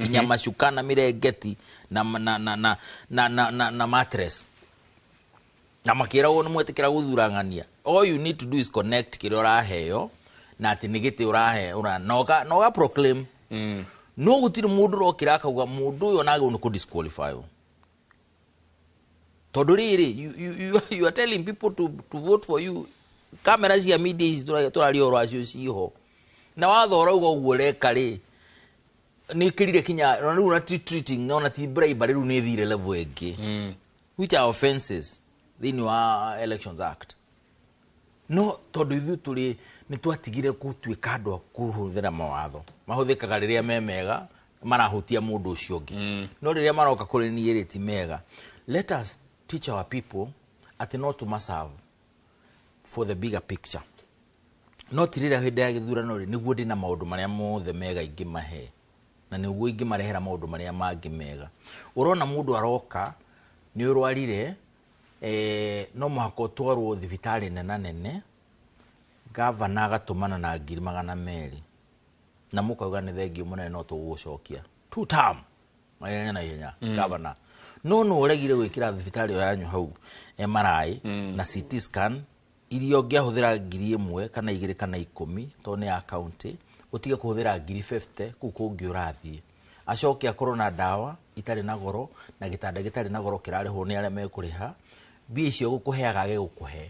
Nginya macuka na mĩrengeti na na na na na na, na, na mattress na makĩragwo nĩ mwetĩkĩra gũthurang'ania. All you need to do is connect kĩrĩa ũraheo na atĩ nĩ gĩtĩ ũrahe ũra na ũga proclaim. No gũtirĩ mũndũ ũrokĩra akauga mũndũ ũyũ onagĩrĩirwo nĩ kũ disqualify wo, tondũ rĩrĩ you are telling people to vote for you. Kamera cia media ici tũraria ũhoro wacio ciho na watho ũrauga ũguo ũreka rĩ nĩ ĩkĩrire kinya na rĩu na ti treating no na ti bribery, rĩu nĩ ĩthire level ĩngĩ, which are offenses thĩinĩ wa Elections Act. No tondũ ithuĩ tũrĩ nĩ twatigire gũtuĩka andũ a kũhũthĩra mawatho, mahũthĩkaga rĩrĩa me mega marahutia mũndũ ũcio ũngĩ, no rĩrĩa maroka kũrĩ niĩ rĩ ti mega. Let us teach our people atĩ no tũmaserve for the bigger picture, no ti rĩrĩa hĩndĩ ya gĩthurano rĩ nĩguo ndĩna maũndũ marĩa mothe mega ingĩmahe na nĩguo ingĩmarehera maũndũ marĩa mangĩ mega. Ũrona mũndũ aroka nĩ ũrwarire, no mũhaka ũtwarwo thibitarĩ nena nene, gavana agatũmana na 200,000 na mũkauga nĩ thengiũ mũnene, no tũgũgũcokia two term na ihenya na ihenya gavana. No nĩ ũregire gwĩkĩra thibitarĩ ĩyo yanyu hau MRI na CT scan iria ũngĩahũthĩra 1,000 kana 2 kana 10 tondũ nĩ ya county, ũtige kũhũthĩra 50,000 kũu kũngĩ ũrathiĩ. Acoke akorwo na ndawa itarĩ na goro na gĩtanda gĩtarĩ na goro kĩrarĩhwo nĩ arĩa mekũrĩha mbia icio gũkũheaga age gũkũhe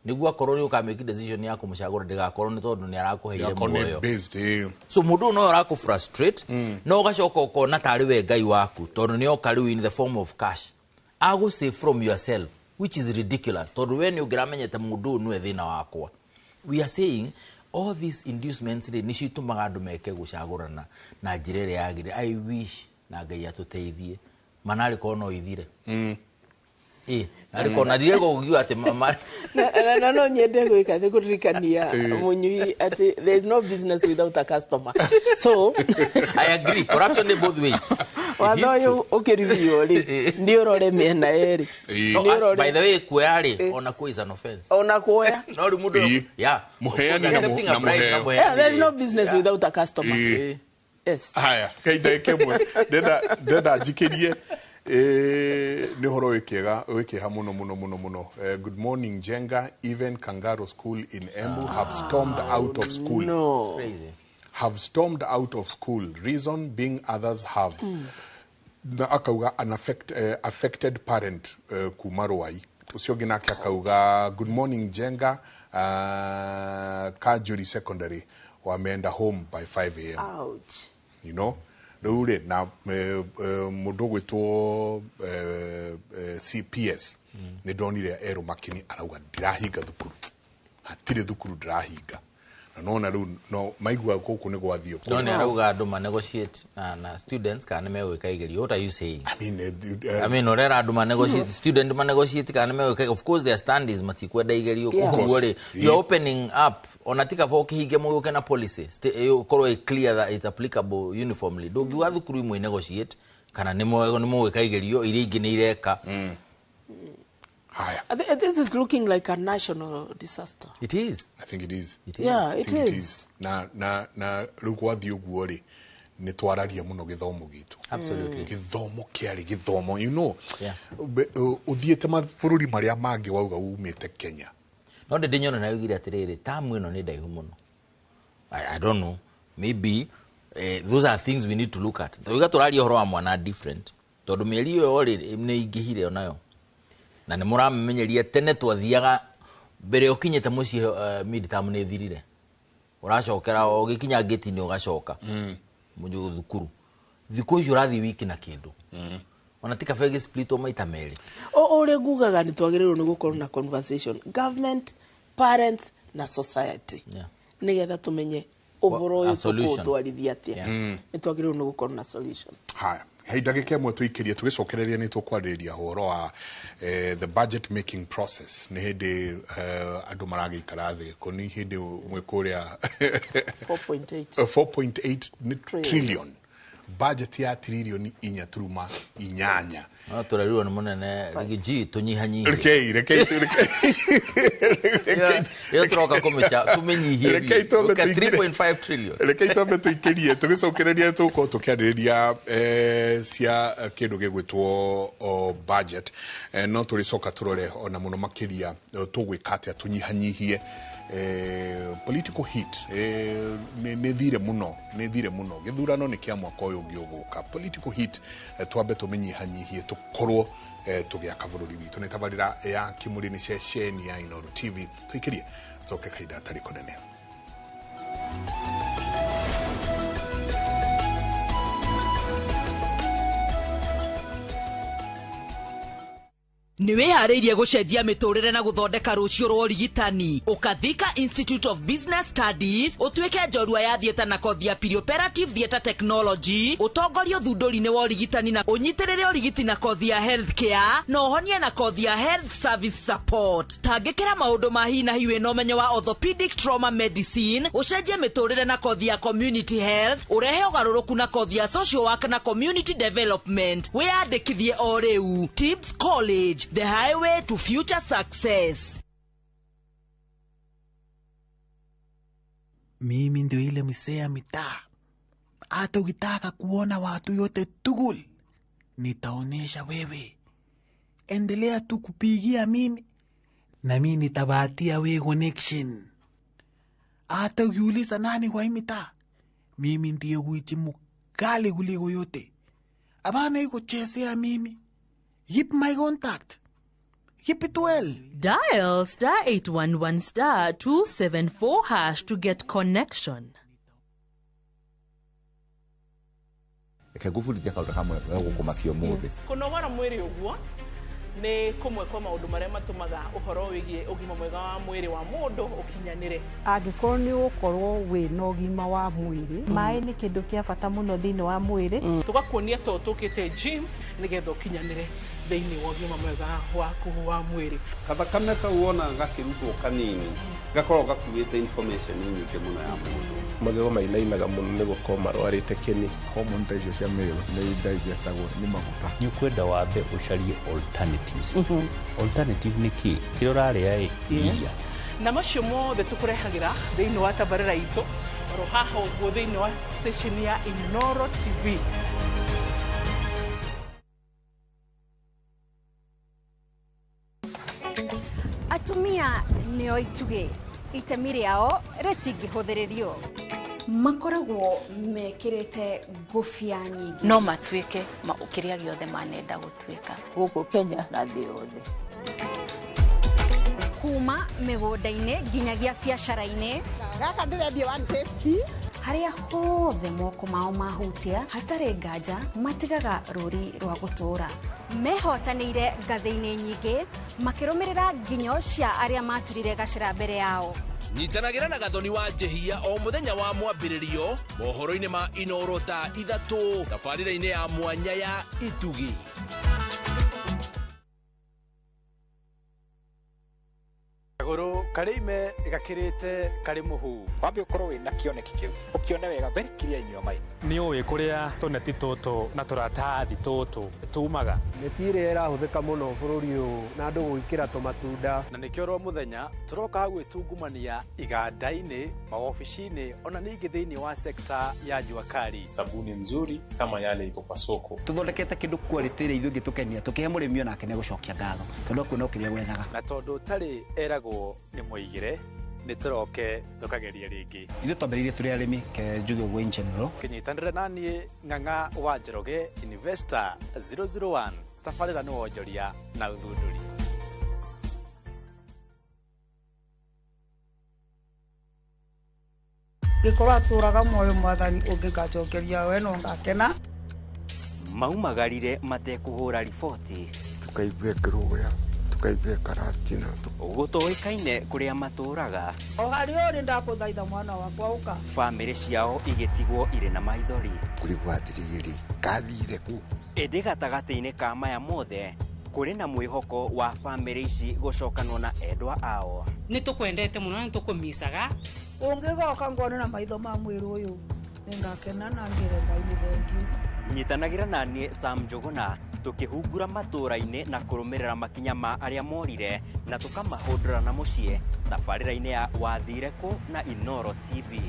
nĩguo akorwo nĩ ũka make decision ya kũmũcagũra, ndĩgakorwo nĩ tondũ nĩ arakũheire Yakorwo nĩ muoyo. based. So mũndũ ũyũ no arakũ frustrate no ũgacoka ũkona tarĩ we Ngai waku tondũ nĩ oka rĩu in the form of cash agũ save from yourself, which is ridiculous, tondũ we nĩ ũngĩramenyete mũndũ ũyũ nĩwe thĩna wakwa. We are saying all these inducements rĩ nĩcio itũmaga andũ meke gũcagũrana na njĩra ĩrĩa yagĩrĩire. I wish na Ngai atũteithie manarĩ korwo no ithire ĩ narĩ korwo na ndirega ũgiuga atĩ Na no nyende gwĩka atĩ kũririkania mũnyui atĩ there is no business without a customer, so I agree, corruption in both ways. Watho ũyũ ũkĩrivio rĩ nĩ ũrore mĩena yerĩ. No, Nĩ ũrore. By the way, kuoya rĩ ona kuo is an offense. Ona kuoya. No rĩu mũndũ Mũheani na Accepting a na bribe na mũheo. mũheani Yeah, there is rĩ. no business without a customer. Yes. Haya, kai ndagĩka ĩmwe ndenda njikĩrie nĩ ũhoro wĩ kĩega wĩ kĩeha mũno mũno mũno mũno. Good morning, Njenga. Even Kangaro School in Embu have stormed out of school. No. Crazy. Have stormed out of school, reason being others have na akauga an affected parent kuma Rwai. Ũcio ũngĩ nake akauga, "Good morning, Njenga. Kanjuri Secondary wameenda home by 5 a.m." Ouch. Rĩu rĩ na mũndũ ũgwĩtwo CPS nĩ ndonire erũ makini arauga ndirahinga thukuru, hatirĩ thukuru ndirahinga, na nona rĩu no maigua gũkũ nĩ gwathiĩ No nĩ arauga andũ ma negotiate na students kana nĩ megwĩka igerio. What are you saying? I mean, I mean, ũrera andũ ma negotiate, student ma negotiate kana nĩ megwĩka. Of course their stand is matikwenda igerio. Koguo rĩ you're opening up ona ti kaba ũkĩhinge mũgũke na policy ũkorwo ĩ clear that it's applicable uniformly. Ndũngiuga thukuru imwe negotiate kana nĩ mũgwĩka igerio, iria ingĩ nĩ ireka. Haya. This is looking like a national disaster. It is. I think it is. It is. Yeah, I it think is. Na rĩu gwathiĩ ũguo rĩ nĩ twararia mũno gĩthomo gitũ. Gĩthomo kĩarĩ gĩthomo. Ũthiĩte mabũrũri marĩa mangĩ wauga umĩte Kenya. No ndĩ nyona na yugire atĩrĩrĩ tamu ĩno nĩ ndaihu mũno. I don't know, maybe those are things we need to look at. Tauga tũraria ũhoro wa mwana different tondũ mĩeri ĩyo rĩ nĩ ingĩhire onayo na nĩ mũramenyeria tene twathiaga mbere ũkinyĩte mũciĩ, midterm nĩ thirire, ũracokera o ũgĩkinya ngĩti-inĩ ũgacoka mũthĩ thukuru. Thikũ icio ũrathiĩ wiki na kĩndũ ona ti kaba ĩgĩsplitwo maita merĩ. O ũrĩa ngugaga nĩ twagĩrĩirwo nĩ gũkorwo na conversation, government, parents na society, nĩgetha tũmenye ũhoro A ũyũ solution. tũkũũtwarithia atĩa. Nĩ twagĩrĩirwo nĩ gũkorwo na solution. Haya, he ndagĩka ĩmwe tũikĩrie tũgĩcokereria nĩ tũkwarĩrĩria ũhoro wa the budget making process. Nĩ hĩndĩ andũ maragĩikara thĩ kũ nĩ hĩndĩ mwĩ kũrĩa 4.8 4.8 nĩ Trillion. Trillion, budget ya 4.8 trillion. No tũrerirwo nĩ mũnene Rigiji tũnyihanyihie. Rekei rekei rekei tũroka kũmĩnyihie. Rekei twambe 3.5 trillion. Rekei twambe tũikĩrie tũgĩcokereria tũgũkorwo tũkĩarĩrĩria cia kĩndũ gĩgwĩtwo budget, no tũrĩcoka tũrore ona mũno makĩria tũgwĩka atĩa tũnyihanyihie political heat. Nĩ thire mũno, nĩ thire mũno. Gĩthurano nĩ kĩa mwaka ũyũ ũngĩ ũgũka. Political heat twambe tũmĩnyihanyihie tũkorwo tũgĩaka bũrũri witũ. Nĩ tabarĩra ya Kĩmũrĩ, nĩ ceceni ya Inooro TV. Tũikĩrie tũcoke kahinda gatarĩ kũnene. Nĩ wĩharĩirie gũcenjia mĩtũrĩre na gũthondeka rũciũ rwa ũrigitani. Ũkathika Institute of Business Studies ũtuĩke njorua ya theatre na kothi ya perioperative theatre technology, ũtongorie ũthundũri-inĩ wa ũrigitani na ũnyitĩrĩre ũrigiti na kothi ya health care, na ũhonie na kothi ya health service support. Tangĩkĩra maũndũ ma hi na hi wĩna ũmenyo wa orthopedic trauma medicine, ũcenjie mĩtũrĩre na kothi ya community health, ũrehe ũgarũrũku na kothi ya social work na community development. Wĩyandĩkithie o rĩu. Tibbs College, the highway to future success. Mimi ndio ile msee ya mitaa. Hata ukitaka kuona watu yote tugul, nitaonesha wewe. Endelea tu kupigia mimi na mimi nitabatia wewe connection. Hata ukiuliza nani kwa hii mitaa, mimi ndiye gwiji mkali kuliko yote. Abana iko chezea mimi. Keep my contact. Keep it well. Dial star 811 star 274 hash to get connection. Reke ngũbundithia kaũndũ kamwe gũkũmakia ũmũthĩ. Kũnogora mwĩrĩ ũguo nĩ kũmwe kwa maũndũ marĩa matũmaga ũhoro wĩgiĩ ũgima mwega wa mwĩrĩ wa mũndũ ũkinyanĩre. Angĩkorwo nĩ ũgũkorwo wĩna ũgima wa mwĩrĩ, maĩ nĩ kĩndũ kĩa bata mũno thĩinĩ wa mwĩrĩ. Tũgakuonia to tũkĩte gym nĩgetha ũkinyanĩre thĩinĩ wa ũgima mwega waku wa mwĩrĩ. Kathakame kau wona gakĩrutwo kanini gakoragwo gakuĩte information nyingĩ mũno ya mũndũ. Magego mainainaga mũno nĩ gũkorwo marwarĩte kĩni. Hormone ta icio cia male nĩ digestagwo nĩ maguta. Nĩ ũkwenda wambe ũcarie alternatives. Alternative nĩ kĩ? Kĩrĩa ũrarĩa ĩ iria. Na macio mothe tũkũrehagĩra thĩinĩ wa tabarĩra itũ oro haha ũguo thĩinĩ wa session ya Inooro TV. Atumia nĩo itugĩ, itemi rĩao rĩtingĩhũthĩrĩrio. Makoragwo mekĩrĩte ngũbia nyingĩ. No matuĩke kĩrĩa gĩothe manenda gũtuĩka. Gũkũ Kenya na thĩ yothe. Kuma mĩgũnda-inĩ nginyagia biacara-inĩ. Gaka ndĩrendia 150. Harĩa hothe moko mao mahutia hatarĩ nganja matigaga rũri rwa gũtũũra. Mehotanĩire ngathĩ-inĩ nyingĩ makĩrũmĩrĩra nginyo cia arĩa maturire gacĩra mbere yao. Nyitanagĩra na Gathoni wa Njehia o mũthenya wa mwambĩrĩrio mohoro-inĩ ma Inooro thaa 3 tabarĩra-inĩ ya mwanya ya Itugĩ. Kagũrũ karĩ ime gakĩrĩte karĩ mũhu. Wambe ũkorwo wĩna kĩoneki kĩu, ũkĩone wega very clear in your mind. Nĩ ũĩ kũrĩa tũneti tũtũ na tũratathi tũtũ tumaga. Mĩtĩ ĩrĩa ĩrahũthĩka mũno bũrũri ũyũ na andũ gwĩkĩra tũmatunda. Na nĩkĩo ro mũthenya tũroka gwĩtungumania iganda-inĩ, maobici-inĩ ona ningĩ thĩinĩ wa sekta ya jua kali. Sabuni nzuri kama yale iko kwa soko. Tũthondekete kĩndũ quality ĩrĩa ithuĩ ĩngĩtũkenia, tũkĩhe mũrĩmi onake nĩegũcokia ngatho tondũ akuona kĩrĩa gwethaga. Na tondũ ũtarĩ eragwo nĩ mũigĩre, nĩ tũroke tũkageria rĩngĩ. Ithuĩ twambĩrĩirie tũrĩ arĩmi, ke njuge ũguo in general. Kĩnyitanĩre naniĩ Ng'ang'a wa Njoroge, Investor 001, tabarĩra nĩ wonjoria na ũthundũri. Ngĩkorwo atũraga muoyo mwathani ũngĩgacokeria we no ngakena. Maumagarire matekũhũra riboti. Tukaigua kĩrũgũya, tukaigua karatina. Gũtoĩkaine kũrĩa matũraga. O harĩa ũrĩ ndakũthaitha mwana wakwa ũka. Bamĩrĩ ciao igĩtigwo irĩ na maithori. Kũrigwo atĩrĩrĩ, kathire kũ? Ĩndĩ gatagatĩ-inĩ ka maya mothe kũrĩ na mwĩhoko wa bamĩrĩ ici gũcokanwo na endwa ao. Nĩ tũkwendete mũno na nĩ tũkũmicaga. Ũngĩgoka ngone na maitho ma mwĩrĩ ũyũ nĩngakena na ngĩre Ngai nĩ thengiũ. Nyitanagĩra na niĩ Sam Njũgũna Tũkĩhungura matũũra-inĩ na kũrũmĩrĩra makinya ma arĩa morire na tũkamahũndũra na mũciĩ tabarĩra-inĩ ya Wathire Kũ na Inooro TV.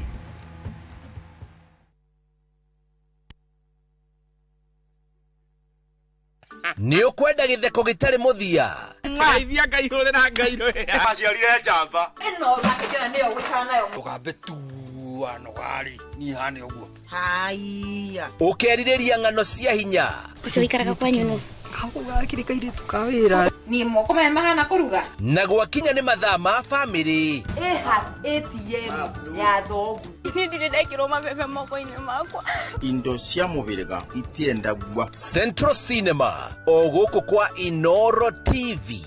Nĩ ũkwenda gĩtheko gĩtarĩ mũthia? Ngeithia Ngai hũrĩra Ngai rwĩra. Aciarire njamba. Ĩno ũrakĩnjĩra nĩyo gũikara nayo. Tũgambe tua nogarĩ niĩ hane ũguo. Haiya. Ũkerirĩria ng'ano cia hinya. Ũcio ũikaraga kwanyu nũ? Gakũ gakĩrĩ kairĩtu ka wĩra. Niĩ moko maya mahana kũruga. Na gwakinya nĩ mathaa ma bamĩrĩ. Ĩha ATM ya thoguo. Niĩ ndirĩ ndekĩrwo mabebe moko-inĩ makwa. Indo cia mũhĩrĩga itiendagua. Central Cinema o gũkũ kwa Inooro TV.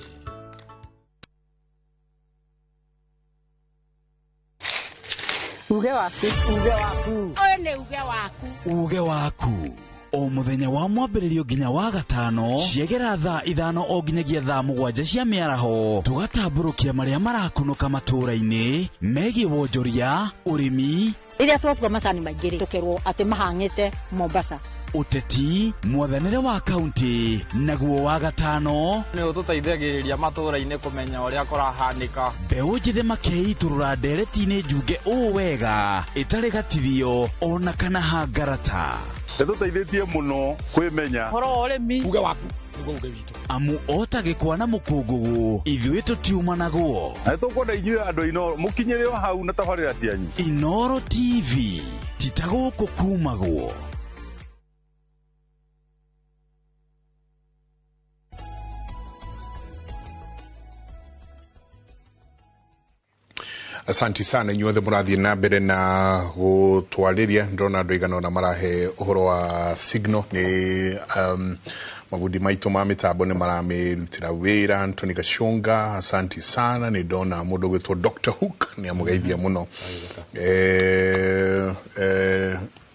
Uge waku, uge waku. Ũyũ nĩ uge waku. Uge waku. O mũthenya wa mwambĩrĩrio nginya wa gatano ciegera thaa 5 o nginyagia thaa 7 cia mĩaraho tũgatambũrũkia marĩa marakunũka matũũra-inĩ megiĩ wonjoria, ũrĩmi, rĩrĩa twakua macani maingĩ rĩ tũkerwo atĩ mahang'ĩte Mombasa, ũteti, mwathanĩre wa kaunti, naguo wa gatano nĩ ũtũteithagĩrĩria matũũra-inĩ kũmenya ũrĩa kũrahanĩka. Mbeũ njĩthĩ makeitũrũra ndereti-inĩ njunge ũũ wega ĩtarĩ gatithio ona kana hangarata. Nĩtũteithĩtie mũno kwĩmenya ũhoro wa ũrĩmi. Uge waku nĩguo uge witũ. Amu ota gĩkwa na mũkũngũgũ ithuĩ tũtiumanagwo. Na nĩtũkwenda inyuĩ andũ a Inooro mũkinyĩre o hau na tabarĩra cianyu. Inooro TV ti ta gũkũ kumagwo. Asanti sana inyuothe mũrathiĩ na mbere na gũtwarĩria. Ndĩrona andũ aigana ũna marahe ũhoro wa signal nĩ mabundi maitũ ma mĩtambo nĩ maramĩrutĩra wĩra. Anthony Gachunga, asanti sana. Nĩ ndona mũndũ ũgwĩtwo Dr. Hook nĩ amũgeithia mũno.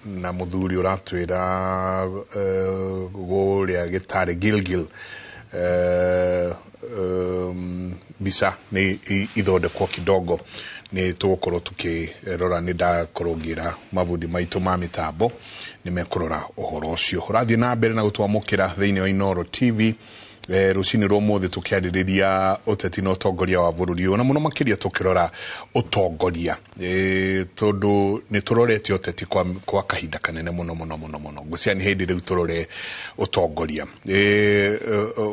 Na mũthuri ũratwĩra gũrĩa gĩtarĩ Gilgil mbica nĩ ithondekwo kidogo nĩ tũgũkorwo tũkĩrora. Nĩ ndakorwo ngĩra mabundi maitũ ma mĩtambo nĩ mekũrora ũhoro ũcio. Ũrathiĩ na mbere na gũtwamũkĩra thĩinĩ wa Inooro TV rũcinĩ rwa ũmũthĩ tũkĩarĩrĩria ũteti na ũtongoria wa bũrũri ũyũ, na mũno makĩria tũkĩrora ũtongoria tondũ nĩ tũrorete ũteti kwa kahinda kanene mũno mũno mũno mũno. Ngwĩciria nĩ hĩndĩ rĩu tũrore ũtongoria.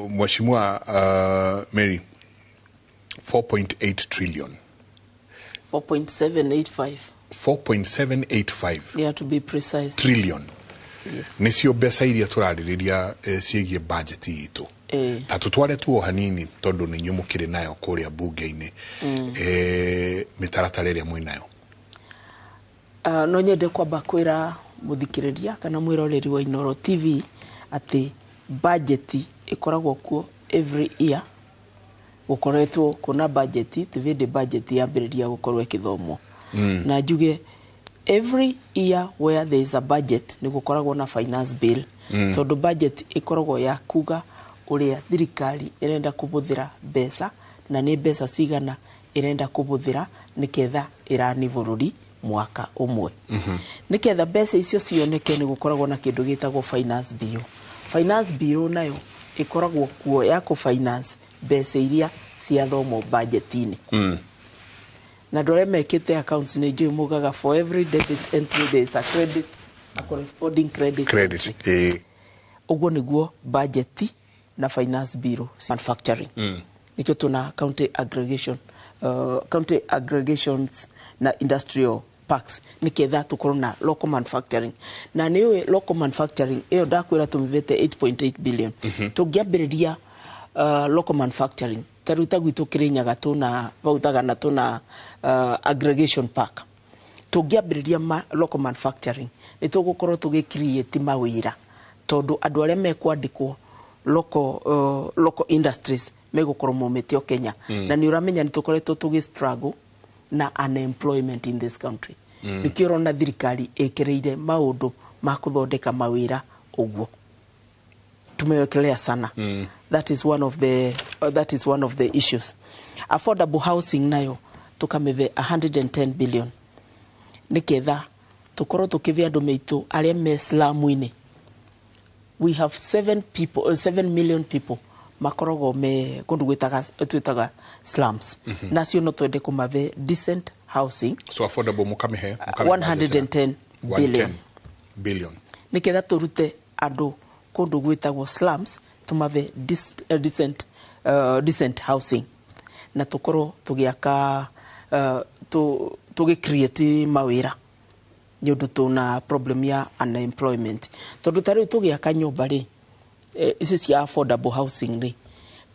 Mheshimiwa Mary, 4.8 trillion. 4.785. 4.785. Yeah, to be precise. Trillion. Yes. Nĩcio mbeca iria tũrarĩrĩria ciĩgiĩ budget itũ. Ta tũtware tu o hanini tondũ nĩ inyuĩ mũkĩrĩ nayo kũrĩa bunge-inĩ. Mĩtaratara ĩrĩa mwĩ nayo. No nyende kwamba kwĩra mũthikĩrĩria kana mwĩroreri wa Inooro TV atĩ budget ĩkoragwo kuo every year. Gũkoretwo kuna budget ti hĩndĩ budget yambĩrĩria gũkorwo ĩkĩthomwo. Na njuge every year where there is a budget nĩ gũkoragwo na finance bill. Tondũ budget ĩkoragwo ya kuga ũrĩa thirikari ĩrenda kũhũthĩra mbeca na nĩ mbeca cigana ĩrenda kũhũthĩra nĩketha ĩrani bũrũri mwaka ũmwe. Nĩketha mbeca icio cioneke nĩ gũkoragwo na kĩndũ gĩtagwo finance bill. Finance bill nayo ĩkoragwo kuo ya kũ finance mbeca iria ciathomwo budget-inĩ. Na andũ arĩa mekĩte accounts nĩ njũĩ mugaga for every debit entry there is a credit, a corresponding credit. Credit. Ũguo nĩguo budget na finance bill manufacturing. Nĩkĩo tuna county aggregation, county aggregations na industrial parks nĩketha tũkorwo na local manufacturing. Na nĩ local manufacturing ĩyo ndakwĩra tũmĩvete 8.8 billion. Tũngĩambĩrĩria local manufacturing ta rĩu ta gwitũ Kĩrĩnyaga tũna vau Thagana tũna aggregation park. Tũngĩambĩrĩria local manufacturing nĩ tũgũkorwo tũgĩ create mawĩra tondũ andũ arĩa mekwandĩkwo local industries megũkorwo maumĩte o Kenya. Na nĩ ũramenya nĩ tũkoretwo tũgĩ struggle na unemployment in this country. Nĩkĩo ũrona thirikari ĩkĩrĩire maũndũ ma kũthondeka mawĩra ũguo tumewekelea sana. That is one of the that is one of the issues. Affordable housing nayo tukameve 110 billion niketha tukorwo tukive andu meitu aria me slamu-ini We have 7 million people makoragwo me kundu gwitaga twitaga slums. Nacio no twende kumave decent housing. So affordable mukamihe 110 billion. Billion. Niketha turute andu kundu gwitagwo slums tumave decent housing na tukorwo tugiaka tugi create mawira ni undu tuna problem ya unemployment tondu tariu tugiaka nyumba ri ici cia affordable housing ri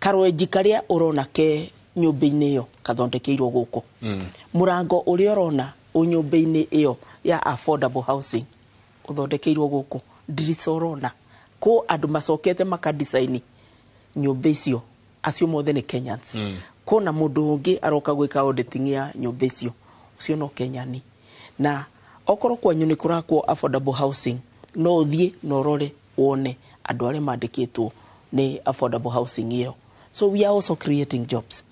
karwenji karia urona ke nyumba-ini iyo kathondekeirwo guku. Murango uria urona nyumba-ini iyo ya affordable housing uthondekeirwo guku ndirica urona ko andu macokete makadesign nyumba icio acio mothe ni Kenyans. Kona mundu ungi aroka gwika auditing ya nyumba icio ucio no Kenyani na okorwo kwanyu ni kurakwo affordable housing no uthie no rore wone andu aria mandikitwo ni affordable housing iyo. So we are also creating jobs.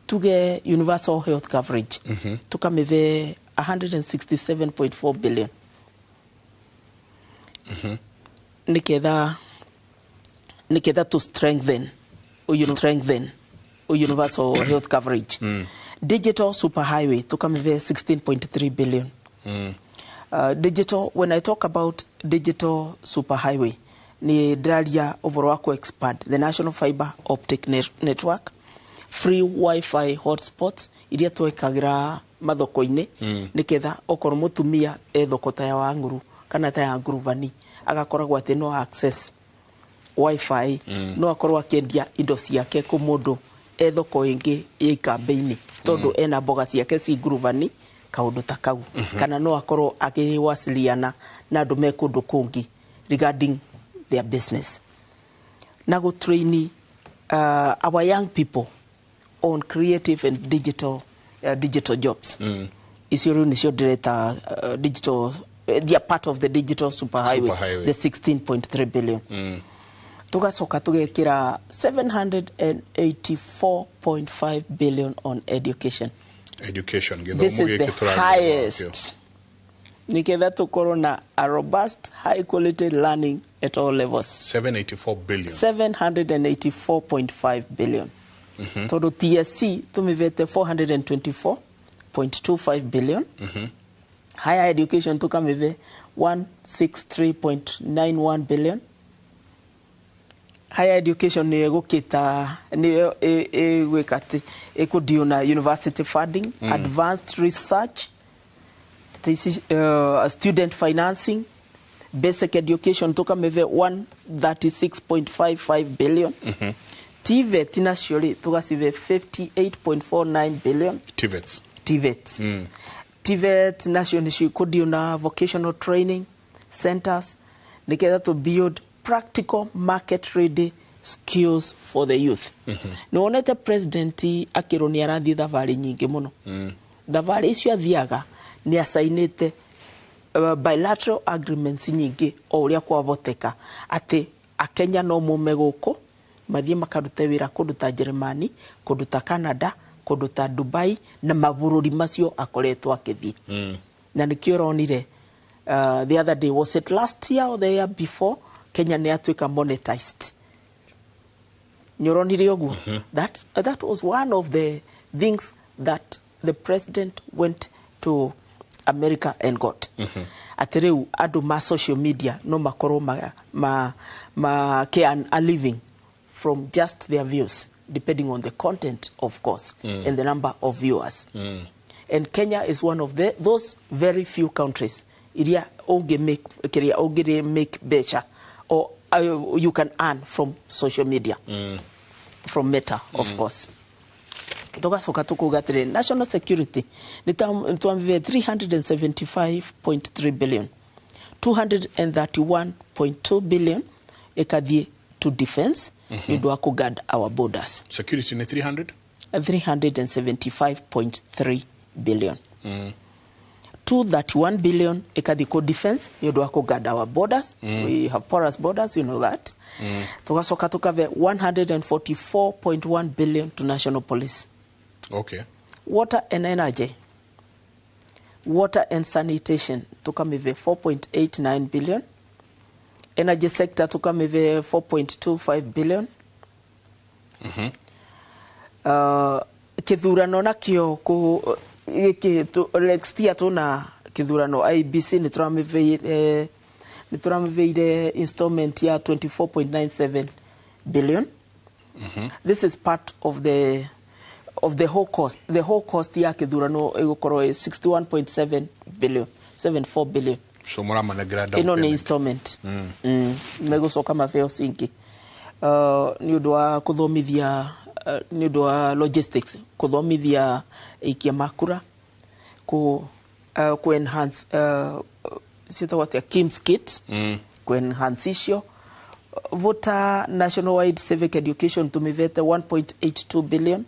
Tuge universal health coverage. Tukameve 167.4 billion. Niketha to strengthen universal health coverage. Digital superhighway tukameve 16.3 billion. Digital, when I talk about digital superhighway, ni dralia overall wa expand the national fiber optic network, free wifi hotspots iria twekagira mathoko-ini niketha okorwo mutumia e thoko ta ya Wang'uru kana ta ya Nguruvani agakoragwo ati no access wifi. No akorwo akiendia indo ciake ku mundu e thoko ingi ya ikambe-ini tondu ena mboga ciake ci Nguruvani kaundu ta kau. Kana no akorwo akiwasiliana na andu me kundu kungi regarding their business. Na go train our young people on creative and digital digital jobs. Icio riu nicio ndireta digital, they are part of the digital superhighway, the 16.3 billion. Tugacoka tugekira 784.5 billion on education. Education this is the highest. Niketha tukorwo na a robust high quality learning at all levels. 784 billion. 784.5 billion. Todo TSC tumivete 424.25 billion. Higher education tukamive 163.91 billion. Higher education ni egukita ni egwikati ekudiona university funding, advanced research, this, student financing, basic education tukameve 136.55 billion. TVET naciori tugasive 58.49 billion. TVET. TVET. TVET nacio nicio kudiona vocational training centers niketha to build practical market ready skills for the youth. Niwonete president akirwo ni arathie thabarĩ nyingĩ mũno. Thabarĩ icio athiaga ni asainite bilateral agreements nyingĩ o ũrĩa kwavoteka atĩ akenya no mume gũkũ mathie makarute wĩra kũndũ ta Germany, kũndũ ta Canada, kũndũ ta Dubai na mabũrũri macio akoretwo akĩthiĩ. Na nĩkĩo ũronire the other day, was it last year or the year before, Kenya nĩ yatuĩka monetized. Nĩ ũronire ũguo? That was one of the things that the president went to America and got. Atĩ rĩu andũ ma social media no makorwo ma a living from just their views, depending on the content, of course, and the number of viewers. And Kenya is one of those very few countries iria ungi make better or you can earn from social media, from Meta, of course. Tugacoka tukuga atĩrĩ national security nĩ twambirie 375.3 billion, 231.2 billion ĩkathiĩ to defense nĩ ũndũ wa kũ guard our borders. Security nĩ 300? 375.3 billion. 231 billion ĩkathiĩ kũ defense nĩ ũndũ wa kũ guard our borders. We have porous borders, you know that. Tugacoka tukave 144.1 billion to national police. Okay. Water and energy, water and sanitation tukamive 4.89 billion. Energy sector tukamĩve 4.25 billion. Kĩthurano nakĩo kũ gĩkĩ next year tuna kĩthurano IEBC, nĩ tũramĩveire installment ya 24.97 billion. This is part of the whole cost. The whole cost ya kĩthurano ĩgũkorwo ĩ 61.7 billion, 74 billion. So mũramanengera down Ĩno nĩ payment. installment. Megũcoka mabeo cingĩ nĩ ũndũ wa kũthomithia, nĩ ũndũ wa logistics, kũthomithia aikia makura, ku enhance ciĩtagwo atĩa, KIEMS kit, ku enhance icio. Voter nationwide civic education tumivete 1.82 billion.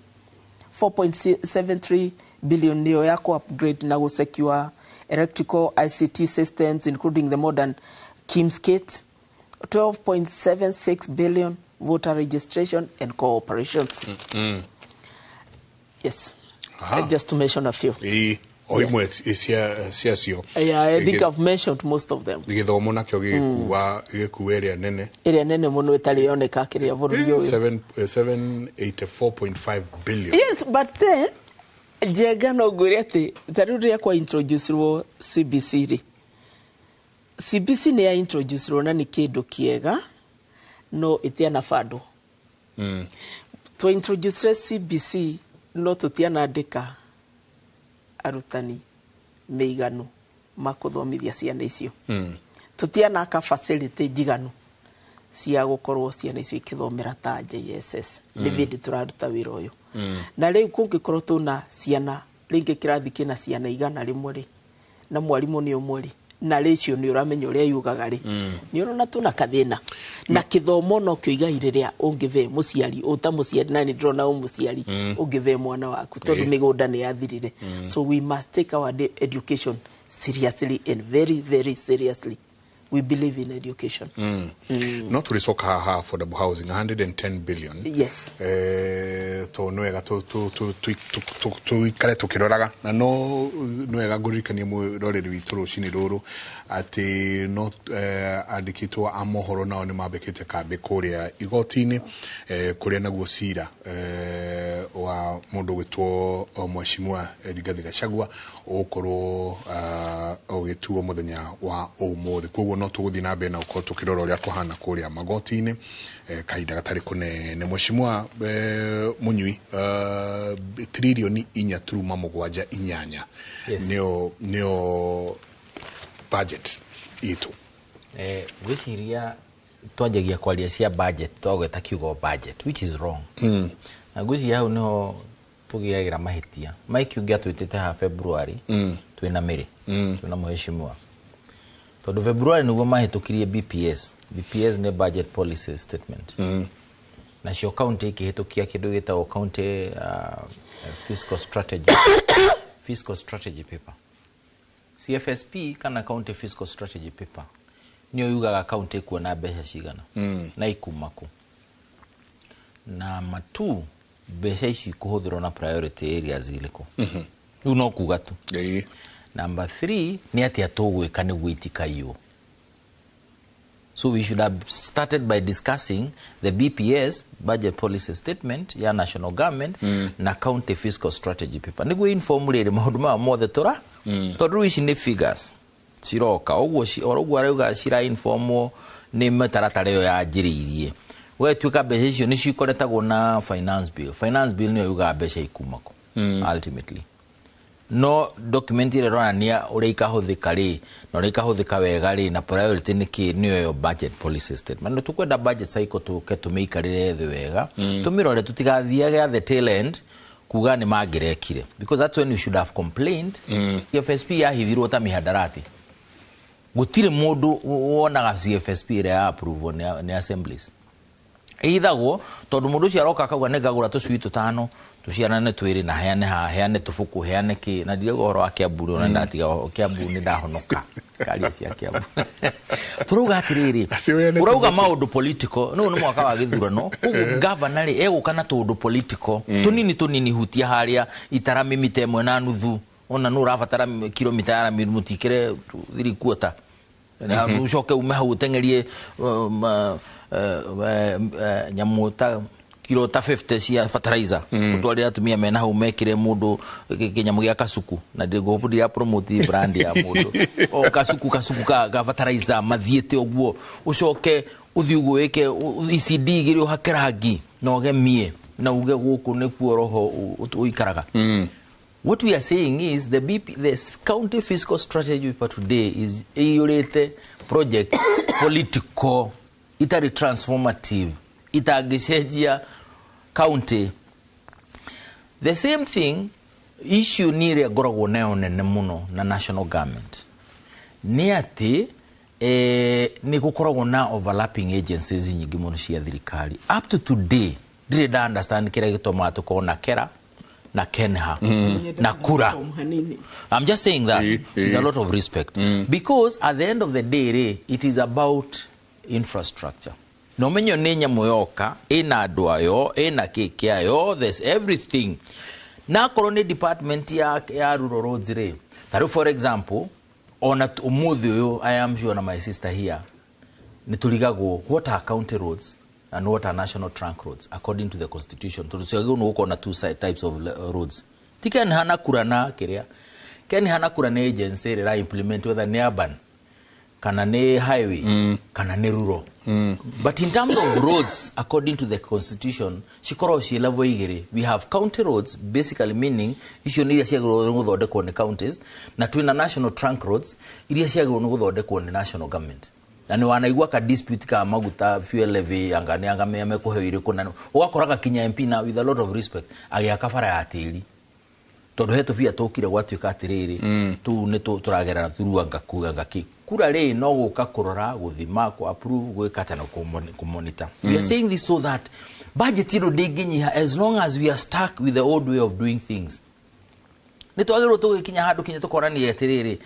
4.73 billion niyo ya ku upgrade na gusecure electrical ICT systems, including the modern KIEMS kit. 12.76 billion, voter registration and cooperations. Yes. Just to mention a few. Ĩĩ, o imwe ciacio. Yeah, I think I've mentioned most of them. Gĩthomo nakĩo gĩgĩkua ĩrĩa nene. Ĩrĩa nene mũno ĩtarĩ yoneka kĩrĩa bũrũri ũyũ. 784.5 billion. Yes, but then Njenga, no ngwĩre atĩ ta rĩu rĩrĩa kwa introducirwo CBC rĩ, CBC nĩ ya introducirwo na nĩ kĩndũ kĩega, no ĩtiana bando. Twa introducire CBC no tũtianandĩka arutani mĩiganu ma kũthomithia ciana icio. Tũtianaka facility njiganu cia gũkorwo ciana icio ikĩthomera ta JSS. Nĩ hĩndĩ tũraruta wĩra ũyũ. Na rĩu kũngĩkorwo tũna ciana rĩngĩ kĩrathi kĩna ciana 100 rĩ, na mwarimũ nĩ ũmwe rĩ, na ratio nĩ ũramenya ũrĩa yugaga rĩ, nĩ ũrona tũna kathĩna. Na kĩthomo nokĩo igai rĩrĩa ũngĩve mũciari, ũta mũciari, na nĩ ndĩrona ũ mũciari, ũngĩve mwana waku, tondũ mĩgũnda nĩ yathirire. So we must take our education seriously and very very seriously. We believe in education. No tũrĩcoka haha affordable housing, 110 billion. Yes. To nĩ wega tũikare tũkĩroraga, na no nĩ wega ngũririkanie mwĩroreri witũ rũcinĩ rũrũ atĩ no andĩkĩtwo a mohoro nao nĩ mambĩkĩte kambĩ kũrĩa igoti-inĩ, kũrĩa naguo cira wa mũndũ ũgwĩtwo Mheshimiwa Rigathi Gachagua ũgũkorwo ũgĩtuo mũthenya wa ũmũthĩ. Koguo no tũgũthiĩ na mbere na gũkorwo tũkĩrora ũrĩa kũhana kũrĩa magoti-inĩ kahinda gatarĩ kũnene. Mheshimiwa Mũnyui, tririoni 4.78 nĩyo budget itũ. Ngwĩciria twanjagia kwaria cia budget twagweta kiugo budget, which is wrong. Na ngwĩciria hau niho tũgĩagĩra mahĩtia. Mike ũngĩ atwĩtĩte haha February, twĩna Mĩrĩ, twĩna mheshimiwa, tondũ February nĩguo mahĩtũkirie BPS. BPS nĩ budget policy statement. Nacio county ikĩhĩtũkia kĩndũ gĩtagwo county fiscal strategy paper, CFSP kana county fiscal strategy paper, nĩyo yugaga county ĩkuona mbeca cigana na ikuma kũ, na matu mbeca ici ikũhũthĩrwo na priority areas irĩkũ. Rĩu no kuga tu. Number three nĩ atĩa tũgwĩka nĩguo itikaiywo. So we should have started by discussing the BPS, budget policy statement ya national government, na county fiscal strategy paper nĩguo inform rĩrĩ maũndũ maya mothe tũra, tondũ rĩu ici nĩ figures ciroka ũguo oro ũguo arauga cira informwo nĩ mĩtaratara ĩyo yanjĩrĩirie. Gũgatuĩka mbeca icio nĩ cikoretagwo na finance bill. Finance bill nĩyo yugaga mbeca ikuma kũ ultimately, no document ĩrĩa ĩronania ũrĩa ikahũthĩka rĩ, na ũrĩa ikahũthĩka wega rĩ, na priority nĩ kĩ, nĩyo ĩyo budget policy statement. Nĩ tũkwenda budget cycle tũke tũmĩikarĩre thĩ wega, tũmĩrore, tũtigathiage at the tail end kuga nĩ mangĩrekire, because that's when you should have complained. CFSP yahithirwo ta mĩhandarati. Gũtirĩ mũndũ wonaga CFSP ĩrĩa ya approve nĩ assemblies. Ĩhithagwo tondũ mũndũ ũcio aroka akauga nĩ ngagũra tũcui tũtano tũciarane twĩrĩ na heane haha, heane tũbuku, heane kĩ, na ndirauga ũhoro wa Kiambu rĩ, ona ndatiga Kiambu nĩ ndahonoka karia cia Kiambu. Tũrauga atĩrĩrĩ, ũrauga maũndũ political, nĩ nĩ mwaka wa gĩthurano, koguo gavana rĩ egũka na tũũndũ political tũnini tũnini, hutia harĩa itarami mita 1.5, ona nũ ũrabatara kilomita ya rami mũtikĩre 3/4. Na ucoke ume hau ũteng'erie nyamũ ta kiro ta 50 cia fertilizer, ũtwarĩre atumia mena hau mekĩre mũndũ kĩnyamũ gĩa kasuku, na ndĩngũbundira promote brand ya mũndũ o kasuku kasuku ka fertilizer mathiĩte ũguo, ũcoke ũthiĩ ũguo wĩke ECD igĩrĩ, ũhake rangi na ũgemie na uge gũkũ nĩkuo roho ũikaraga. What we are saying is the BP, the county fiscal strategy paper today is iyũrĩte project political, itarĩ transformative, itangĩcenjia county. The same thing, issue nĩ ĩrĩa ngoragwo nayo nene mũno na national government nĩ atĩ nĩ gũkoragwo na overlapping agencies nyingĩ mũno cia thirikari. Up to today ndirĩ nda understand kĩrĩa gĩtũmaga tũkorwo na KERA na KENHA na KURA. I'm just saying that with a lot of respect, because at the end of the day rĩ, it is about infrastructure, na ũmenyo nĩ nyamũ yoka ĩna andũ ayo, ĩna kĩ kĩayo, there's everything. Na akorwo nĩ department ya rural roads rĩ, ta rĩu for example, ona ũmũthĩ ũyũ, I am sure na my sister here nĩ tũrigagwo what are county roads and what are national trunk roads according to the constitution, tondũ ciagĩrĩirwo nĩ gũkorwo na two side types of roads. Ti KENHA na KURA na kĩrĩa KENHA na KURA nĩ agency ĩrĩa ĩra implement, whether nĩ urban kana nĩ highway kana nĩ rural. But in terms of roads, according to the constitution, cikoragwo ciĩ level igĩrĩ. We have county roads, basically meaning icio nĩ iria ciagĩrĩirwo nĩ gũthondekwo nĩ counties, na twĩna national trunk roads iria ciagĩrĩirwo nĩ gũthondekwo nĩ national government. Na nĩ wanaigua ka dispute ka maguta, fuel levy, anga nĩ anga mekũheo irĩkũ, na ũgakoraga kinya MP, na with a lot of respect, agĩaka bara ya tĩri tondũ he tũbia tũkire gwatuĩka atĩrĩrĩ, tũu nĩ tũragerera through anga ku anga kĩ. KURA rĩ, no gũka kũrora, gũthima, kũ approve, gwĩka atĩa na kũmonitor. We are saying this so that budget ĩno ndĩngĩnyiha as long as we are stuck with the old way of doing things. Nĩ twagĩrĩirwo tũgĩkinya handũ kinya tũkorania atĩrĩrĩ,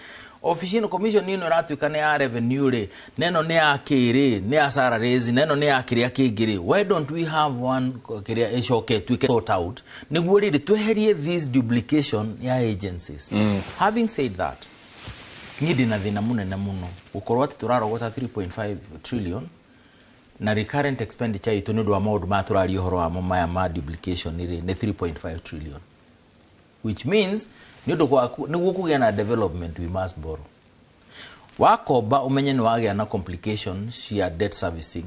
ofici ĩno, commission ĩno ĩratuĩka nĩ ya revenue rĩ, na ĩno nĩ ya kĩrĩ, nĩ ya salaries, na ĩno nĩ ya kĩrĩa kĩngĩ rĩ, why don't we have one kĩrĩa ĩcoke ĩtuĩke sort out, nĩguo rĩrĩ tweherie this duplication ya agencies. Having said that, niĩ ndĩna thĩna mũnene mũno gũkorwo atĩ tũrarogota 3.5 trillion na recurrent expenditure itũ nĩ ũndũ wa maũndũ maya tũraria ũhoro wamo maya ma duplication rĩ, nĩ 3.5 trillion, which means nĩ ũndũ nĩguo kũgĩa na development we must borrow. Wakomba, ũmenye nĩ wagĩa na complication cia debt servicing.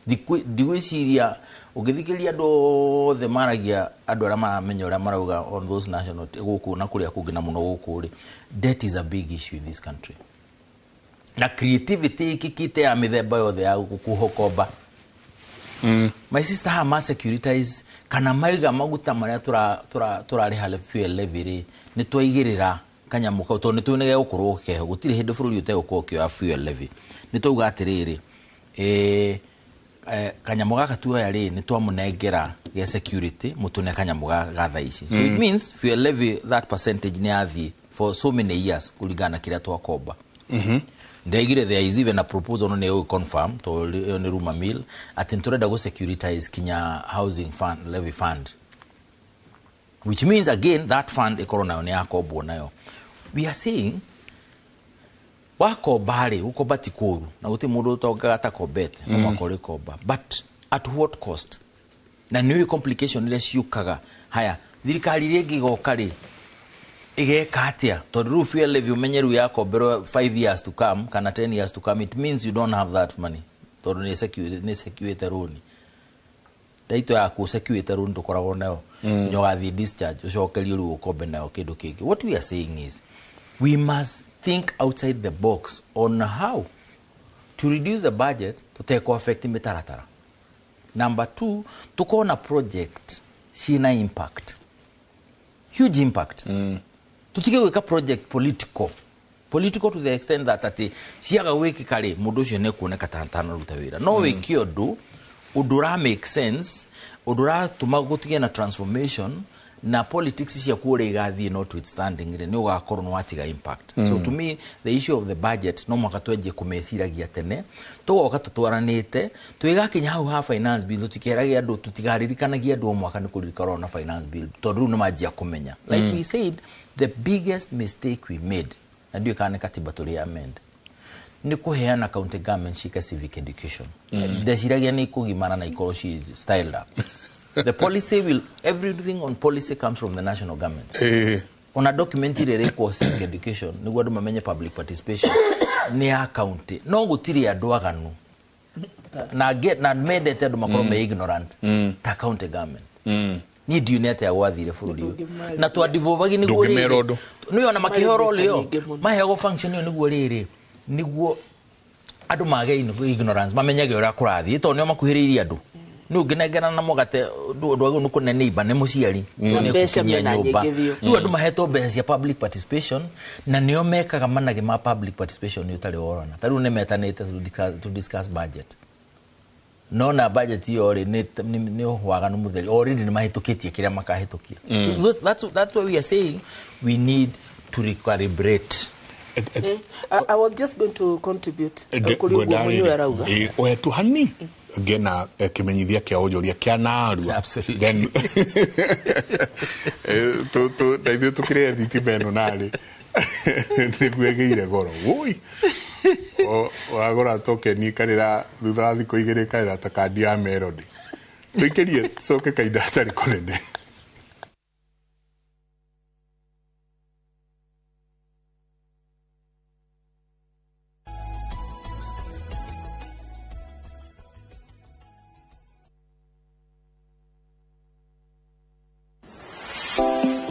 Ndigwĩciria ũngĩthikĩrĩria andũ othe maragia, andũ arĩa maramenya ũrĩa marauga on those national gũkũ na kũrĩa kũngĩ, na mũno gũkũ rĩ, debt is a big issue in this country, na creativity ĩkĩkĩte ya mĩthemba yothe ya gũkũhokomba. My sister, haha ma securitize kana maiga maguta marĩa tũrarĩha fuel levy rĩ, nĩ twaigĩrĩra kanyamũ kau, tondũ nĩ tũĩ nĩ gegũkorwo keho, gũtirĩ hĩndĩ bũrũri ũtegũkorwo ũkĩoya fuel levy. Nĩ twauga atĩrĩrĩ, kanyamũ gaka tuoya rĩ, nĩ twamũnengera gĩa security, mũtũne kanyamũ ga thaa ici. So it means fuel levy, that percentage nĩ yathiĩ for so many years kũringana na kĩrĩa twakomba. Ndĩraigire there is even a proposal, no nĩ confirm tondũ ĩyo nĩ rumor mill, atĩ nĩtũrenda gũ securitize kinya housing fund, levy fund, which means again that fund ĩkorwo nayo nĩ yakombwo nayo. We are saying wakomba rĩ, gũkomba ti kũũru, na gũtirĩ mũndũ ũtongaga atakombete, no mũhaka ũrĩkomba, but at what cost? Na nĩ ũĩ complication iria ciũkaga. Haya, thirikari iria ĩngĩ ĩgoka rĩ, ĩgeka atĩa? Tondũ rĩu fuel levy, ũmenye rĩu yakomberwo 5 years to come kana 10 years to come, it means you don't have that money, tondũ nĩ secuĩte loan taito yaku, secuĩte loan ndũkoragwo nayo nginya ũgathiĩ discharge, ũcokerio rĩu ũkombe nayo kĩndũ kĩngĩ. What we are saying is we must think outside the box on how to reduce the budget tũtekũ affect mĩtaratara. Number two, tukorwo na project ciĩna impact, huge impact. Tutige gwĩka project political political to the extent that atĩ ciaga gwĩkĩka rĩ, mũndũ ũcio nĩ kuoneka ta tanaruta wĩra. No wĩke ũndũ ũra make sense, ũndũ ũratũma gũtigĩa na transformation, na politics ciaku ũrĩa igathiĩ notwithstanding rĩ, nĩ ũgakorwo nĩ watiga impact. So to me, the issue of the budget no mũhaka twenjie kũmeciragia tene, tũgoka tũtwaranĩte, twĩgakinya hau ha finance bill, tũtikerage andũ, tũtigaririkanagia andũ o mwaka nĩ kũririkana na finance bill, tondũ rĩu nĩ manjia kũmenya. Like we said, the biggest mistake we made, na ndiũĩ kana nĩ katiba tũrĩ amend, Nĩ kũheana county government ciĩke civic education. Ndeciragia nĩ ikũgimara na ikorwo ci styled up. The policy will, everything on policy comes from the national government. Ona document ĩrĩa ĩrĩkwo civic education nĩguo andũ mamenye public participation nĩ ya county, no gũtirĩ andũ aganu na na mendete andũ makorwo me ignorant ta county government. Niĩ ndiũ nĩ atĩa gwathire bũrũri ũyũ na twandivolvagi nĩguo Ndũngĩmera rĩrĩ. ũndũ. Nĩ ona makĩheo role ĩyo, nyingĩ mũno. maheagwo function ĩyo nĩguo rĩrĩ, nĩguo andũ mage ignorance, mamenyage ũrĩa kũrathiĩ, tondũ nĩo makuhĩrĩirie andũ. Nĩ ũngĩnengerana na mũgate, ndwagĩrĩirwo nĩ kũne neighbor, nĩ mũciari. Na Nĩ mbeca egũkinyia mena nyũmba. nyingĩ biũ. Rĩu andũ mahetwo mbeca cia public participation na nĩo mekaga managĩ ma public participation nĩ ũtarĩ worona. Ta rĩu nĩ metanĩte to discuss budget, no na budget ĩyo rĩ, nĩ waganu mũtheri. Already nĩ mahĩtũkĩtie kĩrĩa makahĩtũkia. That's why we are saying we need to recalibrate. I was just going to contribute kũrĩ ũguo mũnyuo arauga. Oetu hani ngena kimenyithia kia ũnjũria kia narua, then na ithuĩ tũkĩrĩe thitima ĩno narĩ nĩguo ĩgĩire goro woi. Wagũra tokeni ĩkarĩra thutha wa thikũ 2, ĩkarĩra ta kandi ya Melody. Tũikĩrie tũcoke kahinda hatarĩ kũnene.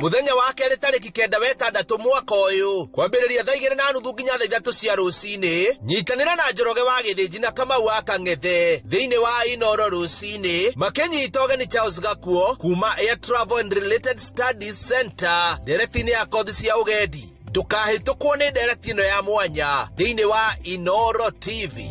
Muthenya wa kerĩ tarĩki 9 wetandatũ mwaka ũyũ, kwambĩrĩria thaa 2:30 nginya thaa 3 cia rũcinĩ, nyitanĩra na Njoroge wa Gĩthĩnji na Kamau wa Kang'ethe thĩinĩ wa Inoro rũcinĩ, makĩnyita ũgeni Charles Gakuo kuma Air Travel and Related Studies Center ndereti-inĩ ya kothi cia ũgendi. Ndũkahĩtũkwo nĩ ndereti ĩno ya mwanya thĩinĩ wa Inoro TV.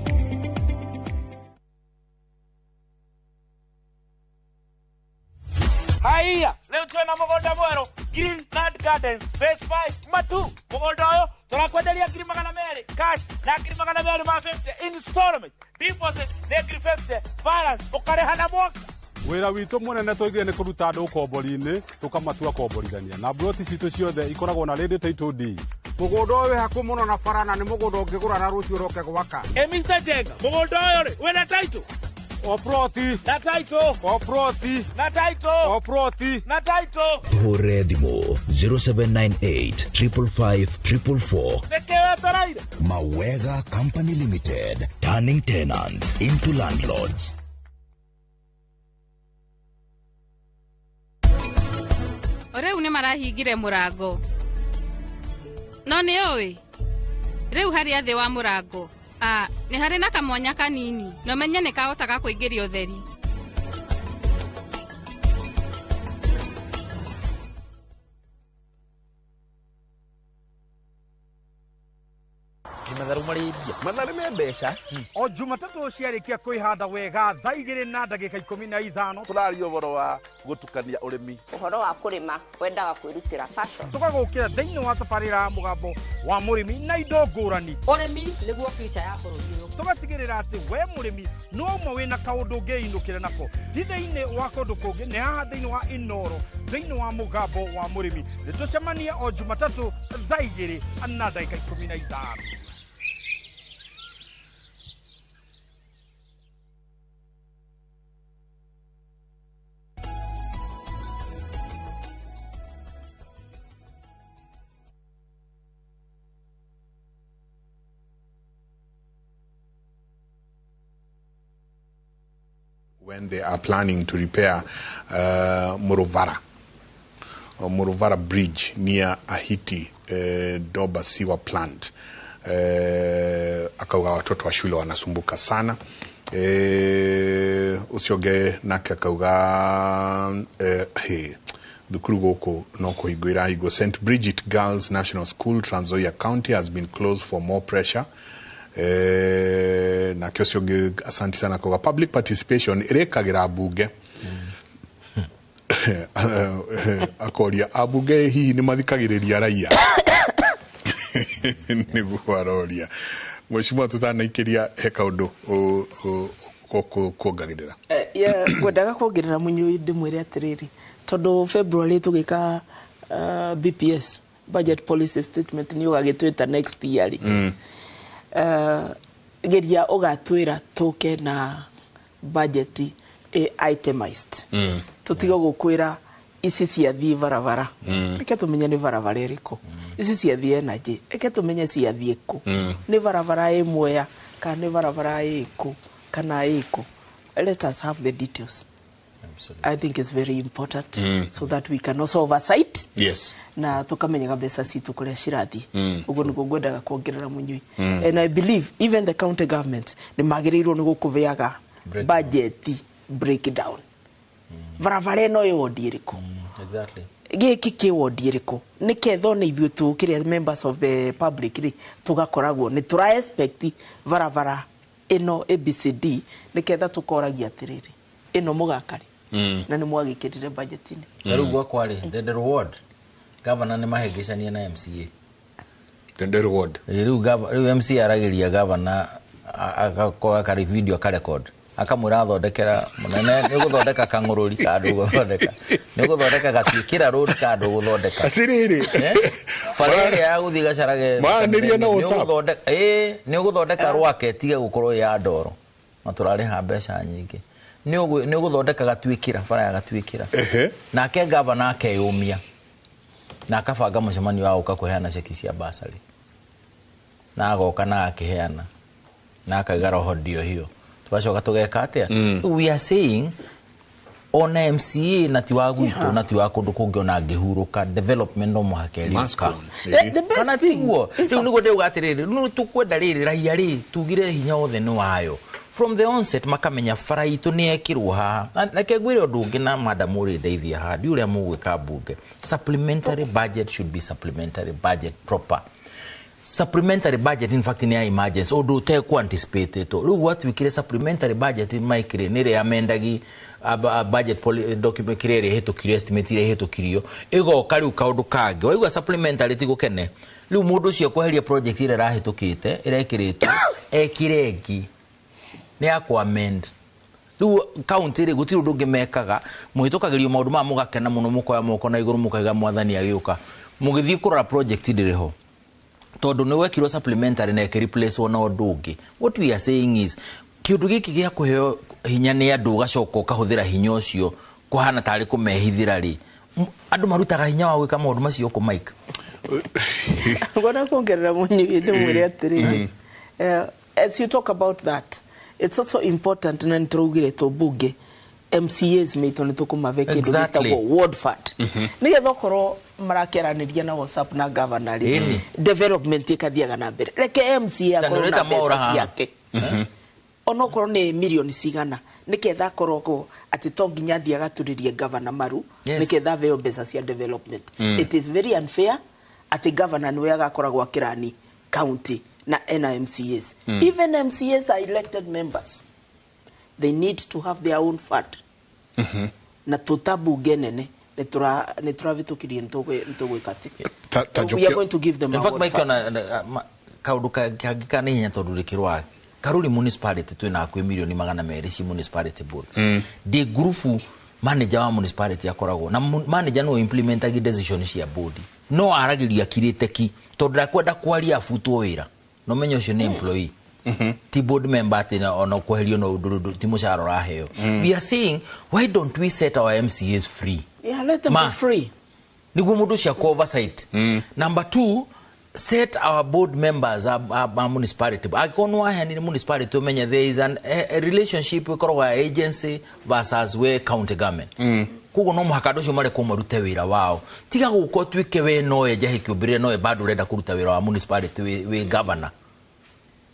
Haiya, leo twena mũgũnda mwerũ, Green Land Gardens Phase 5 Matu. Mũgũnda ũyũ tũrakwenderia 200,000 cash na 250,000 installment. Deposit nĩ 50,000, balance ũkarĩha na mwaka. Wĩra witũ mũnene twaigire nĩ kũruta andũ ũkombori-inĩ tũkamatua komborithania, na mburoti citũ ciothe ikoragwo na ready title deed. Mũgũnda ũyũ wĩ hakuhĩ mũno na bara na nĩ mũgũnda ũngĩgũra na rũciũ ũroke gwaka. Mr. Jenga, mũgũnda ũyũ rĩ, wĩna title? O ploti. Na title. O ploti. Na title. O ploti. Na title. Hũre thimũ 0798 555 444. Nĩkĩ wetereire? Mawega Company Limited, turning tenants into landlords. Rĩu nĩ marahingire mũrango, no nĩ ũĩ rĩu harĩa thĩ wa mũrango nĩ harĩ na kamwanya kanini na ũmenye nĩ kahotaga kũingĩria ũtheri. Matharu marĩ mbia. Matharu me mbeca. O Jumatatũ ciarĩkia kwĩhanda wega thaa 2:15. Tũraria ũhoro wa gũtukania ũrĩmi. Ũhoro wa kũrĩma wendaga kwĩrutĩra passion. Tũgagũkĩra thĩinĩ wa tabarĩra ya mũgambo wa mũrĩmi na indo ngũrani. Ũrĩmi nĩguo future ya bũrũri ũyũ. Tũgatigĩrĩra atĩ we mũrĩmi no ũmwe wĩna kaũndũ ũngĩinũkĩra nako. Ti thĩinĩ wa kũndũ kũngĩ, nĩ haha thĩinĩ wa Inoro, thĩinĩ wa mũgambo wa mũrĩmi. Nĩtũcemanie o Jumatatũ thaa 2:15. When they are planning to repair Muruvara Bridge near Ahiti Doba Sewer Plant. Akauga watoto wa shule wanasumbuka sana. Usioge nake akauga hey, thukuru gũkũ no kũhingwo irahingwo. St. Bridget Girls National School, Trans Nzoia County has been closed for more pressure. Nake ũcio ũngĩ asante sana koga public participation ĩrĩkagĩra mbunge. Akoria ambunge hihi nĩ mathikagĩrĩria raia? Nĩguo aroria. Mheshimiwa, tutanaikĩria he kaũndũ kuongagĩrĩra. Ngwendaga kuongerera mũnyui ndĩmwĩre atĩrĩrĩ, tondũ February tũgĩka BPS budget policy statement nĩ ũgagĩtwĩta next year rĩ. Geria ũgatwĩra tũke na budget itemized. Tũtige gũkwĩra ici ciathiĩ barabara. Reke tũmenye nĩ barabara ĩrĩkũ. Ici ciathiĩ energy. Reke tũmenye ciathiĩ kũ. Nĩ barabara ĩ Mwea kana nĩ barabara ĩkũ kana ĩkũ. Let us have the details. I think it's very important so that we can also oversight na tukamenyaga mbeca citũ kũrĩa cirathiĩ. Ũguo nĩguo ngwendaga kuongerera mũnyui. And I believe even the county governments nĩ magĩrĩirwo nĩ gũkũbeaga budget breakdown. Barabara ĩno ĩ wodi ĩrĩkũ? Gĩkĩ kĩ wodi ĩrĩkũ? Nĩketha ona ithuĩ tũkĩrĩa members of the public rĩ tũgakoragwo nĩ tũra expect barabara ĩno ABCD nĩketha tũkoragia atĩrĩrĩ ĩno mũgaka rĩ na nĩ mwagĩkĩrire budget-inĩ. Ta rĩu gwakwa rĩ, Ndenderu ward, governor nĩ mahĩngĩcania na MCA. Ndenderu ward. Rĩu MCA aragĩria governor agakorwo karĩ video akarecord akamwĩra athondekera mũnene nĩ ũgũthondeka kang'ũrũri ka ndũgũthondeka nĩ ũgũthondeka gatuĩkĩra road ka ndũgũthondeka. Atĩrĩrĩ. Bara ĩrĩa ya gũthiĩ Gacarage Maranĩria na WhatsApp. Nĩ ũgũthondeka rwake tige gũkorwo ya ndoro na tũrarĩha mbeca nyingĩ. Nĩ ũgũthondeka gatuĩkĩra bara ya gatuĩkĩra. Nake gavana akeyũmia na akabanga mũcemanio wa gũka kũheana ceki cia basarĩ na agoka na akĩheana na akaiga roho ndio hiyo. Tũgacoka tũgeka atĩa? We are saying ona MCA na ti wa gwitũ na ti wa kũndũ kũngĩ ona angĩhurũka development no mũhaka ĩrĩũka. Kana tiguo? Rĩu nĩguo ndĩuga atĩrĩrĩ, nĩ tũkwenda rĩrĩ raia rĩ tugire hinya wothe nĩ wayo. From the onset makamenya bara itũ nĩ yekĩrwo haha. Reke ngwĩre ũndũ ũngĩ na madam ũrĩ ndeithia haha, ndiũĩ ũrĩa mũgwĩka mbunge. Supplementary budget should be supplementary budget proper. Supplementary budget in fact ni ya emergency ũndũ ũtekũ anticipate to. Rĩu gwatuĩkire supplementary budget Mike rĩ nĩ ĩrĩa amendagi budget document kĩrĩa ĩrĩa ĩhĩtũkirio estimate ĩrĩa ĩhĩtũkirio ĩgoka rĩu kaũndũ kangĩ. Waigua supplementary ti gũkene. Rĩu mũndũ ũcio kweheria project ĩrĩa ĩrahĩtũkĩte ĩrekĩrĩtwo ekĩre ĩngĩ nĩ ya kũ amend. Rĩu county rĩ gũtirĩ ũndũ ũngĩ mekaga mũhĩtũkagĩrio maũndũ maya mũgakena mũno mũkoya moko na igũrũ mũkaiga mwathani agĩũka mũgĩthiĩ kũrora project ndĩrĩ ho tondũ nĩ wekirwo supplementary na ĩkĩ-replace na ũndũ ũngĩ. What we are saying is kĩũndũ gĩkĩ gĩa kũheo hinya nĩ andũ ũgacoka ũkahũthĩra hinya ũcio kũhana tarĩ kũmehithĩra rĩ andũ marutaga hinya wa gwĩka maũndũ macio kũ Mike. Ngona kuongerera mũnyui ndĩmwĩre atĩrĩrĩ, as you talk about that it's also important na nĩtũraugire tũmbunge MCAs meitũ nĩ tũkũmabe kĩndũ gĩtagwo ward fund nĩgetha okorwo marakĩaranĩria na WhatsApp na governor rĩ development ĩkathiaga na mbere. Reke MCA akorwo na mbeca ciake onokorwo nĩ mirioni cigana nĩketha akorwo atĩ to nginya athiĩ agatũrĩrie governor maru nĩketha aveo mbeca cia development. It is very unfair atĩ governor nĩwe agakoragwo akĩrani county na ena MCAs. Even MCAs are elected members. They need to have their own fund. Na tũtabunge nene nĩ tũravĩtũkirie nĩ tũgwĩka atĩ. We are going to give them in a fact ward Mike fund. ona kaũndũ kangĩ ka nĩ hinya tondũ rĩkĩrwa Karuri municipality twĩna hakuhĩ mirioni 200 ci municipality board. Ndĩ ngurubu manager wa municipality akoragwo na manager no implementagi decision cia board no aragĩria akirĩte ki tondũ ndakwenda kwaria abutwo wĩra no menye ũcio nĩ employee ti board member atĩ ona kweherio no ũndũ ti mũcara ũraheo. We are saying why don't we set our MCAs free? Yeah, let them be free. Nĩguo mũndũ ũcio akwa oversight. Number 2, set our board members our municipality. Angĩkorwo nĩ waheanire municipality ũmenye there is a relationship ĩkoragwo ya agency versus we county government. Koguo no mũhaka andũ acio marekwo marute wĩra wao. Tiga gũka ũtuĩke we nowe njahi kĩũmbĩrĩre nowe bado ũrenda kũruta wĩra wa municipality wĩ governor.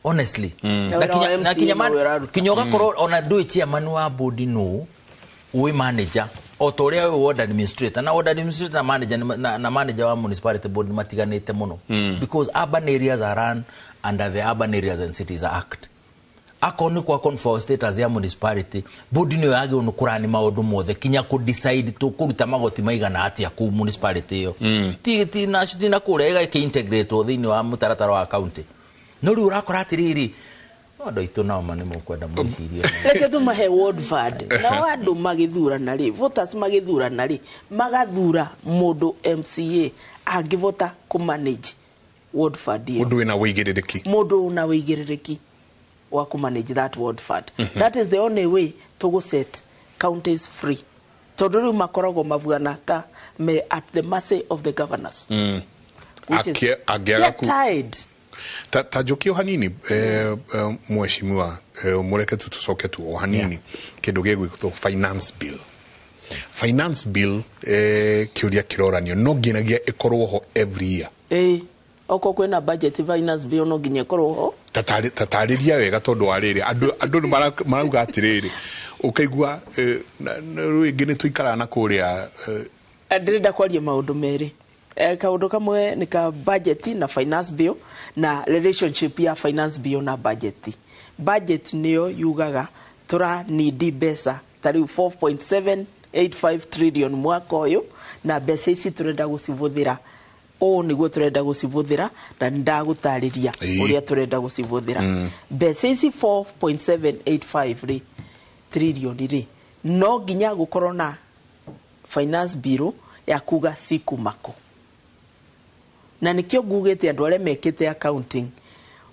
Honestly. Na wĩra wa Na MCA kinya nowe ũraruta. kinya ũgakorwo ona ndũĩ chairman wa board nũ ũĩ manager o ta ũrĩa wĩ ward administrator na ward administrator na manager na manager wa municipality board nĩ matiganĩte mũno because urban areas are run under the Urban Areas and Cities Act. Akorwo nĩ kwa confer status ya municipality board nĩyo yagĩrĩirwo nĩ kũrani maũndũ mothe kinya kũ decide tũkũruta magoti maigana atĩa kũu municipality ĩyo. Ti na kũrĩa ĩgakĩ integrate thĩinĩ wa mũtaratara wa county. No rĩu ũrakora atĩrĩrĩ andũ aitũ nao ma nĩ mũkwenda mwĩcirie. Reke tũmahe ward fund. Nao andũ magĩthurana rĩ, voters magĩthurana rĩ, magathura mũndũ MCA angĩvota kũ manage ward fund ĩyo. Mũndũ wĩna wĩigĩrĩrĩki. Mũndũ una wĩigĩrĩrĩki wa kũ manage that ward fund. That is the only way to set counties free, tondũ rĩu makoragwo mabuana ta me at the mercy of the governors, which is angĩaga they are tied. Ta njũkie o hanini, mheshimiwa, mũreke tu tũcoke tu o hanini kĩndũ gĩgwĩtwo finance bill. Finance bill, kĩũria kĩroranio no nginyagia ĩkorwo ho every year? Ĩĩ, okorwo kwĩna budget, finance bill no nginya ĩkorwo ho. Tatarĩria wega, tondũ wa rĩrĩ andũ nĩ marauga atĩrĩrĩ, ũkaigua rĩu ĩngĩ nĩ tũikaraga na kũrĩa. Ndĩrenda kwaria maũndũ merĩ. Kaũndũ kamwe nĩ ka budget na finance bill na relationship ya finance bill na budget. Budget nĩyo yugaga tũra need mbeca ta rĩu 4.785 trillion mwaka ũyũ, na mbeca ici tũrenda gũcibũthĩra ũũ nĩguo tũrenda gũcibũthĩra, na nĩ ndagũtarĩria ũrĩa tũrenda gũcibũthĩra. Mbeca ici 4.785 rĩ, trillion rĩ, no nginya gũkorwo na finance bill ya kuga cikumako, na nikio ngugĩte andũ arĩa mekĩte accounting,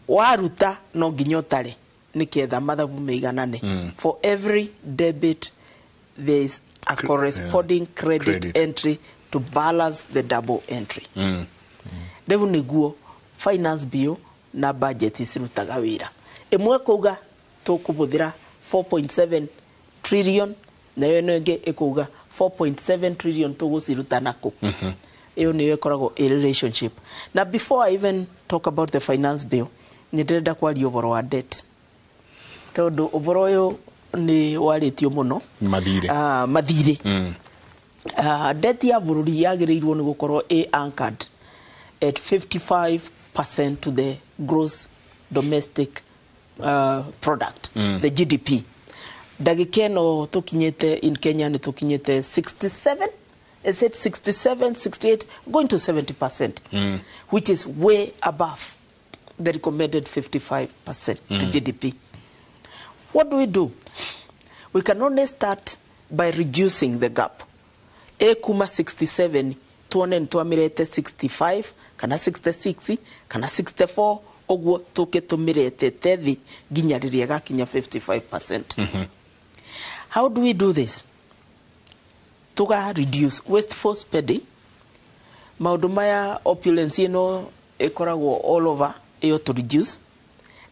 waruta no nginya ũtare nĩketha mathabu maiganane. For every debit there is a corresponding credit, Credit. entry to balance the double entry. Rĩu nĩguo finance bill na budget cirutaga wĩra. Ĩmwe kuga tũkũbũthĩra 4.7 trillion, nayo ĩno ĩngĩ ĩkuga 4.7 trillion tũgũciruta nakũ. Ĩyo nĩyo ĩkoragwo ĩ relationship. Na before I even talk about the finance bill, nĩ ndĩrenda kwaria ũhoro wa debt, tondũ ũhoro ũyũ nĩ warĩtio mũno. Mathirĩ. Mathirĩ. Debt ya bũrũri yagĩrĩirwo nĩ gũkorwo ĩ anchored at 55% to the gross domestic product, the GDP. Ndagĩka ĩno tũkinyĩte in Kenya nĩ tũkinyĩte 67, is it 67, 68, going to 70%, which is way above the recommended 55% to GDP. What do we do? We can only start by reducing the gap. E kuma 67 tuone nĩ twamĩrete 65 kana 66 kana 64, ũguo tũke tũmĩrete thĩ nginya rĩrĩa ĩgakinya 55%. How do we do this? Tuga reduce wasteful spending, maũndũ maya, opulence ĩno ĩkoragwo all over, ĩyo to reduce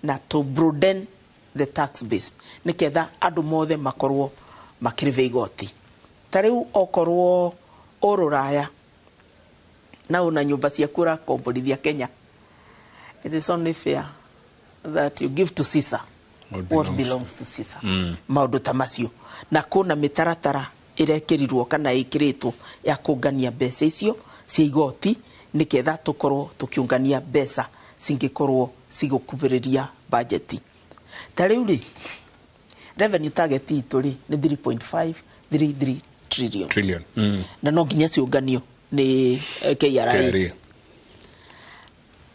na to broaden the tax base nĩketha andũ mothe makorwo makĩrĩba igoti. Ta rĩu okorwo ũrũraya na una nyũmba ciaku ũrakomborithia Kenya, it is only fair that you give to Caesar what what belongs belongs to Caesar. Maũndũ ta macio, na kũna mĩtaratara ĩrekĩrirwo kana ĩkĩrĩtwo ya kũngania mbeca icio cia igoti nĩketha tũkorwo tũkĩũngania mbeca cingĩkorwo cigũkuhĩrĩria bajeti. Ta rĩu rĩ, revenue target itũ rĩ nĩ 3.533 trillion, trillion. Na no nginya ciũnganio nĩ KRA. KRA.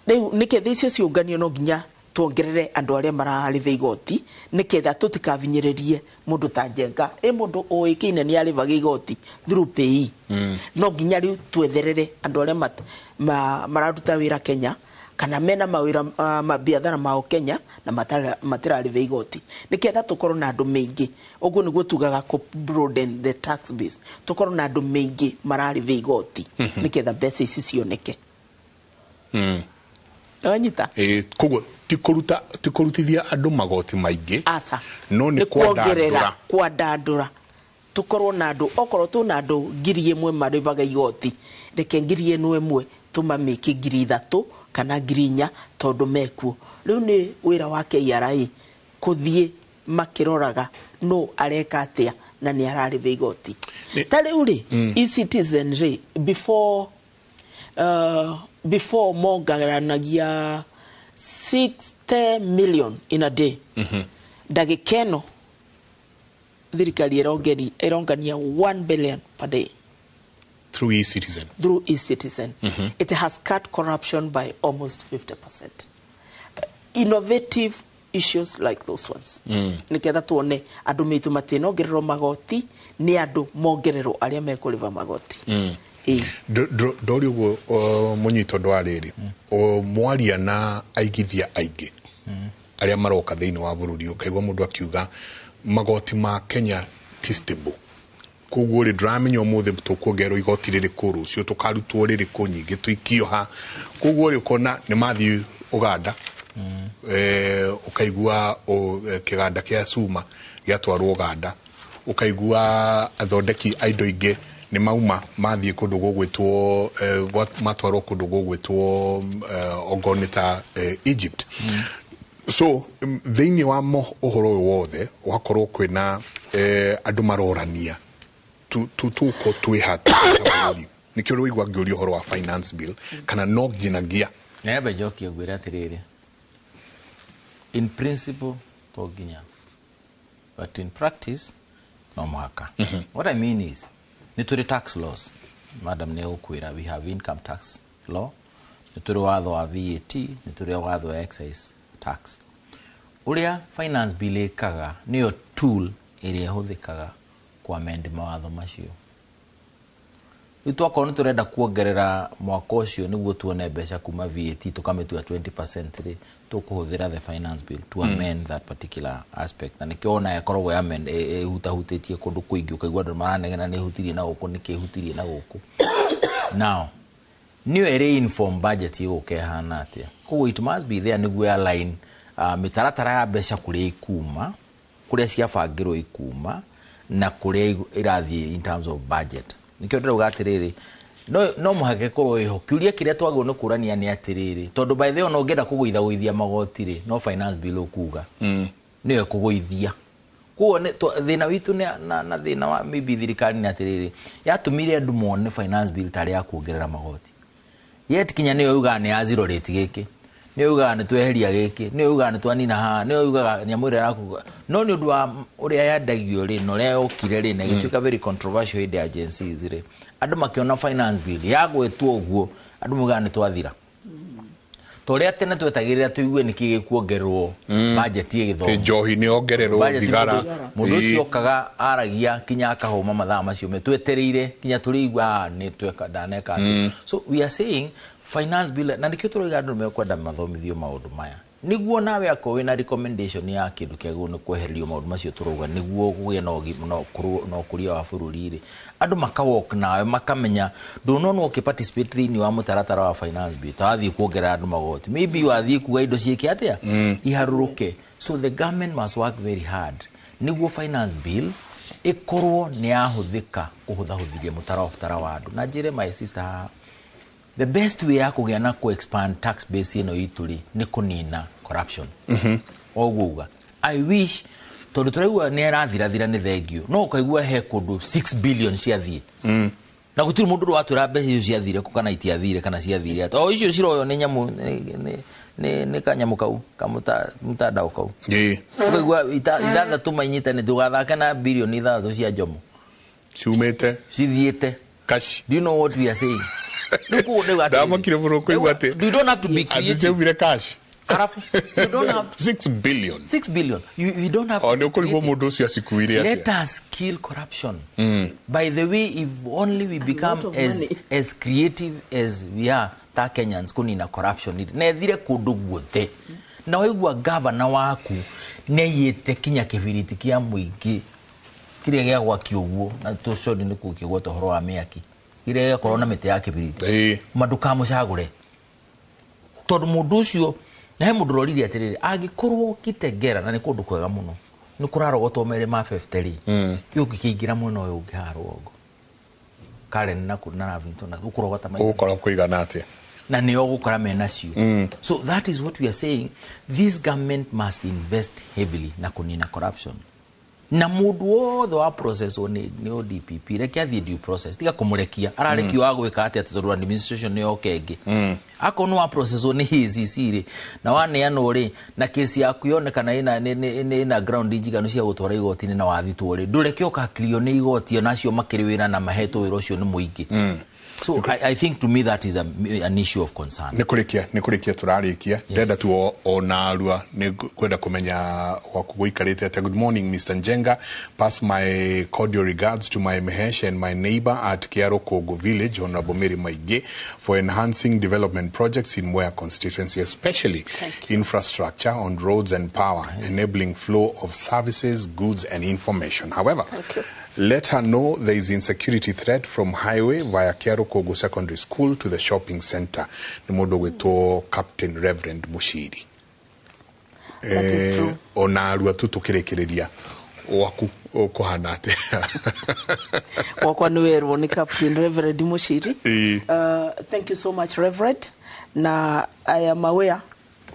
Rĩu nĩketha icio ciũnganio no nginya tuongerere andũ arĩa mararĩba igoti nĩketha tũtikabinyĩrĩrie mũndũ ta Njenga, ĩ mũndũ ũĩkaine nĩ arĩbaga igoti through PAYE. No nginya rĩu twetherere andũ arĩa mararuta wĩra Kenya kana mena mawĩra, mabiathara mao Kenya na matirarĩba igoti, nĩketha tũkorwo na andũ maingĩ. Ũguo nĩguo tugaga kũ broaden the tax base, tũkorwo na andũ maingĩ mararĩba igoti nĩketha mbeca ici cioneke. Nĩwanyita? Ĩ, koguo ti kũruta, ti kũrutithia andũ magoti maingĩ, aca, no nĩ nĩ kuongerera, kwandandũra. Kwandandũra, tũkorwo na andũ, okorwo tũna andũ 1,000 marĩbaga igoti, reke 1,000 tũmamĩke 3,000 kana 4,000 tondũ mekuo. Rĩu nĩ wĩra wa KRA kũthiĩ makĩroraga no areka atĩa na nĩ ararĩba igoti. Ta rĩu rĩ, e-Citizen rĩ, before mongeranagia 60 million in a day. Ndagĩka ĩno thirikari ĩrongania 1 billion per day through e-Citizen. Through e-Citizen. It has cut corruption by almost 50%. Innovative issues like those ones, nĩgetha tuone andũ maitũ matinongererwo magoti, nĩ andũ mongererwo arĩa mekũrĩba magoti. Ndori ũguo mũnyito ũndũ wa rĩrĩ, mwaria na aigithia aingĩ arĩa maroka thĩinĩ wa bũrũri, ũkaigua mũndũ akiuga magoti ma Kenya ti stable, koguo rĩ, ndĩramenya ũmũthĩ tũkuongererwo igoti rĩrĩkũ, rũciũ tũkarutwo rĩrĩkũ, nyingĩ tũikio ha. Koguo rĩ, ũkona nĩ mathiĩ Ũganda, ũkaigua kĩganda kĩa cuma gĩatwarwo Ũganda, ũkaigua athondeki a indo ingĩ nĩ mauma mathiĩ kũndũ gũgwĩtwo matwarwo kũndũ gũgwĩtwo ongorwo nĩ ta Egypt. So thĩinĩ wa ũhoro ũyũ wothe, ũgakorwo kwĩna andũ marorania tuko twĩ ha ta bũrũri. Nĩkĩo ũraigua ngĩũria ũhoro wa finance bill kana no nginyagia Nyambe njokie ngwĩre atĩrĩrĩ, in principle to nginya, but in practice no mũhaka. What I mean is, nĩ tũrĩ tax laws, madam nĩ egũkwĩra, we have income tax law, nĩ tũrĩ watho wa VAT, nĩ tũrĩ watho wa excise tax. Ũrĩa finance bill ĩkaga, nĩyo tool ĩrĩa ĩhũthĩkaga kũ-amend mawatho macio. Rĩu twakorwo nĩ tũrenda kuongerera mwaka ũcio nĩguo tuone mbeca kuma VAT, tũkamĩtua 20% rĩ, tũkũhũthĩra the finance bill to amend that particular aspect. Na nĩkĩo wona ĩkoragwo amend ĩhutahutĩtie kũndũ kũingĩ, ũkaigua andũ maranegena nĩ ĩhutirie na gũkũ, nĩkĩ ĩhutirie na gũkũ. Now nĩyo ĩrĩ inform budget ĩgũka ĩhana atĩa. Koguo it must be there nĩguo align mĩtaratara ya mbeca kũrĩa ikuma, kũrĩa ciabangĩrwo ikuma, na kũrĩa irathiĩ in terms of budget. Nĩkĩo ndĩrauga atĩrĩrĩ, no mũhaka ĩkorwo ĩho. Kĩũria kĩrĩa twagĩrĩirwo nĩ kũrania nĩ atĩrĩrĩ, tondũ by the way, ona ũngĩenda kũgũithagũithia magoti rĩ, no finance bill ũkuga nĩyo ĩkũgũithia. Koguo thĩna witũ na thĩna wa maybe thirikari nĩ atĩrĩrĩ, yatũmire andũ mone finance bill tarĩ ya kuongerera magoti, yet kinya nĩyo yugaga nĩ ya zero rate, gĩkĩ nĩyo yugaga nĩ tweheria, gĩkĩ nĩyo yugaga nĩ twanina haha, nĩyo yugaga nyamũ ĩrĩa ĩrakuga. No nĩ ũndũ wa ũrĩa yendagio rĩ, na ũrĩa yokire rĩ, na ĩgĩtuĩka very controversial hĩndĩ ya Gen Zs rĩ, andũ makĩona finance bill yagwĩtwo ũguo, andũ maugaga nĩ twathira. Ta ũrĩa tene twetagĩrĩra tũigue nĩkĩ gĩkuongererwo budget ya gĩthomo. Njohi nĩ yongererwo, Budget. thigara. Mũndũ ũcio okaga aragia kinya akahũma mathaa macio me twetereire kinya tũrĩigua, "Ah, nĩ tweka ndaneka atĩa." So we are saying finance bill, na nĩkĩo tũroiga andũ mekwenda mathomithio maũndũ maya, nĩguo nawe akorwo wĩna recommendation ya kĩndũ kĩagĩrĩirwo nĩ kwehererio maũndũ macio tũrauga, nĩguo kũgĩe na na ũkũria wa bũrũri rĩ, andũ makawalk nawe, makamenya ndũnona ũkĩ participate thĩinĩ wa mũtaratara wa finance bill ta wathiĩ kuongerera andũ magoti, maybe wathiĩ kuga indo ciĩke atĩa, iharũrũke. So the government must work very hard nĩguo finance bill ĩkorwo nĩ yahũthĩka kũhũthahũthĩria mũtaratara wa andũ. Na njĩre my sister haha, the best way ya kũgĩa na kũ expand tax base ĩno itũ rĩ, nĩ kũnina corruption. O ũguo uga, I wish, tondũ tũraigua nĩ arathirathira, nĩ thengio, no ũkaigua he kũndũ 6 billion ciathiĩ na gũtirĩ mũndũ ũratwĩra mbeca icio ciathire kũ, kana itiathire, kana ciathire atĩa. O icio ciroywo nĩ nyamũ nĩ kanyamũ kau kamũtandao kau, ũkaigua 6 mainyitane, tũgathake na bilioni 6 cia Njomo ciumĩte cithiĩte cash. Do you know what we are saying? Rĩu koguo ndauga atĩrĩrĩ, Ndamakire mũno kũigua atĩ you don't have to be atĩ creative. ciaumire cash. Arafu, you don't have 6 billion. 6 billion. You don't have O to nĩ ũkũrigwo mũndũ ũcio acikuire Let atĩa. us kill corruption. By the way, if only we become lot of as, money. as creative as we are ta Kenyans kũnina corruption na ĩthire kũndũ guothe. Na waigua gavana waku nĩ aiyĩte kinya kĩbiriti kĩa mũingĩ kĩrĩa gĩa gwakio ũguo, na tũconi nĩ kũkĩgweta ũhoro wa mĩaki, kĩrĩa gĩakorwo na mĩtĩ ya kĩbiriti, ma ndũkamũcagũre, tondũ mũndũ ũcio na he mũndũ ũroririe atĩrĩrĩ, angĩkorwo Kitengela, na nĩ kũndũ kwega mũno, nĩ kũrarogotwo merĩ ma 50 rĩ, ũngĩkĩingĩra mwena ũyũ ũngĩ haha rũgongo Karen na Lavington ũkũrogota maita Ũgũkora kũigana atĩa? Na nĩo ũgũkora menacio. So that is what we are saying, this government must invest heavily na kũnina corruption. Na mũndũ wothe wa processwo nĩ ODPP, reke athiĩ due process, tiga kũmũrekia ararekio wa gwĩka atĩa, tondũ administration nĩ yoka ĩngĩ. Akorwo nĩ wa processwo nĩ ACC rĩ, na waneanwo rĩ, na kesi yaku yonekana ĩna ground njiganu cia gũtwara igoti-inĩ na wathitwo rĩ, ndũreke ũkakirio nĩ igoti, onacio makĩrĩ wĩra na mahetwo wĩra ũcio nĩ mũingĩ. So I think to me that is an issue of concern. Nä kå rä kia tå rarä kia ndenda tu o narua nä kwenda kå menya gwaku gå ikarä te. Good morning, Mr. Njenga. Pass my cordial regards to my Mehesh and my neighbor at Kiaro Kogo village, Honorable Mary Maige, for enhancing development projects in Mwea constituency, especially infrastructure on roads and power, enabling flow of services, goods and information. However, let her know there is insecurity threat from highway via Kiaro Kogo Secondary School to the shopping center. Nĩ mũndũ gwĩtwo Captain Reverend Mushiri. That is true. Ona arua tu tũkĩrĩkĩrĩria, waku ũkũhana atĩa? Wakwa nĩ werwo nĩ Captain Reverend Mushiri. Ĩĩ. Thank you so much, Reverend. Na I am aware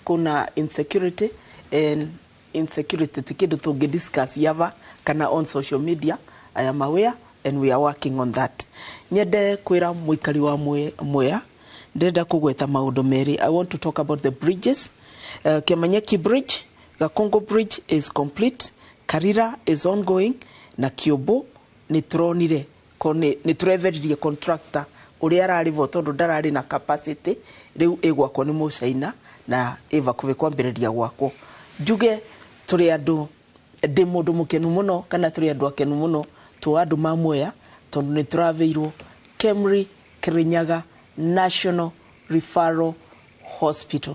kuna insecurity, and insecurity ti kĩndũ tũngĩ discuss yava kana on social media. I am aware and we are working on that. Nyende kwĩra mũikari wa Mwea, ndĩrenda kũgweta maũndũ merĩ. I want to talk about the bridges. Kiamanyeki Bridge, Gakongo Bridge is complete, Karira is ongoing, na Kiombo nĩ tũronire nĩ tũreveririe contractor ũrĩa ararĩ vo tondũ ndararĩ na capacity. Rĩu ĩgwakwo nĩ Mũcaina na ĩ vakuhĩ kwambĩrĩria gwakwo. Njuge tũrĩ andũ, ndĩ mũndũ mũkenu mũno, kana tũrĩ andũ akenu mũno tũ andũ ma Mwea, tondũ nĩ tũraveirwo Kemri Kirinyaga National Referral Hospital.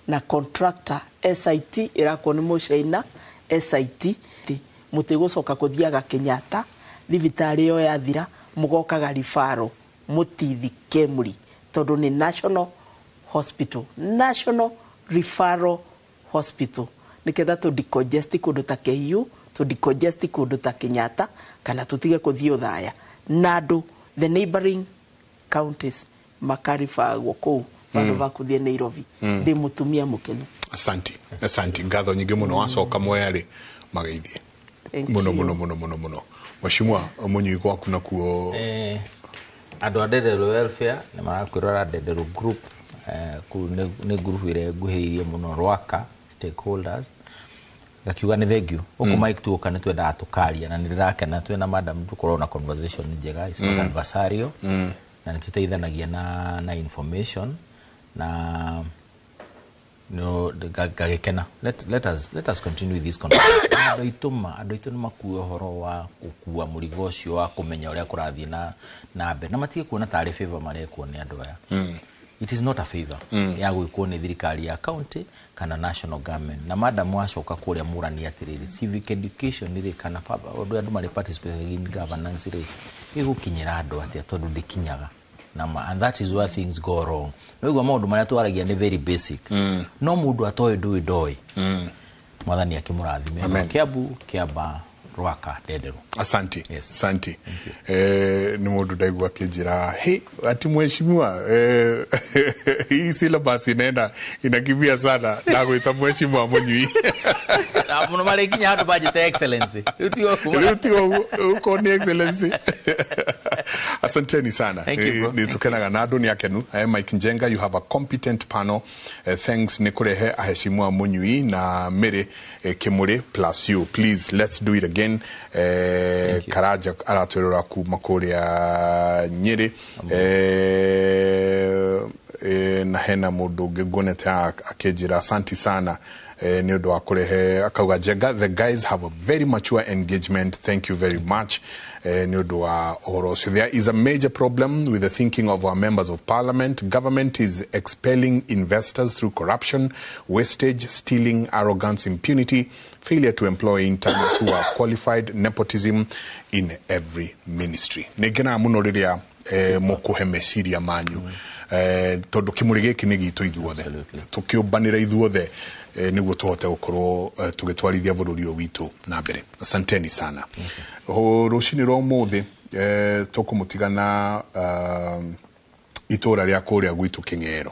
Na contractor SIT ĩrakwo nĩ Mũcaina SIT. Mũtigũcoka kũthiaga Kenyatta thibitarĩ ĩyo yathira, mũgokaga referral mũtithi Kemri, tondũ nĩ national hospital, national referral hospital, nĩgetha tũ decongest kũndũ ta KU, tũ decongest kũndũ ta Kenyatta, kana tũtige kũthiĩ Othaya, na andũ the neighboring counties makaribagwo kũu vandũ va kũthiĩ Nairobi. Ndĩ mũtumia mũkenu. Asanti, asanti, ngatho nyingĩ mũno. Wacoka Mwea rĩ, mageithie Thank mũno you. Mũno mũno mũno mũno, Mheshimiwa Mũnyui, gwaku nakuo? Andũ a Ndenderũ Welfare nĩ marakwĩrora Ndenderũ Group. Kũu nĩ group ĩrĩa ĩnguhĩrĩirie mũno Rwaka stakeholders. Ngakiuga nĩ thank you gũkũ. Mike, tuoka nĩ twendaga tũkaria na nĩ ndĩrakena twĩna madam tũkorwo na conversation njega. It's not adversarial na nĩ tũteithanagia na information na no ngagĩkena. Let us continue with this conversation. Andũ aitũ ma andũ aitũ nĩ makue ũhoro wa gũkua mũrigo ũcio wa kũmenya ũrĩa kũrathiĩ na mbere, na matige kuona tarĩ favor marekwo nĩ andũ aya. It is not a favor ya gwĩkwo nĩ thirikari ya county kana national government. Na madam, wacoka kũrĩa mũrani atĩrĩrĩ, civic education rĩ, kana ũndũ andũ marĩ participate in governance rĩ, ĩgũkinyĩra andũ atĩa? Tondũ ndĩkinyaga nama, and that is where things go wrong. Nĩũigua maũndũ marĩa twaragia nĩ very basic, no mũndũ atoĩ ndũĩ ndoĩ. Mwathani akĩmũrathime. Amen. Kiambu, Kiamba, Rwaka, Ndenderũ. Asanti, asanti. Nĩ mũndũ ndaigua akĩnjĩra he ati mheshimiwa, hii syllabus inaenda inakimbia sana, ndagwĩta Mheshimiwa Mũnyui. Na mũno marĩkinya handũ banjĩte excellency, rĩu tigo kuma. Rĩu tigo ũkorwo nĩ excellency. Asanteni sana. Thank you, bro. Nĩ tũkenaga na andũ nĩ akenu. Mike Njenga, you have a competent panel. Thanks nĩ kũrehe aheshimiwa Mũnyui na Mary Kimuri plus you. Please, let's do it again. Karaja aratwĩrora kuma kũrĩa Nyĩrĩ. Na hena mũndũ ũngĩ nguonete akĩnjĩra asanti sana nĩ ũndũ wa kũrehe, akauga Njenga, the guys have a very mature engagement. Thank you very much nĩ ũndũ wa ũhoro ũcio. There is a major problem with the thinking of our members of parliament. Government is expelling investors through corruption, wastage, stealing, arrogance, impunity, failure to employ interns who are qualified, nepotism in every ministry. Nĩ ngenaga mũno rĩrĩa mũkũhe meciria manyu, tondũ kĩmũrĩ gĩkĩ nĩ gitũ ithuothe, tũkĩũmbanĩra ithuothe nĩguo tũhote gũkorwo tũgĩtwarithia bũrũri ũyũ witũ na mbere. Asanteni sana. Rũcinĩ rwa ũmũthĩ tũkũmũtigana itũra rĩa kũrĩa gwitũ Kĩng'ero.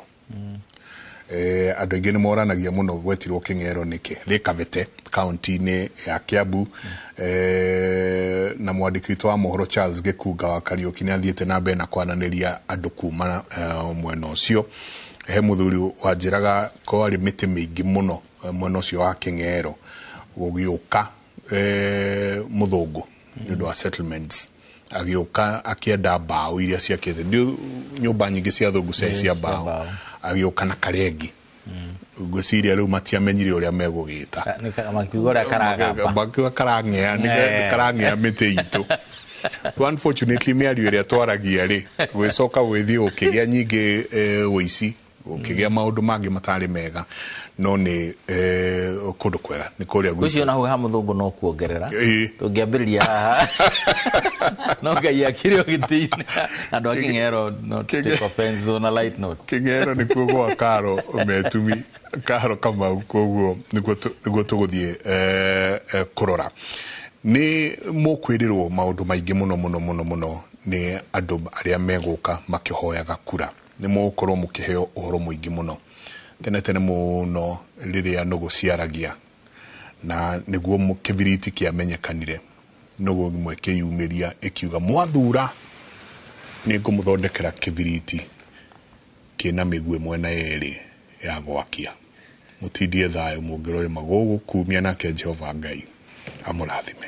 Andũ aingĩ nĩ moranagia mũno gwetirwo Kĩng'ero nĩkĩ, rĩ Kabete kaunti-inĩ ya Kiambu. Na mwandĩki witũ wa mohoro Charles Gĩkunga wa Kariũki nĩ athiĩte na mbere na kwaranĩria andũ kuma mwena ũcio. He mũthuri wanjĩraga kwarĩ mĩtĩ mĩingĩ mũno mwena ũcio wa Kĩng'ero, gũgĩũka mũthũngũ nĩ ũndũ wa settlements, Agĩũka akĩenda mbaũ iria ciakĩte nyũmba nyingĩ cia thũngũ ciarĩ cia mbaũ, agĩũka na karengi. Ngwĩciria rĩu matiamenyire ũrĩa megũgĩta, makiuga ũrĩa karagamba, makiuga karang'ea, karang'ea mĩtĩ itũ. Unfortunately mĩario ĩrĩa twaragia rĩ, gwĩcoka gwĩthiĩ gũkĩgĩa nyingĩ ũici, gũkĩgĩa maũndũ mangĩ matarĩ mega, no nĩ kũndũ kwega nĩ kũrĩa gwitũ. Ũcio naho ha mũthũngũ no kuongerera tũngĩambĩrĩria haha no Ngai akĩrĩ o gĩtĩ-inĩ andũ a Kĩng'ero no take offense on a light note. Kĩng'ero nĩkuo gwa Karo Metumi, Karo Kamau, koguo nĩguo tũgũthiĩ kũrora. Nĩ mũkwĩrĩrwo maũndũ maingĩ mũno mũno mũno mũno nĩ andũ arĩa megũka makĩhoyaga kura. Nĩ mũgũkorwo mũkĩheo ũhoro mũingĩ mũno tene tene mũno rĩrĩa nũgũ ciaragia, na nĩguo kĩbiriti kĩamenyekanire. Nũgũ ĩmwe ĩkĩyumĩria ĩkiuga mwathura nĩ ngũmũthondekera kĩbiriti kĩna mĩguĩ mwena yerĩ ya gwakia, mũtindie thayũ mũngĩroima gũgũkumia, nake Jehova Ngai amũrathime.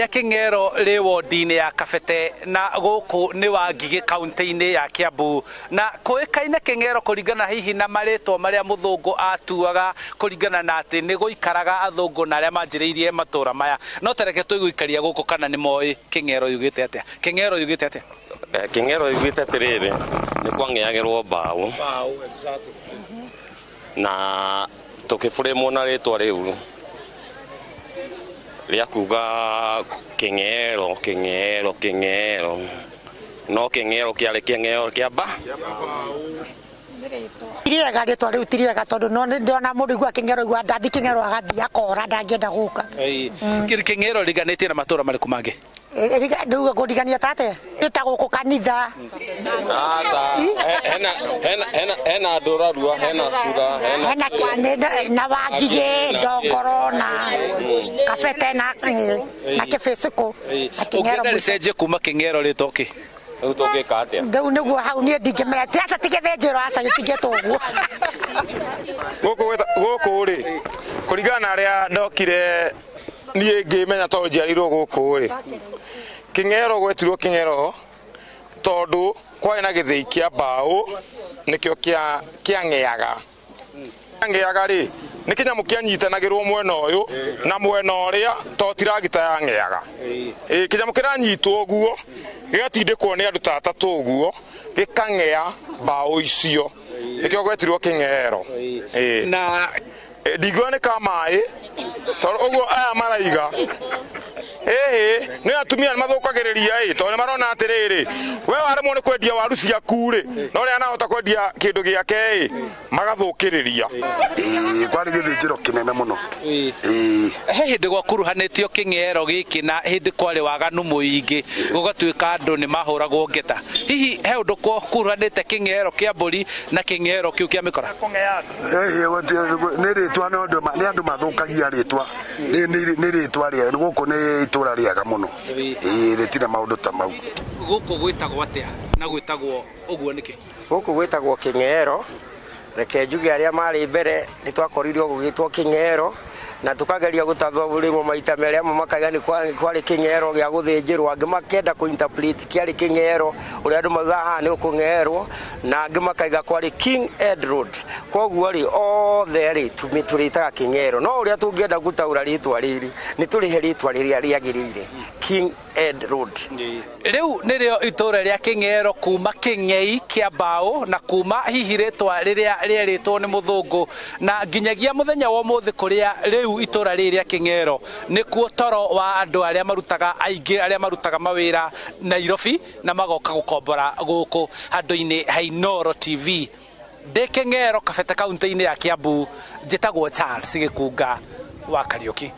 Kĩng'ero rĩ wodi-inĩ ya Kabete na gũkũ nĩ Wangigĩ kaunti-inĩ ya Kiambu, na kũĩkaine Kĩng'ero kũringana hihi na marĩtwa marĩa mũthũngũ atuaga kũringana na atĩ nĩ gũikaraga athũngũ na arĩa manjĩrĩirie matũra maya. No tareke tũigũikaria gũkũ kana nĩ moĩ Kĩng'ero yugĩte atĩa. Kĩng'ero yugĩte atĩa? Kĩng'ero yugĩte atĩrĩrĩ, nĩ kwang'eagĩrwo mbaũ na tũkĩbũrĩmwo na rĩtwa rĩu rĩa kuga Kĩng'ero Kĩng'ero Kĩng'ero, no Kĩng'ero kĩarĩ Kĩng'ero kĩa mba Tiriega rĩtwa rĩu tiriega tondũ no ndĩrona mũndũ igua Kĩng'ero igua ndathi Kĩng'ero agathiĩ akora ndangĩenda gũka. Kĩng'ero riganĩtie na matũra marĩkũ mangĩ? Rĩu ngũrigania ta atĩa? Nĩ ta gũkũ kanitha. Aca, hena ndũrarua, hena cura, hena na Wangigĩ, Ndongoro na Kabete na Kĩbĩcĩkũ. Ũngĩenda rĩcenjie kuma Kĩng'ero rĩtwo kĩ? Rĩu tũngĩka atĩa? Rĩu nĩguo hau niĩ ndingĩmenya ti ata ti gĩthĩnjĩro aca gĩtingĩtwo ũguo. Gũkũ rĩ, kũringana na arĩa ndokire niĩ ngĩmenya tondũ njiarirwo gũkũ rĩ, Kĩng'ero gwetirwo Kĩng'ero tondũ kwarĩ na gĩthĩi kĩa mbaũ nĩkĩo kĩang'eaga. Kĩang'eaga rĩ, nĩ kĩnyamũ kĩanyitanagĩrwo mwena ũyũ na mwena ũrĩa to tiragita yang'eaga. Kĩnyamũ kĩranyitwo ũguo gĩgatindĩkwo nĩ andũ ta atatũ ũguo gĩkang'ea mbaũ icio, nĩkĩo gwetirwo Kĩng'ero. Na ndingiuga nĩ ka maĩ tondũ ũguo aya maraiga ĩhĩ nĩ atumia nĩ mathũkagĩrĩria ĩ, tondũ nĩ marona atĩrĩrĩ, we waremwo nĩ kwendia waru ciaku rĩ, no ũrĩa anahota kwendia kĩndũ gĩake ĩ, magathũkĩrĩria. Kwarĩ gĩthĩnjĩro kĩnene mũno. He hĩndĩ gwakuruhanĩtio Kĩng'ero gĩkĩ na hĩndĩ kwarĩ waganu mũingĩ gũgatuĩka andũ nĩ mahũragwo ngeta. Hihi he ũndũ gwakuruhanĩte Kĩng'ero kĩa mbũri na Kĩng'ero kĩu kĩa mĩkora? Nĩ rĩtwa nĩ andũ mathũkagia rĩtwa, nĩ rĩtwa rĩega gũkũ nĩ itũra rĩega mũno, rĩtirĩ maũndũ ta mau. Gũkũ gwĩtagwo atĩa na gwĩtagwo ũguo nĩkĩ? Gũkũ gwĩtagwo Kĩng'ero. Reke njuge arĩa marĩ mbere nĩ twakorirwo gũgĩtwo Kĩng'ero na tukageria gũtathũrĩrwo maita merĩ, amwe makaiga nĩ kwarĩ Kĩng'ero gĩa gũthĩnjĩrwo, angĩ makenda kũ-interpret kĩarĩ Kĩng'ero ũrĩa andũ maugaga haha nĩ ũkũng'erwo, na angĩ makaiga kwarĩ King Ed Road. Koguo rĩ othe rĩ tũrĩtaga Kĩng'ero, no ũrĩa tũngĩenda gũtaũra rĩtwa rĩrĩ nĩ tũrĩhe rĩtwa rĩrĩa rĩagĩrĩire, King Ed Road. Rĩu nĩrĩo itũra rĩa Kĩng'ero kuma kĩng'ei kĩa mbaũ na kuma hihi rĩtwa rĩrĩa rĩerĩtwo nĩ mũthũngũ na nginyagia mũthenya wa ũmũthĩ kũrĩa rĩu itũra rĩrĩ rĩa Kĩng'ero nĩkuo toro wa andũ arĩa marutaga aingĩ arĩa marutaga mawĩra Nairobi na magoka gũkombora gũkũ handũ-inĩ ha Inooro TV. Ndĩ Kĩng'ero Kabete kaunti-inĩ ya Kiambu, njĩtagwo Charles Gĩkunga wa Kariũki.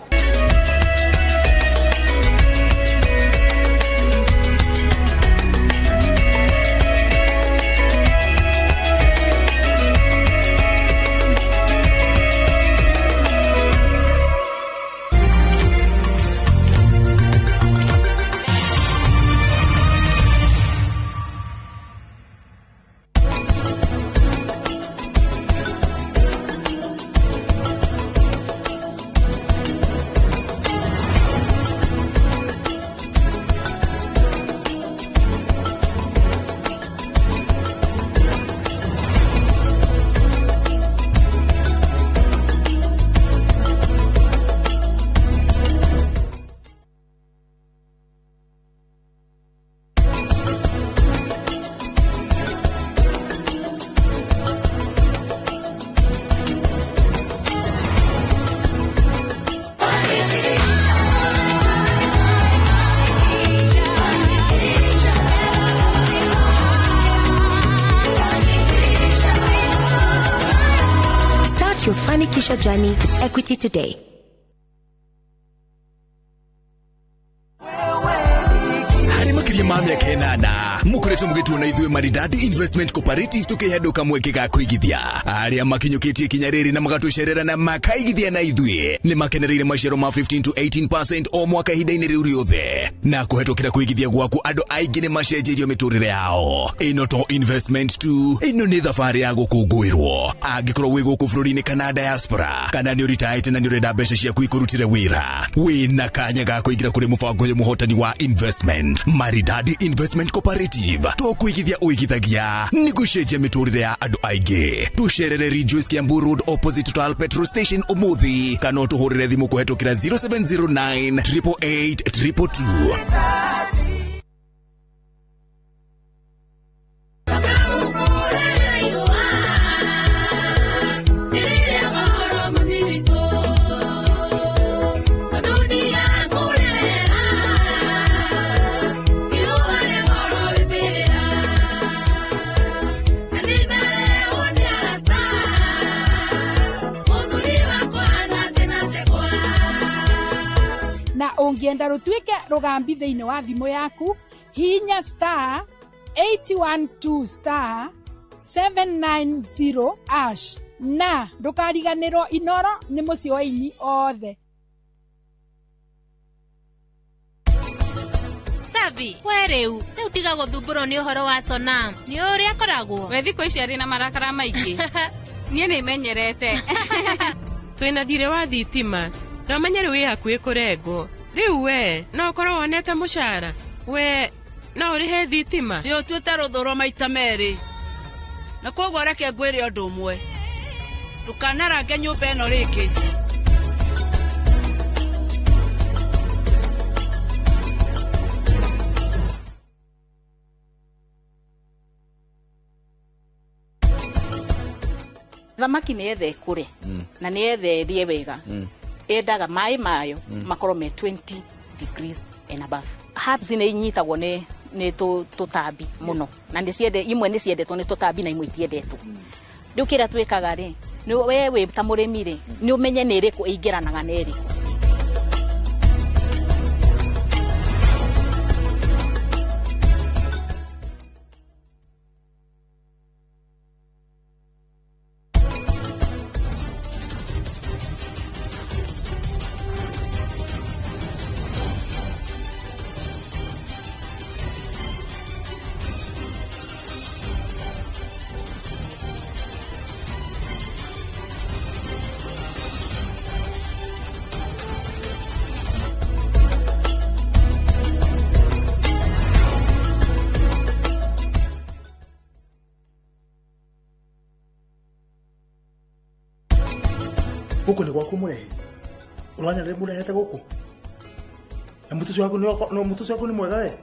Start your Fanikisha journey with Equity today. Harĩ makĩria ma mĩaka 8 mũkoretwo mũgĩtuona ithuĩ Maridadi Investment Cooperative tũkĩhe kamweke ga kũigithia. Arĩa makinyũkĩtie ikinya rĩrĩ na magatũcerera na makaigithia na ithuĩ nĩ makenereire maciaro ma 15 to 18% o mwaka ihinda-inĩ rĩu rĩothe, na kũhetũkĩra kũigithia gwaku andũ aingĩ nĩ macenjeirio mĩtũrĩre yao. Ĩno to investment tu, ĩno nĩ thabarĩ ya gũkũngũĩrwo. Angĩkorwo wĩ gũkũ bũrũri-inĩ kana diaspora, kana nĩ ũritaĩte na nĩ ũrenda mbeca ciaku ikũrutĩre wĩra, wĩna kanya ga kũingĩra kũrĩ mũbango ũyũ mũhotani wa investment. Maridadi Investment Cooperative, to kũigithia ũigithagia nĩ gũcenjia mĩtũrĩre ya andũ aingĩ. Tũcerere Rejoice Kiambu Road opposite Total petrol station ũmũthĩ, kana ũtũhũrĩre thimũ kũhetũkĩra 0709 888 222. Na ũngĩenda rũtuĩke rũgambi thĩinĩ wa thimũ yaku, hihinya star 812 star 790 ash, na ndũkariganĩrwo Inoro nĩ mũciĩ wa aini othe. Savi, we rĩu rĩu tiga gũthumbũrwo nĩ ũhoro wa Sonam, nĩ ũrĩa akoragwo. We thikũ ici arĩ na marakara maingĩ. Niĩ nĩ menyerete. Twĩna thirĩ wa thitima na ũmenye rĩu wĩ hakuhĩ kũrengwo. Rĩu we no ũkorwo wonete mũcara, we no ũrĩhe thitima. Nĩ ũtuĩte rũthũro maita merĩ, na koguo reke ngwĩre ũndũ ũmwe, ndũkanarange nyũmba ĩno rĩngĩ. Thamaki nĩ yetha ĩkũre na nĩ yetha ĩrĩe wega, yendaga maĩ mayo makorwo me 20 degrees and above. Herbs nĩ inyitagwo nĩ tũtambi mũno, na nĩ ciende imwe nĩ ciendetwo nĩ tũtambi na imwe itiendetwo. Rĩu kĩrĩa twĩkaga rĩ, nĩ we wĩ ta mũrĩmi rĩ, nĩ ũmenye nĩ ĩrĩkũ ĩingĩranaga na ĩrĩkũ. Gũkũ nĩ gwaku mũrehe, ũranyarire mũrehete gũkũ, na mũtũ ũcio waku nĩ mwega we.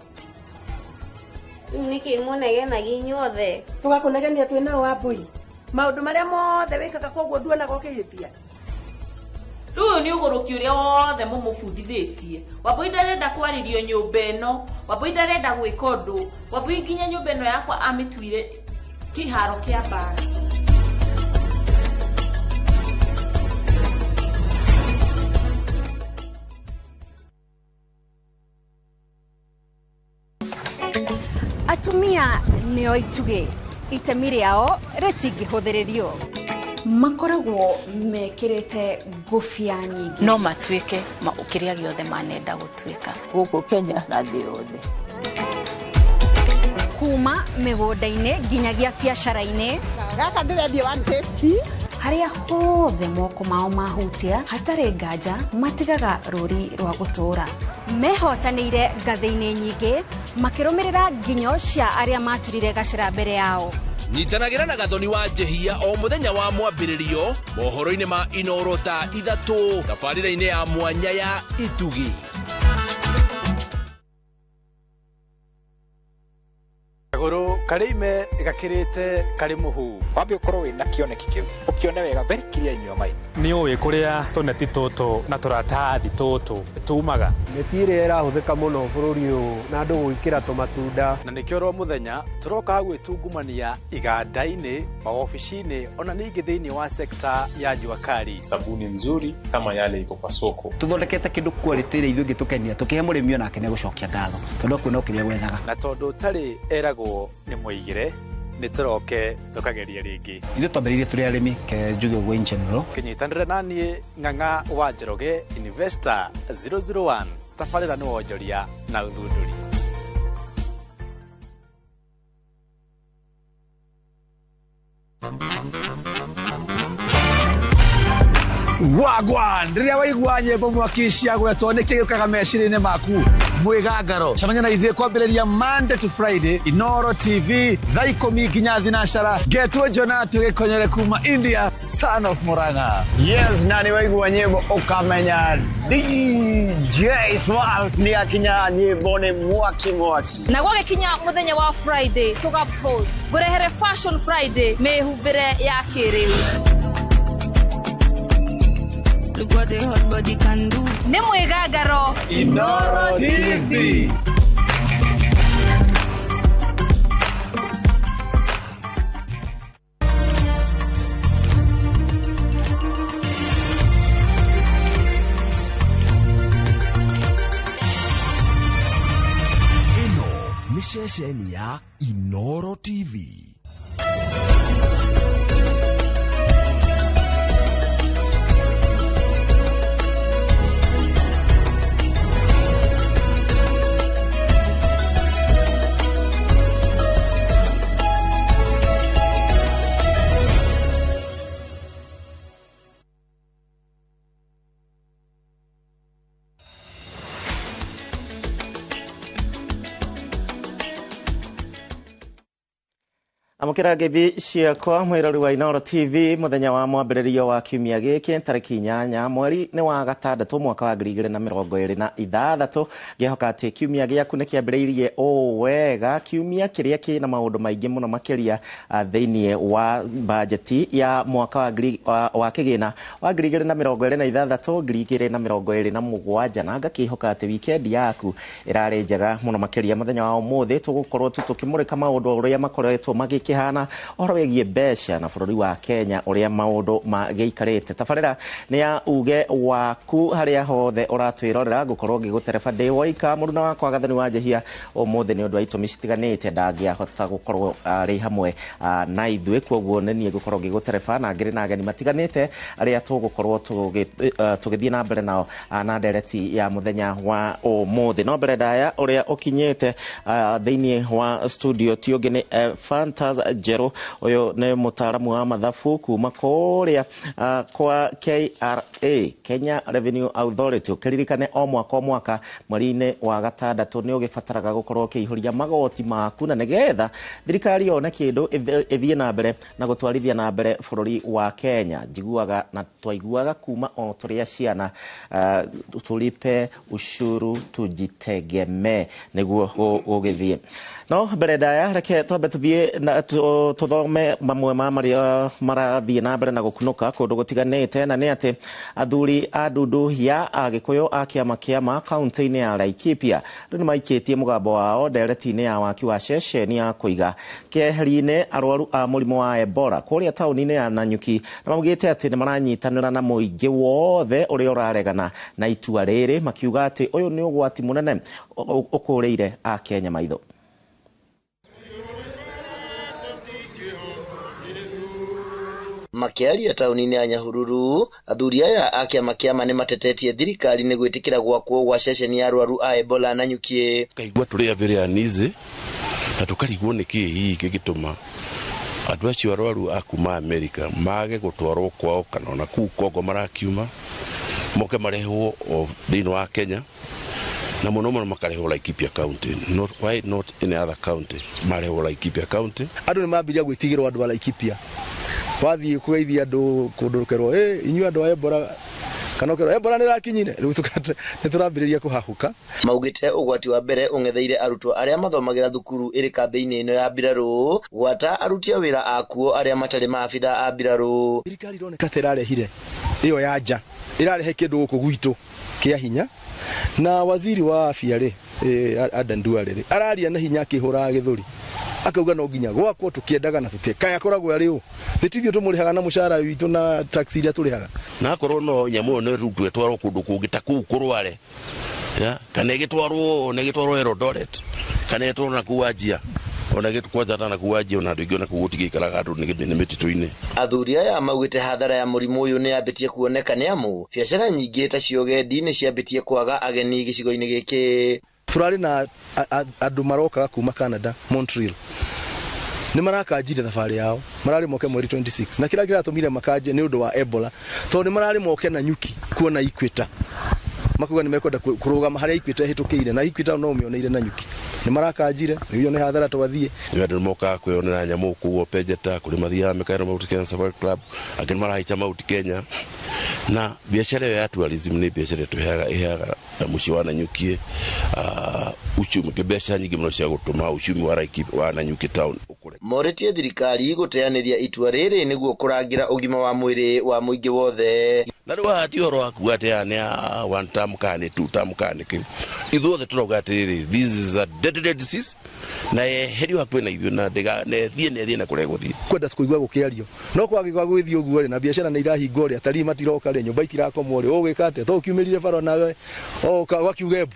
Rĩu nĩkĩ mũnegenagia inyuothe? Tũgakũnegenia twĩ nao Wambui, maũndũ marĩa mothe wĩkaga koguo nduonaga ũkĩhĩtia. Rĩu ũyũ nĩ ũgũrũki ũrĩa wothe mũmũbundithĩtie. Wambui ndarenda kwarĩrio nyũmba ĩno, Wambui ndarenda gwĩka ũndũ, Wambui nginya nyũmba ĩno yakwa amĩtuire kĩharo kĩa mbara. Atumia nĩo itugĩ, itemi rĩao rĩtingĩhũthĩrĩrio. Makoragwo mekĩrĩte ngũbia nyingĩ. No matuĩke kĩrĩa gĩothe manenda gũtuĩka. Gũkũ Kenya na thĩ yothe. Kuma mĩgũnda-inĩ nginyagia biacara-inĩ. Gaka ndĩrendia 150. Harĩa hothe moko mao mahutia hatarĩ nganja matigaga rũri rwa gũtũũra. Mehotanĩire ngathĩ-inĩ nyingĩ makĩrũmĩrĩra nginyo cia arĩa maturire gacĩra mbere yao. Nyitanagĩra na Gathoni wa Njehia o mũthenya wa mwambĩrĩrio mohoro-inĩ ma Inoro thaa 3 tabarĩra-inĩ ya mwanya ya Itugi. Kagũrũ karĩ ime gakĩrĩte karĩ mũhu. Wambe ũkorwo wĩna kĩoneki kĩu, ũkĩone wega very clear in your mind. Nĩ ũĩ kũrĩa tũneti tũtũ na tũratathi tũtũ tumaga. Mĩtĩ ĩrĩa ĩrahũthĩka mũno bũrũri ũyũ na andũ gwĩkĩra tũmatunda. Na nĩkĩo oro mũthenya tũroka gwĩtungumania iganda-inĩ, maobici-inĩ ona ningĩ thĩinĩ wa sekta ya jua kali. Sabuni nzuri kama yale iko kwa soko. Tũthondekete kĩndũ quality ĩrĩa ithuĩ ĩngĩtũkenia, tũkĩhe mũrĩmi onake nĩegũcokia ngatho tondũ akuona o kĩrĩa gwethaga. Na tondũ ũtarĩ eragwo nĩ mũigĩre, nĩ tũroke tũkageria rĩngĩ. Ithuĩ twambĩrĩirie tũrĩ arĩmi, ke njuge ũguo in general. Kĩnyitanĩre na niĩ Ng'ang'a wa Njoroge, Investor 001, tabarĩra nĩ wonjoria na ũthundũri. Wagwan, rĩrĩa waigua nyĩmbo mwaki ciagwetwo nĩkĩ gĩũkaga meciria-inĩ maku? Mwĩgangaro. Cemania na ithuĩ kwambĩrĩria Monday to Friday, Inoro TV, thaa 10 nginya 10. Ngetwo Jonatu Gĩkonyere kuma India, son of Murang'a. Yes, na nĩ waigua nyĩmbo ũkamenya DJ Smalls nĩ akinya, nyĩmbo nĩ mwaki mwaki. Na gwagĩkinya mũthenya wa Friday tũga pose ngũrehere Fashion Friday, mĩhumbĩre ya kĩrĩu. Look what the hot body can do. Nĩ mwĩgangaro Inoro TV. Ĩno nĩ ceceni ya Inoro TV. Amũkĩra ngeithi ciakwa mwĩrori wa Inoro TV mũthenya wa mwambĩrĩrio wa kiumia gĩkĩ tarĩki 8 mweri nĩ wa gatandatũ mwaka wa 2026. Ngĩhoka atĩ kiumia gĩaku nĩ kĩambĩrĩirie o wega, kiumia kĩrĩa kĩna maũndũ maingĩ mũno makĩria thĩinĩ wa bajeti ya mwaka wa kĩgĩna wa 2026 2027, na ngakĩhoka atĩ weekend yaku ĩrarĩ njega mũno makĩria. Mũthenya wa ũmũthĩ tũgũkorwo tu tũkĩmũrĩka maũndũ ũrĩa makoretwo magĩkĩhana ũhoro wĩgiĩ mbeca na bũrũri wa Kenya ũrĩa maũndũ magĩikarĩte. Tabarĩra nĩ ya uge waku harĩa hothe ũratwĩrorera, ngũkorwo ngĩgũtereba ndĩ woika. Mũruna wakwa Gathoni wa Njehia ũmũthĩ nĩ ũndũ wa itũmi citiganĩte ndangĩahota gũkorwo arĩ hamwe na ithuĩ, kwoguo nĩ niĩ ngũkorwo ngĩgũtereba na ngĩrĩ na ageni matiganĩte arĩa tũgũkorwo tũgĩthiĩ na mbere nao na ndereti ya mũthenya wa ũmũthĩ. No mbere ndaya ũrĩa ũkinyĩte thĩinĩ wa studio ti ũngĩ nĩ Fantas Njerũ. Ũyũ nĩ mũtaaramu wa mathabu kuma kũrĩa kwa KRA, Kenya Revenue Authority. Ũkĩririkane o mwaka mweri-inĩ wa gatandatũ nĩ ũgĩbataraga gũkorwo ũkĩihũria magoti maku na nĩgetha thirikari yone kĩndũ ĩthiĩ na mbere na gũtwarithia na mbere bũrũri wa Kenya. Njiguaga na twaiguaga kuma o tũrĩ ciana, tulipe ushuru tujitegemee, nĩguo gũgĩthiĩ. No mbere ndaya reke twambe tũthiĩ na tũthome mamwe ma marĩa marathiĩ na mbere na gũkunũka kũndũ gũtiganĩte, na nĩ atĩ athuri a ndundu ya Agĩkũyũ a kĩama kĩama kaunti-inĩ ya Laikipia rĩu nĩmaikĩtie mũgambo wao ndereti-inĩ ya waki wa ceceni ya kũiga keheri-inĩ arwaru a mũrimũ wa Ebola kũrĩa taũni-inĩ ya Nanyuki, na maugĩte atĩ nĩmaranyitanĩra na mũingĩ wothe ũrĩa ũraregana na itua rĩrĩ, makiuga atĩ ũyũ nĩ ũgwati mũnene ũkũrĩire a Kenya maitho. Makĩaria taũni-inĩ ya Nyahururu, athuri aya a kĩama kĩa ma nĩmatetetie thirikari nĩ gwĩtĩkĩra gwakwo gwa ceceni ya arwaru a Ebola Nanyuki. Kaigua tũrĩ avere uneasy na tũkarigwo nĩkĩ hihi kĩngĩtũma andũ acio arwaru a kuma America mage gũtwarwo kwao kana ona kũu Kongo marakiuma moke marehwo o thĩinĩ wa Kenya na mũno mũno makarehwo Laikipia County, not why not any other county, marehwo Laikipia County. Andũ nĩ mambiria gwĩtigĩrwo andũ a Laikipia, wathiĩ kũgeithia andũ kũndũ ũkerwo inyuĩ andũ a Ebola kana ũkerwo Ebola nĩ ĩrakinyire, rĩu nĩ tũrambĩrĩria kũhahũka. Maugĩte ũgwati wa mbere ũng'etheire arutwo arĩa mathomagĩra thukuru ĩrĩ kambĩ-inĩ ĩno ya mbirarũ gwata aruti a wĩra akuo arĩa matarĩ maabitha a mbirarũ. Thirikari ĩroneka ta ĩrarehire ĩyo ya nja ĩrarehe kĩndũ gũkũ gwitũ kĩa hinya, na waziri wa afya rĩ Adan Duale rĩ araria na hinya akĩhũraga gĩthũri akauga no nginya gwakwo tũkĩendaga na tũtie kaya akoragwo arĩ ũ nĩtithio tũmũrĩhaga na mũcara witũ na tax iria tũrĩhaga. Na akorwo no nyamũ ĩyo no ĩrutwo ĩtwarwo kũndũ kũngĩ ta kũu kũrware ya kana ĩgĩtwarwo na ĩgĩtwarwo Eldoret kana ĩtwarwo na kũu Wajir ona gĩtwanja na kũu Wajir ona andũ aingĩ ona kũu gũtigĩikaraga andũ nĩ mĩtitũ-inĩ. Athuri aya maugĩte hathara ya mũrimũ ũyũ nĩ yambĩtie kuoneka nĩ amu biacara nyingĩ ta cia ũgendi nĩ ciambĩtie kwaga ageni gĩcigo-inĩ gĩkĩ. Tũrarĩ na andũ marokaga kuma Canada, Montreal, nĩ marakanjire thabarĩ yao, mararĩ moke mweri 26 na kĩrĩa kĩratũmire makanje nĩ ũndũ wa Ebola tondũ nĩ mararĩ moke na nyuki kuona Equator, makuga nĩ mekwenda kũrũgama harĩa Equator ĩhĩtũkĩire na Equator no ũmĩoneire na nyuki, nĩ marakanjire rĩu nĩ hathara twathiĩ. Andũ nĩmokaga kwĩyonera nyamũ kũu Openjeta, kũrĩ mathiaga mekaĩra Mount Kenya Safari Club, angĩ nĩ marahaica Mount Kenya, na biacara ĩyo ya tourism nĩ biacara ĩtũheaga ĩheaga mũciĩ wa Nanyuki uchumi, mbeca nyingĩ mũno cia gũtũma uchumi wa Laikipia wa Nanyuki town ũkũre. Morĩtie thirikari gũteanĩria itua rĩrĩ nĩguo kũrangĩra ũgima wa mwĩrĩ wa mũingĩ wothe. Na rĩu haha ti ũhoro wa kuga atĩ aya nĩ a one term kana nĩ two term kana nĩ kĩ, ithuothe tũrauga atĩrĩrĩ, this is a deadly disease na yeherio hakuhĩ na ithuĩ na ndĩgathiĩ na ĩthiĩ na kũrĩa ĩgũthiĩ. Kwenda kũigua gũkĩario no kwagĩkwa gwĩthiĩ ũguo rĩ na biacara nĩ irahingwo rĩ, atarii matiroka rĩ, nyũmba itirakomwo rĩ, ũgwĩka atĩa? To ũkiumĩrire bara nawe ũgakiuga embu,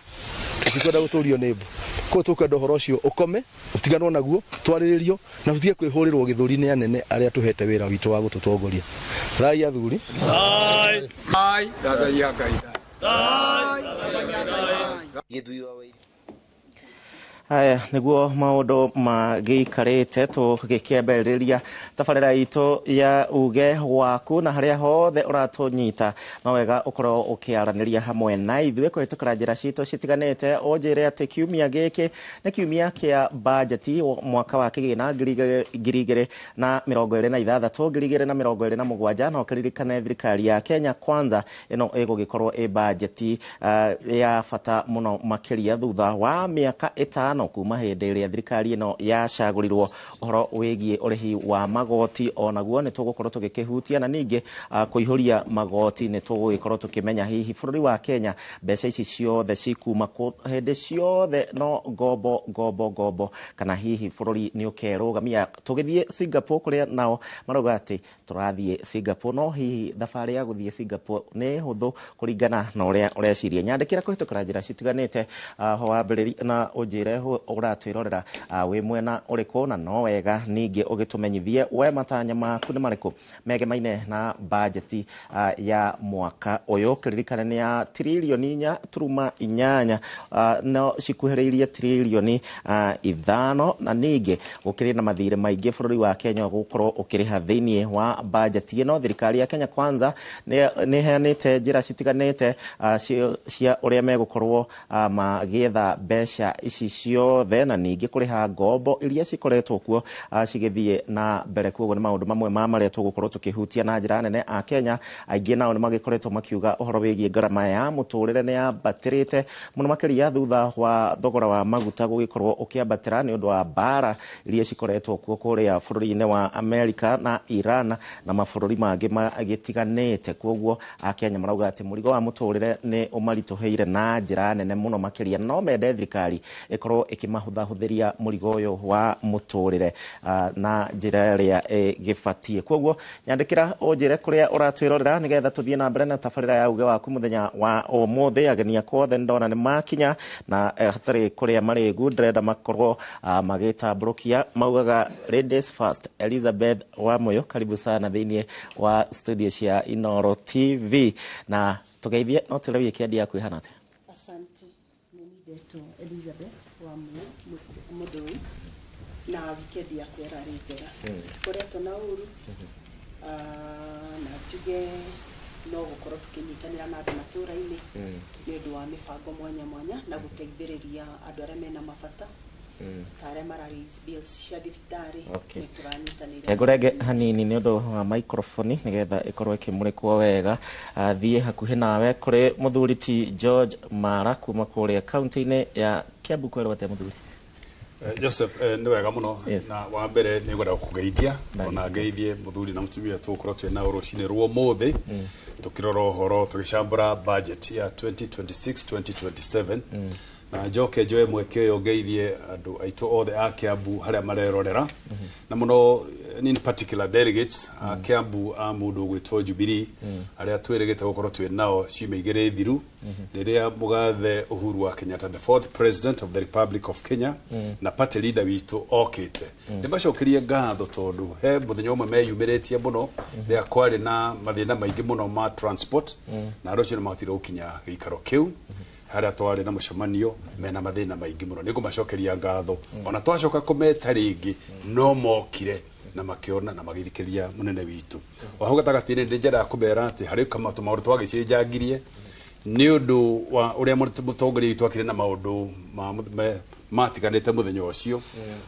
tũtikwenda gũtũrio nĩ embu, koguo tũkwenda ũhoro ũcio ũkome, ũtiganwo naguo, twarĩrĩrio na tũtige kwĩhũrĩrwo gĩthũri nĩ anene arĩa tũhete wĩra witũ wa gũtũtongoria. Thai athuri. Thai. Thathaiya Ngai. Thai. Haya niguo maundu magĩikarĩte tũgĩkĩambĩrĩria tabarĩra itũ ya uge waku na harĩa hothe ũratũnyita no wega ũkorwo ũkĩaranĩria hamwe na ithuĩ kũhĩtũkĩra njĩra citũ citiganĩte. Ũnjĩre atĩ kiumia gĩkĩ nĩ kiumia kĩa bajeti mwaka wa kĩgĩna 2026 2027, na ũkĩririkane thirikari ya Kenya Kwanza ĩno ĩgũgĩkorwo ĩ bajeti ya bata mũno makĩria thutha wa mĩaka 5 kuma hĩndĩ ĩrĩa thirikari ĩno yacagũrirwo. Ũhoro wĩgiĩ ũrĩhi wa magoti onaguo nĩ tũgũkorwo tũgĩkĩhutia, na ningĩ kũihũria magoti nĩ tũgũgĩkorwo tũkĩmenya hihi bũrũri wa Kenya mbeca ici ciothe cikuma kũ hĩndĩ ciothe no ngombo ngombo ngombo, kana hihi bũrũri nĩ ũkerũgamia. Tũgĩthiĩ Singapore kũrĩa nao marauga atĩ tũrathiĩ Singapore, no hihi thabarĩ ya gũthiĩ Singapore nĩ hũthũ kũringana na ũrĩa ũreciria. Nyandĩkĩra kũhĩtũkĩra njĩra citiganĩte ho wambĩrĩrie na ũnjĩre ũratwĩrorera wĩ mwena ũrĩkũ, na no wega ningĩ ũgĩtũmenyithie we matanya maku nĩ marĩkũ megemaine na bajeti ya mwaka ũyũ. Kĩririkane nĩ ya tiririoni 4.8 no cikuhĩrĩirie tiririoni 5, na ningĩ gũkĩrĩ na mathirĩ maingĩ bũrũri wa Kenya gũkorwo ũkĩrĩha thĩinĩ wa bajeti ĩno. Thirikari ya Kenya Kwanza nĩ ĩheanĩte njĩra citiganĩte cia ũrĩa megũkorwo magĩetha mbeca ici ciothe, na ningĩ kũrĩha ngombo iria cikoretwo kuo cigĩthiĩ na mbere. Koguo nĩ maũndũ mamwe ma marĩa tũgũkorwo tũkĩhutia na njĩra nene. A Kenya aingĩ nao nĩ magĩkoretwo makiuga ũhoro wĩgiĩ ngarama ya mũtũrĩre nĩ yambatĩrĩte mũno makĩria thutha wa thogora wa maguta gũgĩkorwo ũkĩambatĩra nĩ ũndũ wa mbara iria cikoretwo kuo kũrĩa bũrũri-inĩ wa Amerika na Iran na mabũrũri mangĩ magĩtiganĩte. Koguo Akenya marauga atĩ mũrigo wa mũtũrĩre nĩ ũmaritũhĩire na njĩra nene mũno makĩria, no mende thirikari ĩkorwo Ĩkorwo ĩkĩmahũthahũthĩria mũrigo ũyũ wa mũtũrĩre na njĩra ĩrĩa ĩgĩbatiĩ. Koguo nyandĩkĩra ũnjĩre kũrĩa ũratwĩrorera nĩgetha tũthiĩ na mbere na tabarĩra ya uge waku mũthenya wa ũmũthĩ. Ageni akwa othe ndona nĩ makinya na hatarĩ kũrĩa marĩgu ndĩrenda makorwo magĩtambũrũkia maugaga ladies first. Elizabeth Wamuyu, karibu sana thĩinĩ wa studio cia Inooro TV na tũgeithie no twĩre weekend yaku ĩhana atĩa. Asante. Mimi ndetwo Elizabeth Wamuyu Mũthũi na weekend yakwa ĩrarĩ njega. Koretwo na ũru na njuge no gũkorwo tũkĩnyitanĩra na andũ matũra-inĩ nĩ ũndũ wa mĩbango mwanya mwanya na gũteithĩrĩria andũ arĩa mena mabata ta arĩa mara raise bills cia thibitarĩ. Nĩ tũranyitanĩra. Ngũrenge hanini nĩ ũndũ wa microphone nĩgetha ĩkorwo ĩkĩmũrĩkwo wega. Thiĩ hakuhĩ nawe kũrĩ mũthuri ti George Mara kuma kũrĩa kaunti-inĩ ya Kiambu. Kwerwo atĩa mũthuri? Joseph, nĩ wega mũno. Na wa mbere nĩ ngwenda gũkũgeithia ona ngeithie mũthuri na mũtumia tũgũkorwo twĩ nao rũcinĩ rwa ũmũthĩ tũkĩrora ũhoro tũgĩcambũra budget ya 2026-2027 na njoke njoe mweke ũyũ ngeithie andũ aitũ othe a Kiambu harĩa marerorera na mũno in particular delegates a Kiambu a mũndũ ũgwĩtwo Jubilee arĩa twĩrĩgĩte gũkorwo twĩ nao ciumia igĩrĩ thiru rĩrĩa mũgathe Uhuru wa Kenyatta, the fourth president of the Republic of Kenya, na party leader witũ okĩte. Ndĩmacokerie ngatho tondũ he mũthenya ũmwe meyumĩrĩtie mũno rĩrĩa kwarĩ na mathĩna maingĩ mũno ma transport na andũ acio nĩ mahotire gũkinya gĩikaro kĩu harĩa twarĩ na mũcemanio mena mathĩna maingĩ mũno. Nĩ ngũmacokeria ngatho ona twacoka kũmeta rĩngĩ no mokire na makĩona na magĩthikĩrĩria mũnene witũ. O hau gatagatĩ-inĩ nĩ njendaga kũmera atĩ harĩ tũmaũndũ twagĩcenjangirie nĩ ũndũ wa ũrĩa mũtongoria witũ akire na maũndũ matiganĩte mũthenya ũcio.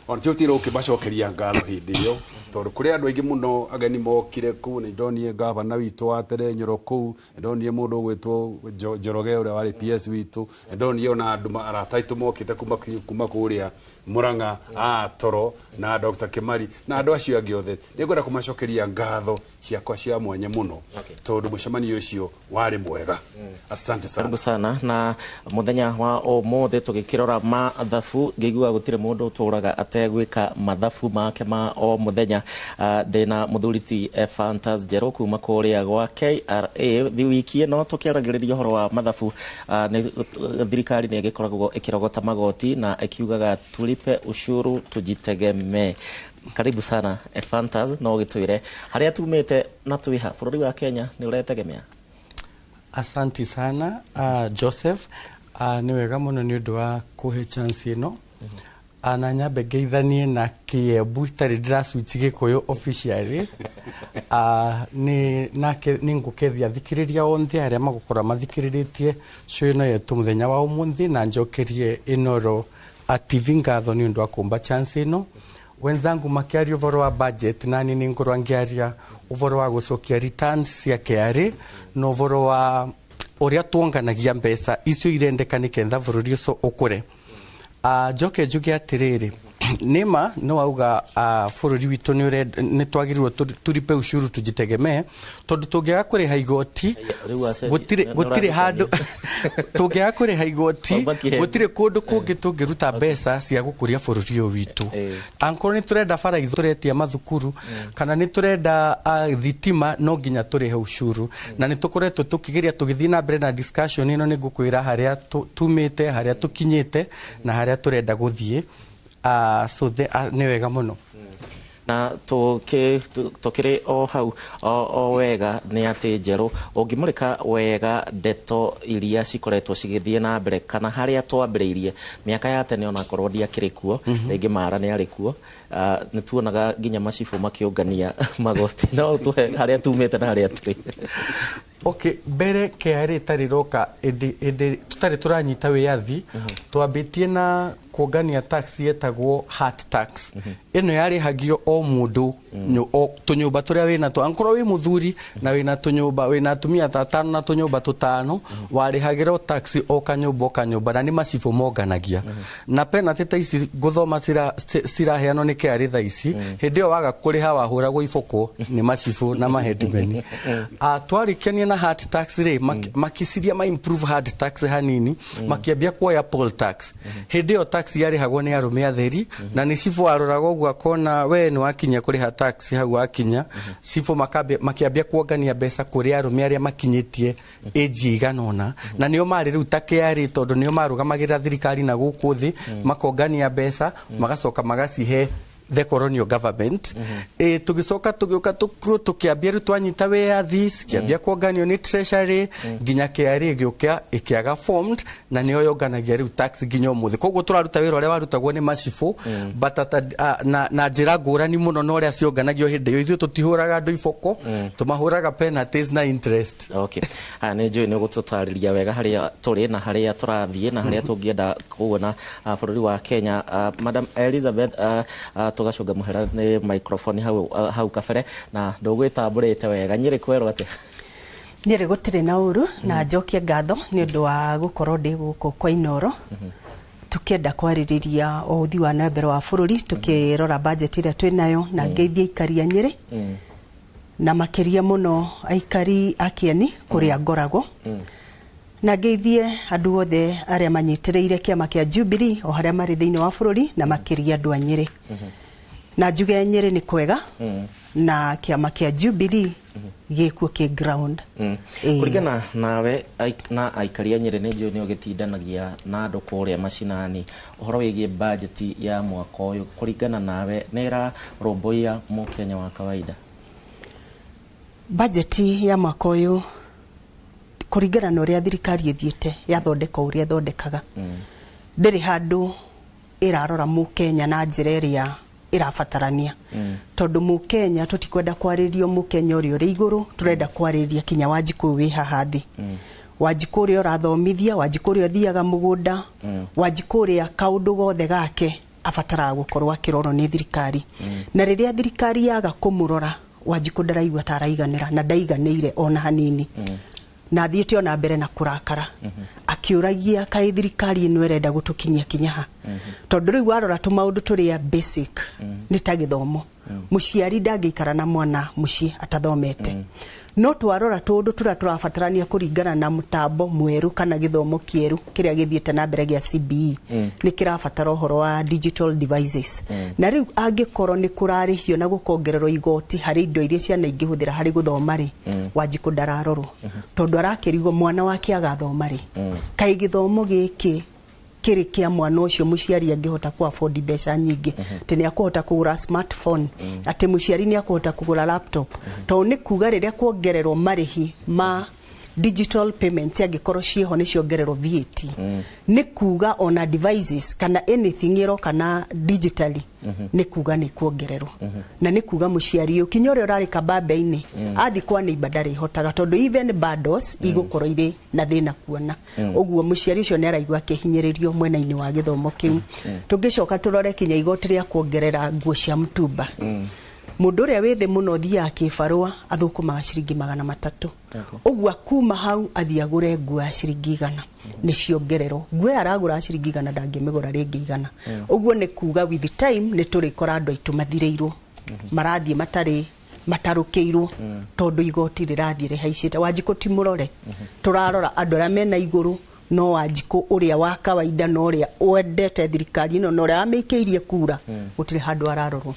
Ona tũtire gũkĩmacokeria ngatho hĩndĩ ĩyo tondũ kũrĩ andũ aingĩ mũno ageni mokire kũu. Nĩ ndonire gavana witũ wa tene Nyoro kũu, nĩ ndonire mũndũ ũgwĩtwo Njoroge ũrĩa warĩ PS witũ, nĩ ndonire ona andũ arata aitũ mokĩte kuma kũrĩa Murang'a a Toro na Dr. Kimari na andũ acio angĩ othe. Nĩ ngwenda kũmacokeria ngatho ciakwa cia mwanya mũno tondũ mũcemanio ũcio warĩ mwega. Asante sana. Karibu sana. Na mũthenya wa ũmũthĩ tũgĩkĩrora mathabu ngĩigua gũtirĩ mũndũ ũtũraga ategwĩka mathabu make ma o mũthenya. Ndĩna mũthuri ti Ephantus Njerũ kuma kũrĩa gwa KRA. Wiki ĩno tũkĩaragĩrĩria ũhoro wa mathabu, thirikari nĩ ĩgĩkoragwo ĩkĩrogota magoti na ĩkiugaga tulipe ushuru tujitegemee. Karibu sana Ephantus, no ũgĩtwĩre harĩa tumĩte na twĩha bũrũri wa Kenya nĩ ũretegemea. Asanti sana Joseph. Nĩ wega mũno nĩ ũndũ wa kũhe chance ĩno. Na nyambe ngeithanie na Kiembu itarĩ ndĩra-switch Gĩkũyũ officially. Nĩ ngũkethia athikĩrĩria othe arĩa magũkorwo mathikĩrĩrĩtie show ĩno yetu mũthenya wa ũmũthĩ na njokerie Inooro TV ngatho nĩ ũndũ wa kũmba chance ĩno. Wenzangu makĩaria ũhoro wa budget nani nĩ ngorwo ngĩaria ũhoro wa gũcokia returns cia KRA na ũhoro wa ũrĩa tuonganagia mbeca icio irendeka nĩketha bũrũri ũcio ũkũre. Njoke njuge atĩrĩrĩ, nĩma nĩ wauga bũrũri witũ nĩ twagĩrĩirwo tũripe ushuru tujitegemee tondũ tũngĩaga kũrĩha igoti gũtirĩ handũ tũngĩaga kũrĩha igoti gũtirĩ kũndũ kũngĩ tũngĩruta mbeca cia gũkũria bũrũri ũyũ witũ. Angĩkorwo nĩ tũrenda bara itũ tũretia mathukuru kana nĩ tũrenda thitima no nginya tũrĩhe ushuru na nĩ tũkoretwo tũkĩgeria tũgĩthiĩ na mbere na discussion ĩno. Nĩ ngũkwĩra harĩa tumĩte, harĩa tũkinyĩte na harĩa tũrenda gũthiĩ. So nĩ wega mũno. Na tũkĩrĩ o hau o wega nĩ atĩ Njerũ ũngĩmũrĩka wega ndeto iria cikoretwo cigĩthiĩ na mbere kana harĩa twambĩrĩirie mĩaka ya tene onakorwo ndiakĩrĩ kuo rĩngĩ Mara nĩ arĩ kuo, nĩ tuonaga nginya macibũ makĩũngania magoti. No tũhe harĩa tumĩte na harĩa tũrĩ. Okay, mbere KRA ĩtarĩ roka ĩndĩ tũtarĩ tũranyita wĩyathi twambĩtie na kuongania tax yetagwo hat tax. Ĩno yarĩhagio o mũndũ Tũnyũmba tũrĩa wĩna two, angĩkorwo wĩ mũthuri na wĩna tũnyũmba, wĩna atumia ta atano na tũnyũmba tũtano, warĩhagĩra o tax o kanyũmba o kanyũmba, na nĩ macibũ monganagia. Na penalty ta ici ngũthoma ciraheanwo nĩ KRA thaa ici, hĩndĩ ĩyo waga kũrĩha wahũragwo iboko nĩ macibũ na maheadmen. Twarĩkenia na hard tax rĩ, makĩciria ma improve hard tax hanini, makĩambia kuoya poll tax. Hĩndĩ ĩyo tax yarĩhagwo nĩ arũme atheri, na nĩ cibũ aroraga ũguo akona we nĩ wakinya kũrĩha tax hau wakinya. Cibũ makĩambia kuongania mbeca kũrĩ arũme arĩa makinyĩtie age igana ũna, na nĩo marĩ rĩu ta KRA, tondũ nĩo marũgamagĩrĩra thirikari na gũkũ thĩ. Makongania mbeca, magacoka magacihe the colonial government. Tũgĩcoka tũgĩũka tũkuru, tũkĩambia rĩu twanyita wĩyathi, cikĩambia kuonganio nĩ treasury, nginya KRA ĩgĩũka ĩkĩaga formed, na nĩyo yonganagia rĩu tax nginya ũmũthĩ. Koguo tũraruta wĩra ũrĩa warutagwo nĩ macibũ, but na njĩra ngũrani mũno na ũrĩa cionganagio hĩndĩ ĩyo. Ithuĩ tũtihũraga andũ iboko, tũmahũraga penalties na interest. Okay. Haya, nĩ njũĩ nĩ ũgũtũtarĩria wega harĩa tũrĩ na harĩa tũrathiĩ na harĩa tũngĩenda kuona bũrũri wa Kenya. Madam Elizabeth, tũgacũnga mũhera nĩ microphone hau kabere na ndũgwĩtambũrĩte wega. Nyĩrĩ kwerwo atĩa? Nyĩrĩ gũtirĩ na ũru, na njokie ngatho nĩ ũndũ wa gũkorwo ndĩ gũkũ kwa Inoro, tukĩenda kwarĩrĩria o ũthii wa na mbere wa bũrũri, tukĩrora budget ĩrĩa twĩ nayo. Na ngeithie aikari a Nyĩrĩ, na makĩria mũno aikari a Kĩeni kũrĩa ngoragwo, na ngeithie andũ othe arĩa manyitĩrĩire kĩama kĩa Jubilee o harĩa marĩ thĩinĩ wa bũrũri, na makĩria andũ a Nyĩrĩ. Na njuge Nyĩrĩ nĩ kwega, na kĩama kĩa Jubilee gĩkuo kĩ ground. Kũringana nawe na aikari a Nyĩrĩ, nĩ njũĩ nĩ ũgĩtindanagia na andũ kũrĩa macinani, ũhoro wĩgiĩ bajeti ya mwaka ũyũ, kũringana nawe nĩ ĩrarũmbũiya mũkenya wa kawaida? Bajeti ya mwaka ũyũ, kũringana na ũrĩa thirikari ĩthiĩte yathondeka ũrĩa ĩthondekaga, ndĩrĩ handũ ĩrarora mũkenya na njĩra ĩrĩa ĩrabatarania, tondũ mũkenya tũtikwenda kwarĩrio mũkenya ũrĩa ũrĩ igũrũ, tũrenda kwarĩria kinya Wanjikũ wĩ haha thĩ, Wanjikũ ũrĩa ũrathomithia, Wanjikũ ũrĩa ũthiaga mũgũnda, Wanjikũ ũrĩa kaũndũ gothe gake abataraga gũkorwo akĩrorwo nĩ thirikari. Na rĩrĩa thirikari yaga kũmũrora, Wanjikũ ndaraigua ta araiganĩra, na ndaiganĩire ona hanini, na athiĩte ona mbere na kũrakara akĩũragia kaĩ thirikari ĩno ĩrenda gũtũkinyia kinya ha, tondũ rĩu warora tũmaũndũ tũrĩa basic nĩ ta gĩthomo, mũciari ndangĩikara na mwana mũciĩ atathomete. No twarora tũũndũ tũrĩa tũrabatarania kũringana na mũtambo mwerũ kana gĩthomo kĩerũ kĩrĩa gĩthiĩte na mbere gĩa CBE, nĩ kĩrabatara ũhoro wa digital devices. Na rĩu angĩkorwo nĩ kũrarĩhio na gũkongererwo igoti harĩ indo iria ciana ingĩhũthĩra harĩ gũthoma rĩ, Wanjikũ ndararorwo, tondũ arakĩrigwo mwana wake agathoma rĩ. Kaĩ gĩthomo gĩkĩ kĩrĩ kĩa mwana ũcio mũciari angĩhota ku afford mbeca nyingĩ, atĩ nĩ akũhota kũgũra smartphone, atĩ mũciari nĩ akũhota kũgũra laptop? Tondũ nĩ kuga rĩrĩa kuongererwo marĩhi ma digital payments, angĩkorwo ciĩho nĩ ciongererwo VAT, nĩ kuga ona devices kana anything ĩroka na digitally, nĩ kuga nĩ kuongererwo, na nĩ kuga mũciari ũyũ kinya ũrĩa ũrarĩ kabambe-inĩ athi kwa neighbor ndarĩhotaga, tondũ even bundles igũkorwo irĩ na thĩna kuona. Ũguo mũciari ũcio nĩ araigua akĩhinyĩrĩrio mwena-inĩ wa gĩthomo kĩu. Tũngĩcoka tũrore kinya igoti rĩa kuongerera nguo cia mũtumba, mũndũ ũrĩa wĩ thĩ mũno ũthiaga kĩbarũa athũkũmaga ciringi 300, ũguo akuma hau athiĩ agũre nguo ya ciringi 100, nĩ ciongererwo. Nguo ĩyo aragũra ciringi 100 ndangĩmĩgũra rĩngĩ 100. Ũguo nĩ kuga with time nĩ tũrĩkora andũ aitũ mathirĩirwo, marathiĩ matarĩ matarũkĩirwo, tondũ igoti rĩrathiĩ rĩhaicĩte. Wanjikũ ti mũrore, tũrarora andũ arĩa mena igũrũ, no Wanjikũ ũrĩa wa kawaida na ũrĩa wendete thirikari ĩno na ũrĩa wamĩikĩirie kura, gũtirĩ handũ ararorwo.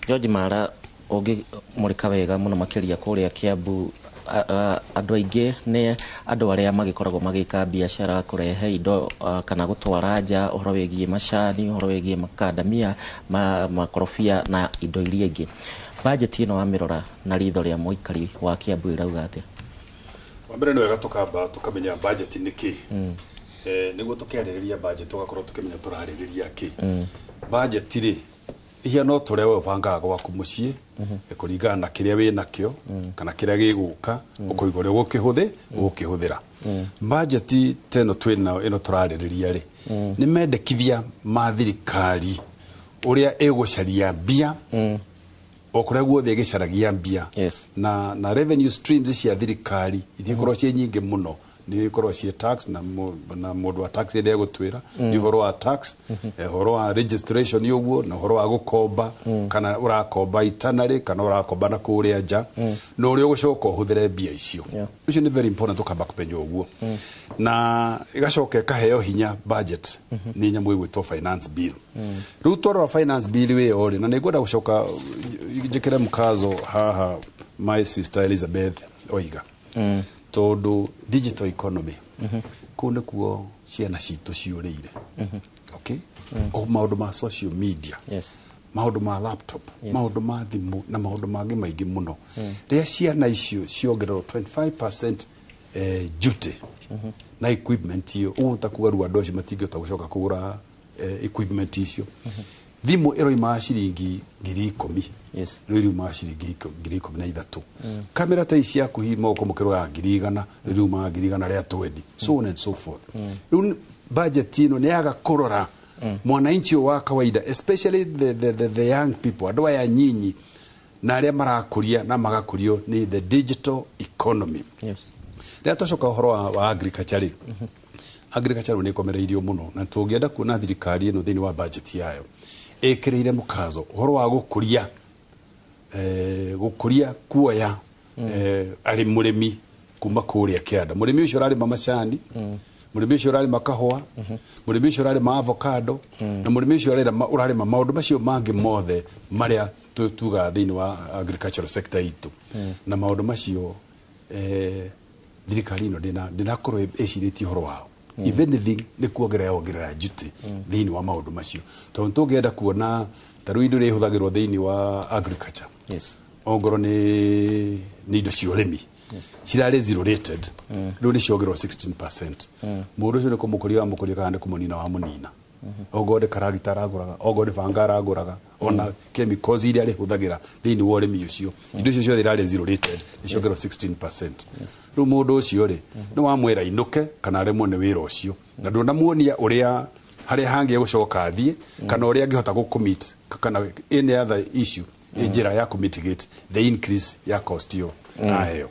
George Mara, ũngĩmũrĩka wega mũno makĩria kũrĩa Kiambu, andũ aingĩ nĩ andũ arĩa magĩkoragwo magĩka biacara kũrehe indo kana gũtwara nja, ũhoro wĩgiĩ macani, ũhoro wĩgiĩ makandamia, makorobia na indo iria ingĩ. Bajeti ĩno wamĩrora na ritho rĩa mũikari wa Kiambu ĩrauga atĩa? Wa mbere nĩ wega tũkamba tũkamenya budget nĩ kĩ, nĩguo tũkĩarĩrĩria budget tũgakorwo tũkĩmenya tũrarĩrĩria kĩ. Budget rĩ, ihia no tũrĩa we ũbangaga gwaku mũciĩ kũringana na kĩrĩa wĩ nakĩo kana kĩrĩa gĩgũka, ũkoiga ũrĩa ũgũkĩhũthĩra. Budget ta ĩno twĩ nayo ĩno tũrarĩrĩria rĩ, nĩ mendekithia ma thirikari ũrĩa ĩgũcaria mbia. O kũrĩa guothe ĩgĩcaragia mbia na revenue streams cia thirikari itikorwo ciĩ nyingĩ mũno, nĩ ikorwo ciĩ tax na mũndũ wa tax ĩrĩa egũtwĩra nĩ ũhoro wa tax, ũhoro wa registration ũguo, na ũhoro wa gũkomba, kana ũrakomba itanarĩ kana ũrakomba na kũrĩa nja, na ũrĩa ũgũcoka ũhũthĩre mbia icio. Ũcio nĩ very important ũkamba kũmenya ũguo. Na ĩgacoka ĩkaheo hinya budget nĩ nyamũ ĩgwĩtwo finance bill. Rĩu twarora finance bill ĩyo rĩ, na nĩ ngwenda gũcoka njĩkĩre mkazo haha my sister Elizabeth oiga, tondu digital economy kuu nikuo ciana citũ ciũrĩire. Okay, o maũndũ ma social media, maũndũ ma laptop, maũndũ ma thimũ na maũndũ mangĩ maingĩ mũno. Rĩrĩa ciana icio ciongererwo 25% duty na equipment iyo, ũguo ta kuga rĩu andũ acio matingĩhota gũcoka kũgũra equipment icio. Thimũ ĩroimaga ciringi 10,000, rĩu iriumaga ciringi 13,000. Kamera ta ici ciaku hihi moko mũkĩroya 100,000, rĩu iriumaga 120,000, so on and so forth. Rĩu budget ĩno nĩ yaga kũrora mwananchi wa kawaida, especially the young people, andũ aya nyinyi na arĩa marakũria na magakũrio nĩ the digital economy. Rĩrĩa twacoka ũhoro wa agriculture rĩ, agriculture nĩ ĩkomereirio mũno, na tũngĩenda kuona thirikari ĩno thĩinĩ wa budget yayo ĩkĩrĩire mũkazo ũhoro wa gũkũria gũkũria kuoya arĩ mũrĩmi kuma kũrĩa kĩanda, mũrĩmi ũcio ũrarĩma macani, mũrĩmi ũcio ũrarĩma kahũa, mũrĩmi ũcio ũrarĩma avocado, na mũrĩmi ũcio ũrarĩma maũndũ macio mangĩ mothe marĩa tugaga thĩinĩ wa agricultural sector itũ. Na maũndũ macio thirikari ĩno ndĩnakorwo ĩcirĩtie ũhoro wao. If anything nĩ kuongerera yongerera duty thĩinĩ wa maũndũ macio, tondũ tũngĩenda kuona ta rĩu indo iria ihũthagĩrwo thĩinĩ wa agriculture, ongorwo nĩ indo cia ũrĩmi cirarĩ zero rated, rĩu nĩ ciongererwo 16%. Mũndũ ũcio nĩ kũmũkũria wamũkũria kana nĩ kũmũnina wamũnina. Ongorwo nĩ karagita aragũraga, ongorwo nĩ banga aragũraga, ona chemicals iria arĩhũthagĩra thĩinĩ wa ũrĩmi ũcio, indo icio ciothe irarĩ zero rated nĩ ciongererwo 16%. Rĩu mũndũ ũcio rĩ, nĩ wamwĩra inũke kana aremwo nĩ wĩra ũcio, na ndũnamuonia ũrĩa harĩa hangĩ egũcoka athiĩ, kana ũrĩa angĩhota gũcommit kana any other issue, njĩra ya kũmitigate the increase ya cost ĩyo aheo.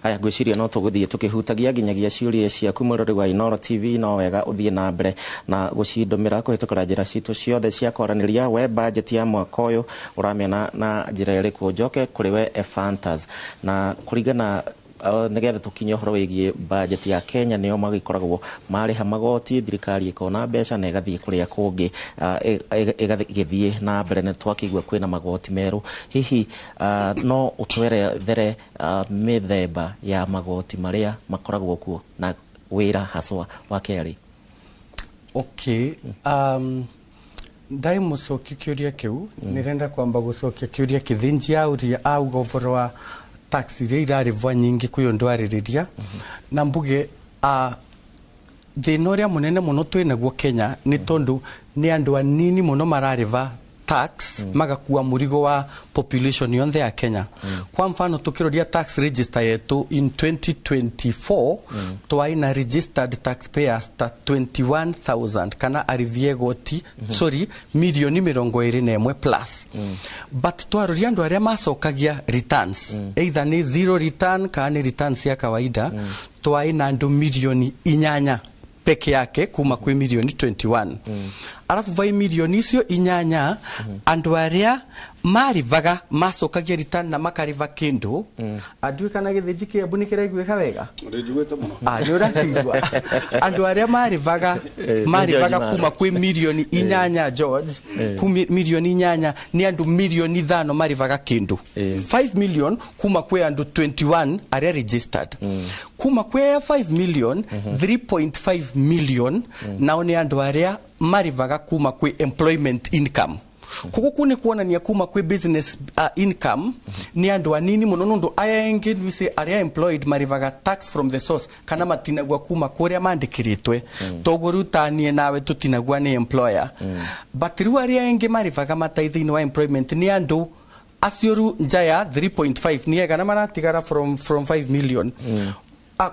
Aya, ngwĩciria no tũgũthiĩ tũkĩhutagia nginyagia ciũria ciaku mwĩrori wa Inooro TV, no wega ũthiĩ na mbere na gũcindũmĩra kũhĩtũkĩra njĩra citũ ciothe cia kwaranĩria. We budget ya mwaka ũyũ ũramĩona na njĩra ĩrĩkũ? Njoke kũrĩ we Ephantus, na kũringana nĩgetha tũkinye ũhoro wĩgiĩ budget ya Kenya, nĩo magĩkoragwo marĩha magoti, thirikari ĩkona mbeca na ĩgathiĩ kũrĩa kũngĩ, ĩgagĩthiĩ na mbere. Nĩ twakĩigua kwĩna magoti merũ, hihi no ũtwerethere mĩthemba ya magoti marĩa makoragwo kuo na wĩra haswa wa KRA? Okay, ndai mũcoki kĩũria kĩu, nĩrenda kwamba gũcokia kĩũria kĩthĩnji auria auga ũhoro wa tax iria irarĩvwa nyingĩ kwĩ ũndũ arĩrĩria, na mbuge thĩna ũrĩa mũnene mũno twĩnaguo Kenya nĩ tondũ nĩ andũ anini mũno mararĩva tax, magakua mũrigo wa population yonthe ya Kenya. Kwa mfano tukiroria tax register yetu in 2024, twai na registered taxpayers ta 21,000 kana arĩvie goti, sorry, 21 million plus. But twaroria andũ arĩa macokagia returns, either nĩ zero return kana nĩ returns ya kawaida, twai na andũ 8 milioni peke yake kuma kwĩ milioni 21. Arabu vai 8 milioni icio andũ arĩa marivaga macokagia return na makariva kĩndũ, andiũĩ kana gĩthĩnji kĩambu nĩ kĩraiguĩka wega. Ndĩnjiguĩte mũno. Ah, nĩ ũrakĩigua. Andũ arĩa marivaga kuma kwĩ 8 milioni, George, 8 milioni nĩ andũ 5 milioni marivaga kĩndũ, 5 million kuma kwĩ andũ 21 arĩa registered. Kuma kwĩ aya 5 million, 3.5 million nao nĩ andũ arĩa marivaga kuma kwĩ employment income. Koguo kuu nĩ kuonania kuma kwĩ business income nĩ andũ anini mũno, nũndũ aya engĩ nĩse arĩa employed marivaga tax from the source kana matinagua kuma kũrĩa mandĩkĩrĩtwe. Toguo rĩu tanie nawe tũtinagua nĩ employer, but rĩu arĩa engĩ marivaga matai thĩinĩ wa employment nĩ andũ acio rĩu nja ya 3.5 nĩ ega na maratigara from 5 million.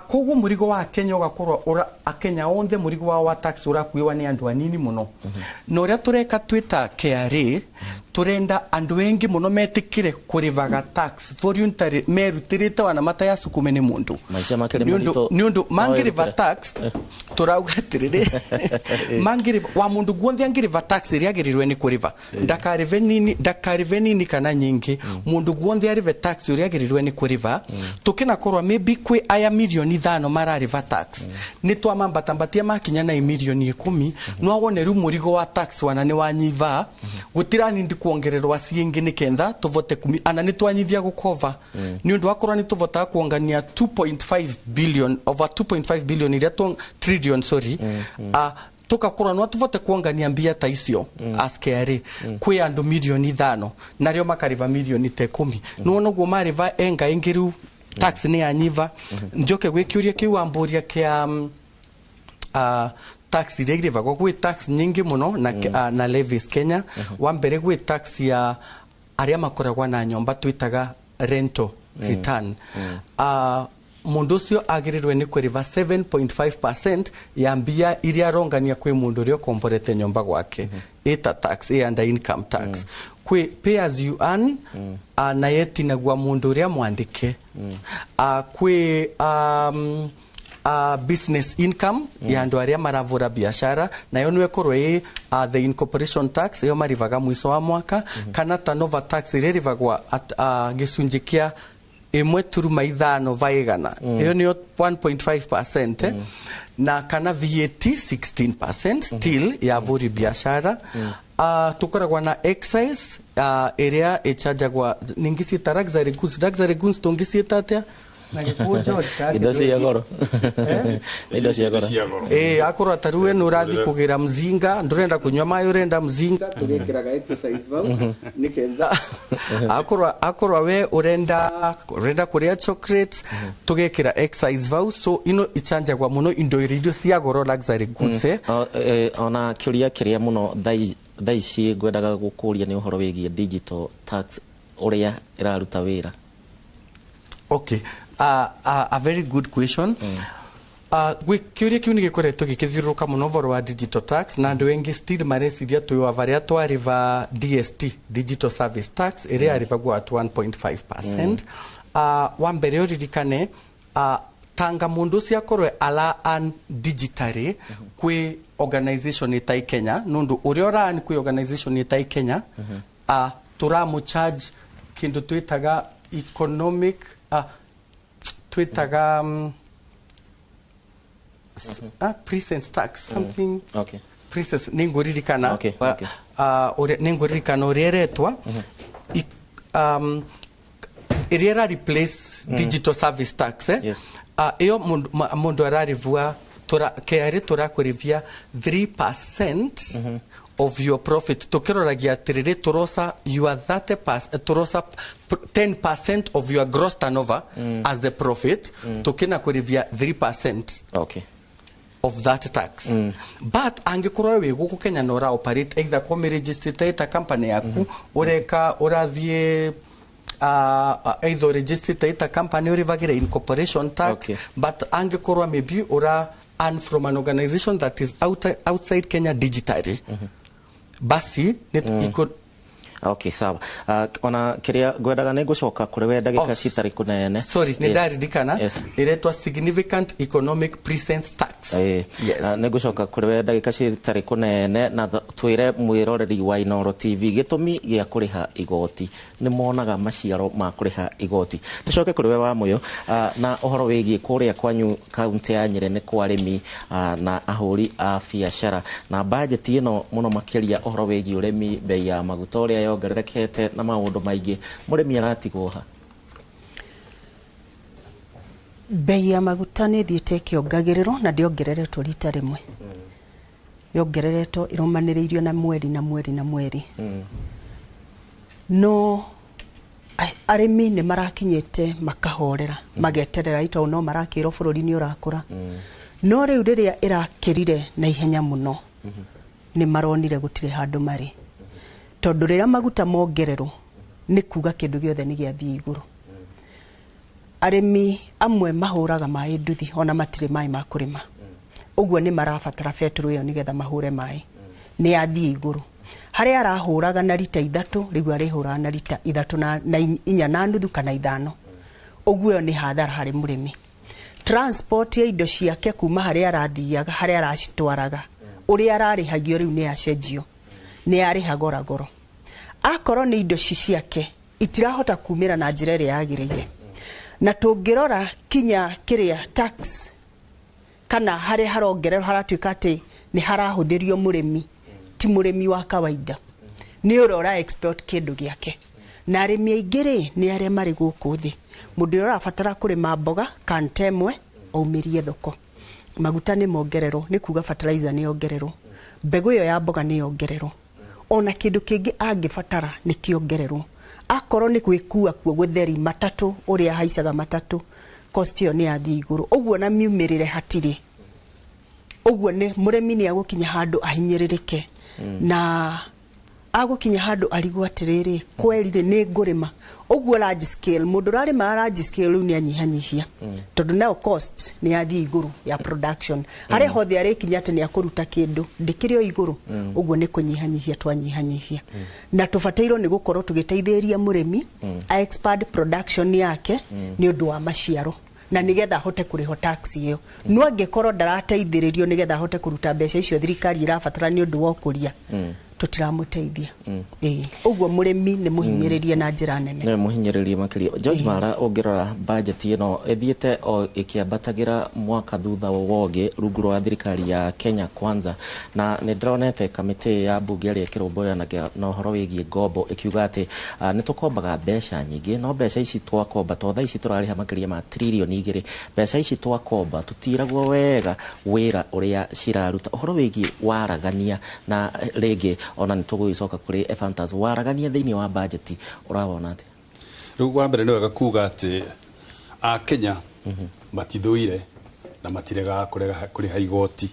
Koguo murigo wa Kenya ugakorwo akenya onthe murigo wa tax urakuiwa ni andu anini muno. Na uria tureka twita KRA turenda andu engi muno metikire kurivaga tax voluntary merutirite wana mata ya sukume ni mundu maisha makiri marito ni undu mangiriva tax turauga atiriri mangiriva wa mundu guonthe angiriva tax iria agirirwe ni kuriva ndakarive nini ndakarive nini kana nyingi mundu guonthe arive tax iria agirirwe ni kuriva tukinakorwa maybe kwi aya milioni 5 marariva tax ni twamambatambatia makinya na milioni 10 no wone riu murigo wa tax wana ni wanyiva gutirani ndi kuongererwa ciingi ni kentha tuvote kumi ana ni twanyithia gukova ni undu wakorwa ni tuvotaga kuongania 2.5 billion over 2.5 billion iria trillion sorry tukakorwa no tuvote kuongania mbia ta icio as KRA kwi andu milioni 5 nario makariva milioni ta 10 no noguo mariva enga ingi riu tax ni yanyiva. Njoke gwikiuria kiu wamburia kia tax iria irivagwo gwi tax nyingi muno na, na levies Kenya. Wa mbere gwi tax ya aria makoragwa na nyomba twitaga rental return. Mundu ucio agirirwe ni kwiriva 7.5% ya mbia iria arongania kwi mundu uria ukomborete nyomba gwake. Ita tax under income tax. Kwi pay as you earn na yetinagwa mundu uria mwandike. Kwi business income ya andu aria maravura biashara nayo niwe korwo ii the incorporation tax iyo marivaga mwico wa mwaka kana turnover tax iria irivagwa gicunji kia 1.5 vaigana iyo niyo 1.5% na kana VAT 16% still ya vuri biashara. Tukoragwa na excise iria ichajagwa ningiciita luxury goods. Luxury goods tungiciita atia na gikujo indo cia goro indo cia goro akorwo ta riu eno urathi kugira mzinga ndurenda kunywa mayi urenda mzinga tugikiraga exercise vau niketha akorwo we urenda kuria chocolate tugikira exercise vau. So ino ichanjagwa muno indo iria cia goro luxury goods. Ona kiuria kiria muno thaa ici ngwendaga gukuria ni uhoro wigie digital tax uria iraruta wira. Okay, a very good question. Kiuria kiu ni gikoretwo gikithiururuka muno ũhoro wa digital tax na andu engi still mareciria twi varia twariva DST digital service tax iria yarivagwo at 1.5%. Wa mbere uririkane tanga mundu ucio akorwe ala an digitally kwi organization itai Kenya nundu uria ura kwi organization itai Kenya turamu charge kindu twitaga economic twitaga presence tax something. Okay. Presence ninguririkana ninguririkana uria iretwa iria ira replace digital service tax. Iyo mundu ararivua KRA turakurivia 3% of your profit tukiroragia atiriri turosa your 30% turosa 10% of your gross turnover as the profit tukina kurivia 3% okay of that tax. But angikorwo wi guku Kenya no ura operate either ko registered ta company yaku ureka urathie either registered ta company urivagire incorporation tax. Okay. But angikorwo maybe ura earn from an organization that is outside Kenya digitally. Basi iko okay sawa. Ona kiria ngwendaga ni ngucoka kuri we ndagika citari kunene. Sorry, ni ndaririkana iretwa significant economic presence tax. Yes. Ni ngucoka kuri we ndagika citari kunene na twire mwiroreri wa Inooro TV gitumi gia kuriha igoti ni monaga maciaro ma kuriha igoti. Tucoke kuri we wa Muyo na uhoro wigie kuria kwanyu kaunti ya Nyeri ni kwa arimi na ahuri a biacara na budget ino muno makiria uhoro wigie urimi bei ya maguta uria yongererekete na maundu maingi murimi aratigwo ha. Bei ya maguta ni thiete ikiongagirirwo na ndiongereretwo rita rimwe. Yongereretwo irumaniriirio na mweri na mweri na mweri. No arimi ni marakinyite makahorera mageterera ito no marakirwo bururi ni urakura. No riu riria irakirire na ihenya muno ni maronire gutire handu mari. Tondu riria maguta mongererwo ni kuga kindu giothe ni giathie iguru. Arĩmi amwe mahũraga maĩ nduthi ona matirĩ maĩ ma kũrĩma. Ũguo nĩ marabatara betũrũ ĩyo nĩgetha mahũre maĩ. Nĩ yathiĩ igũrũ. Harĩa arahũraga na rita 3 rĩu arĩhũraga na rita 3 na 4.5 kana 5. Ũguo ĩyo nĩ hathara harĩ mũrĩmi. Transport ya indo ciake kuma harĩa arathiaga harĩa aracitwaraga ũrĩa ararĩhagio rĩu nĩ yacenjio, nĩ yarĩha goragoro. Akorwo nĩ indo ci ciake itirahota kumĩra na njĩra ĩrĩa yagĩrĩire. Na tũngĩrora kinya kĩrĩa tax kana harĩa harongererwo haratuĩka atĩ nĩ harahũthĩrio mũrĩmi, ti mũrĩmi wa kawaida, nĩ ũrĩa ũra export kĩndũ gĩake. Na arĩmi aingĩ rĩ nĩ arĩa marĩ gũkũ thĩ. Mũndũ ũrĩa ũrabatara kũrĩma mboga kanta ĩmwe aumĩrie thoko. Maguta nĩ mongererwo, nĩ kuga fertilizer nĩ yongererwo, mbegũ ĩyo ya mboga nĩ yongererwo, ona kĩndũ kĩngĩ angĩbatara nĩ kĩongererwo. Akorwo nĩ gwĩkua kuo gũtheri matatũ ũrĩa haicaga matatũ, cost ĩyo nĩ yathiĩ igũrũ. Ũguo na miumĩrĩre hatirĩ. Ũguo nĩ mũrĩmi nĩ agũkinya handũ ahinyĩrĩrĩke. Na agũkinya handũ arigwo atĩrĩrĩ, kweri rĩ nĩ ngũrĩma. Ũguo large scale, mũndũ ũrarĩma large scale rĩu nĩ anyihanyihia. Tondũ nayo cost nĩ yathiĩ igũrũ ya production. Harĩa hothe arĩkinya atĩ nĩ akũruta kĩndũ ndĩkĩrĩ o igũrũ. Ũguo nĩ kũnyihanyihia twanyihanyihia. Na tũbatairwo nĩ gũkorwo tũgĩteithĩrĩria mũrĩmi a expand production yake nĩ ũndũ wa maciaro, na nigetha ahote kũrĩhwo tax ĩyo. No angĩkorwo ndarateithĩrĩrio nigetha ahote kũruta mbeca icio thirikari ĩrabatara nĩ ũndũ wa ũkũria, tũtiramũteithia. Ũguo mũrĩmi nĩ mũhinyĩrĩrie na njĩra nene. Nĩ mũhinyĩrĩrie makĩria. George Mara, ũngĩrora budget ĩno ĩthiĩte o ĩkĩambatagĩra mwaka thutha wa ũngĩ rungu rwa thirikari ya Kenya Kwanza, na nĩ ndĩronete kamĩtĩ ya mbunge ĩrĩa ĩkĩrũmbũyanagia na ũhoro wĩgiĩ ngombo ĩkiuga atĩ nĩ tũkombaga mbeca nyingĩ, no mbeca ici twakomba to thaa ici tũrarĩha makĩria ma tririoni 2. Mbeca ici twakomba tũtiragwo wega wĩra ũrĩa ciraruta. Ũhoro wĩgiĩ waragania na rĩngĩ ona nĩ tũgũgĩcoka kũrĩ Ephantus, waragania thĩinĩ wa budget ũrawona atĩa? Rĩu wa mbere nĩ wega kuga atĩ Akenya matithũire na matiregaga kũrĩha igoti.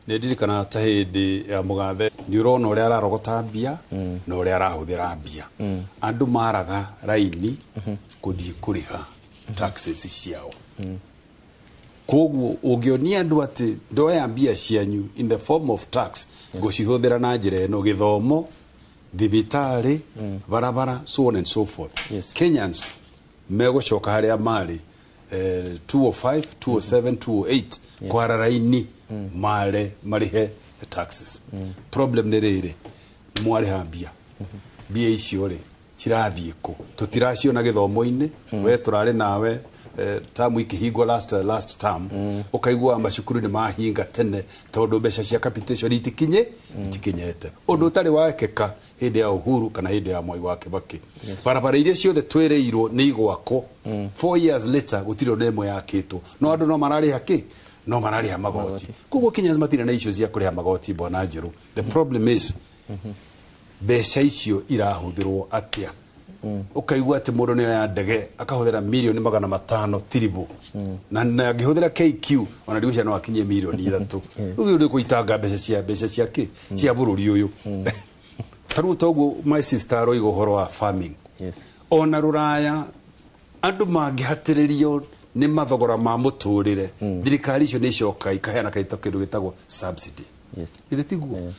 Nĩ ndirikanaga ta hĩndĩ ya mũgathe nĩ ũrona ũrĩa ararogota mbia na ũrĩa arahũthĩra mbia. Andũ maraga raini gũthiĩ kũrĩha taxes ciao. Koguo ũngĩonia andũ atĩ ndoya mbia cianyu in the form of tax ngũcihũthĩra na njĩra ĩno, gĩthomo, thibitarĩ, barabara, so on and so forth. Kenyans megũcoka harĩa marĩ 205, 207, 208 kwara raini mare marĩhe taxes. Problem nĩ rĩrĩ, mwarĩha mbia, mbia icio rĩ cirathiĩ kũ? Tũtiraciona gĩthomo-inĩ. We tũrarĩ nawe tamu ikĩhingwo last term, ũkaigua macukuru nĩ mahinga tene tondũ mbeca cia capitation itikinyete. Ũndũ ũtarĩ wekĩka hĩndĩ ya Uhuru kana hĩndĩ ya Mwai wa Kibaki. Barabara iria ciothe twĩrĩirwo nĩ igwakwo, 4 years later gũtirĩ ona ĩmwe yakĩtwo. No andũ no mararĩha kĩ? No mararĩha magoti. Koguo Kenyans matirĩ na icio cia kũrĩha magoti, bwana Njerũ. The problem is mbeca icio irahũthĩrwo atĩa? Ũkaigua atĩ mũndũ nĩ oya ndege akahũthĩra mirioni 500 tiribu, na angĩhũthĩra KQ ona ndigwĩciria no akinyie mirioni 3. Rĩu ũyũ kũitanga mbeca cia kĩ cia bũrũri ũyũ. Ta rĩu toguo my sister aroiga ũhoro wa farming. Ona rũraya andũ mangĩhatĩrĩrio nĩ mathogora ma mũtũrĩre, thirikari icio nĩ icokaga ikaheana kĩndũ gĩtagwo subsidy. Githĩ tiguo?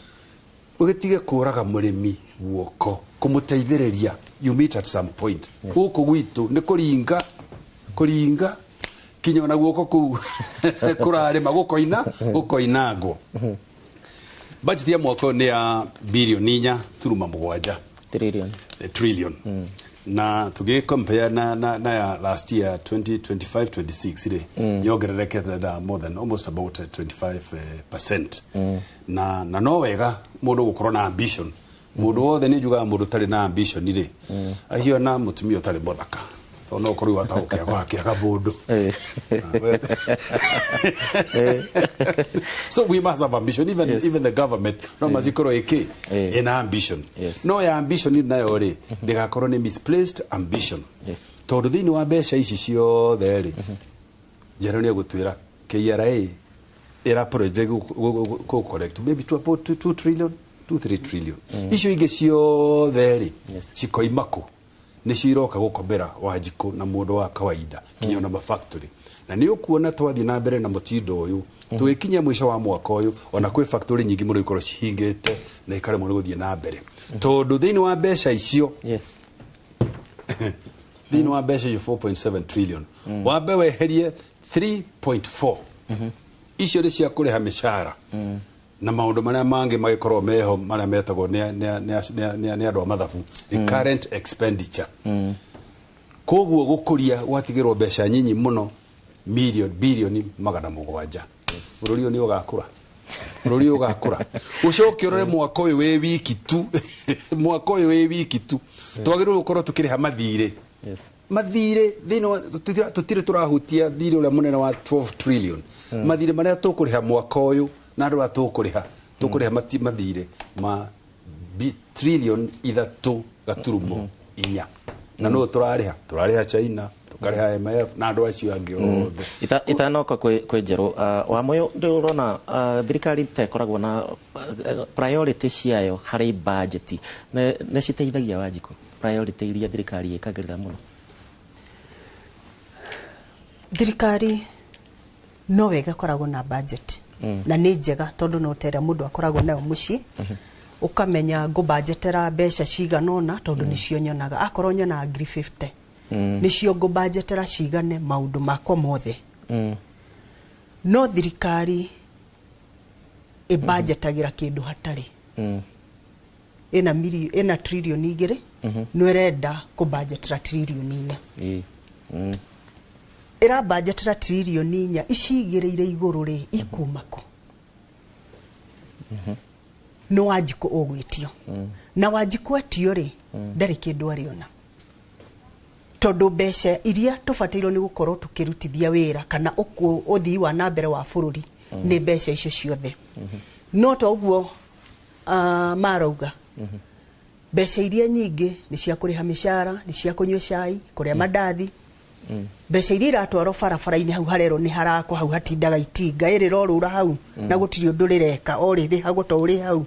Ũgĩtige kũraga mũrĩmi guoko kũmũteithĩrĩria, you meet at some point. Gũkũ gwitũ nĩ kũringa kinya ona guoko kũu kũrarĩma gũkoinangwo. Budget ya mwaka ũyũ nĩ ya bilioni 4.7 trillion. Trillion. Na tũgĩ compare na ya last year 2025-26 rĩ, yongererekete na more than almost about 25%. Na no wega mũndũ gũkorwo na ambition. Mũndũ wothe nĩ njugaga mũndũ ũtarĩ na ambition rĩ, ahiona mũtumia ũtarĩ mũthaka, tondũ no ũkorwo watagũkĩaga mũndũ. So we must have ambition. Even the government no mazikorwo ĩkĩ ĩna ambition. No ya ambition nayo rĩ ndĩgakorwo nĩ misplaced ambition. Tondũ thĩinĩ wa mbeca ici ciothe rĩ, Njerũ nĩ egũtwĩra KRA ĩra project go collect maybe to about 2 trillion, 2-3 trillion. Icio ingĩ ciothe rĩ cikoima kũ? Nĩcio iroka gũkombera Wanjikũ na mũndũ wa kawaida kinya ona mafactory. Na nĩ ũkuona twathiĩ na mbere na mũtindo ũyũ, tũgĩkinya mũico wa mwaka ũyũ, ona kwĩ factory nyingĩ mũno ikorwo cihingĩte na ikaremwo nĩ gũthiĩ na mbere, tondũ thĩinĩ wa mbeca icio, thĩinĩ wa mbeca icio 4.7 trillion, wambe weherie 3.4, icio nĩ cia kũrĩha mĩcara na maũndũ marĩa mangĩ magĩkorwo meho marĩa metagwo nĩ andũ a mathabu recurrent expenditure. Koguo gũkũria gwatigĩrwo mbeca nyinyi mũno, milioni bilioni 700. Bũrũri ũyũ nĩ ũgakũra, bũrũri ũyũ ũgakũra. Ũcoke ũrore mwaka ũyũ wĩ wiki tu, mwaka ũyũ wĩ wiki tu, twagĩrĩirwo gũkorwo tũkĩrĩha mathirĩ, mathirĩ thĩinĩ wa tũtirĩ tũrahutia thirĩ ũrĩa mũnene wa 12 trillion. Mathirĩ marĩa tũkũrĩha mwaka ũyũ na andũ arĩa tũkũrĩha mathirĩ ma trillion 3.4, na no tũrarĩha China, tũkarĩha IMF na andũ acio angĩ othe. Itanoka kwĩ njerũ wa moyo, ndĩrona thirikari ta ĩkoragwo na priority ciayo harĩ budget nĩ citeithagia Wanjikũ, priority iria thirikari ĩkagĩrĩra mũno. Thirikari no wega ĩkoragwo na budget, na nĩ njega tondũ no ta ĩrĩa mũndũ akoragwo nayo mũciĩ, ũkamenya ngũbanjetera mbeca cigana ũna tondũ nĩcio nyonaga. Akorwo nyonaga 50,000, nĩcio ngũbanjetera cigane maũndũ makwa mothe. No thirikari ĩbanjetagĩra kĩndũ hatarĩ. Ĩna 2 trillion, no ĩrenda kũbanjetera 4 trillion. Ĩrabanjetera 4 trillion, ici igĩrĩ irĩ igũrũ rĩ ikuma kũ? Nĩ Wanjikũ ũgwĩtio, na Wanjikũ etio rĩ, ndarĩ kĩndũ arĩona, tondũ mbeca iria tũbatairwo nĩ gũkorwo tũkĩrutithia wĩra kana ũthii wa na mbere wa bũrũri nĩ mbeca icio ciothe. No to ũguo marauga mbeca iria nyingĩ nĩ cia kũrĩha mĩcara, nĩ cia kũnyua cai, kũrĩa mandathi. Mbeca iria iratwarwo barabara-inĩ hau harerwo nĩ harakwo, hau hatindaga itinga ĩrĩ rorũra hau na gũtirĩ ũndũ rĩreka, o rĩrĩhagwo to ũrĩ hau,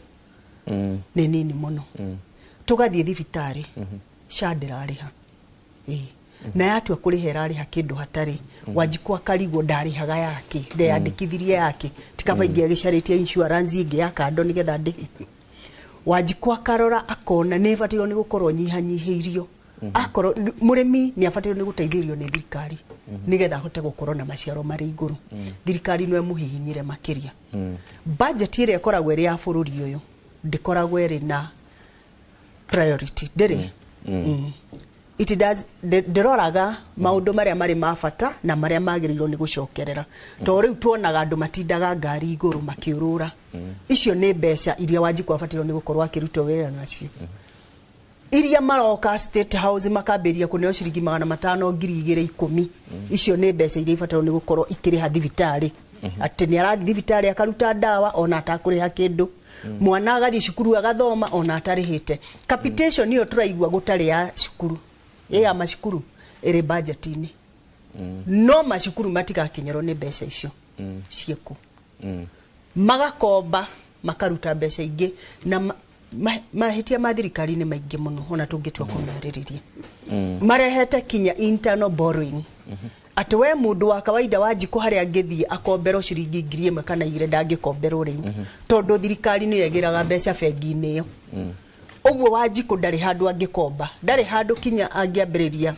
nĩ nini mũno. Tũgathiĩ thibitarĩ, SHA ndĩrarĩha. Ĩĩ, na yatua kũrĩha ĩrarĩha kĩndũ hatarĩ. Wanjikũ akarigwo ndarĩhaga yake, ndeyandĩkithirie yake, tikaba ingĩ agĩcarĩtie insurance ĩngĩ ya kando nĩgetha ndĩhe. Wanjikũ akarora akona nĩ ĩbatairwo nĩ gũkorwo nyihanyihĩirio. Akorwo mũrĩmi nĩ abatairwo nĩ gũteithĩrĩrio nĩ thirikari nĩgetha ahote gũkorwo na maciaro marĩ igũrũ, thirikari no ĩmũhihinyire makĩria. Budget ĩrĩa ĩkoragwo ĩrĩ ya bũrũri ũyũ ndĩkoragwo ĩrĩ na priority, ndĩrĩ. It does ndĩroraga maũndũ marĩa marĩ ma bata na marĩa magĩrĩirwo nĩ gũcokerera, to rĩu tuonaga andũ matindaga ngari igũrũ makĩũrũra. Icio nĩ mbeca iria Wanjikũ abatairwo nĩ gũkorwo akĩrutwo wĩra nacio. Iria maroka State House makambĩrĩria kũneo ciringi 500, 2,000, 10, icio nĩ mbeca iria ibatairwo nĩ gũkorwo ikĩrĩha thibitarĩ, atĩ nĩ arathiĩ thibitarĩ akaruta ndawa ona atakũrĩha kĩndũ, mwana agathiĩ cukuru agathoma ona atarĩhĩte. Capitation ĩyo tũraigua gũtarĩ ya cukuru, ĩ ya macukuru ĩrĩ budget-inĩ, no macukuru matigakinyĩrwo nĩ mbeca icio ciĩkũ. Magakomba makaruta mbeca ingĩ, na mahĩtia ma thirikari nĩ maingĩ mũno ona tũngĩtua kũmarĩrĩria. Marehete kinya internal borrowing, atĩ we mũndũ wa kawaida Wanjikũ harĩa angĩthiĩ akomberwo ciringi 1,000 kana 2 ndangĩkomberwo rĩu, tondũ thirikari nĩyo ĩgĩraga mbeca bengi-inĩ ĩyo. Ũguo Wanjikũ ndarĩ handũ angĩkomba, ndarĩ handũ kinya angĩambĩrĩria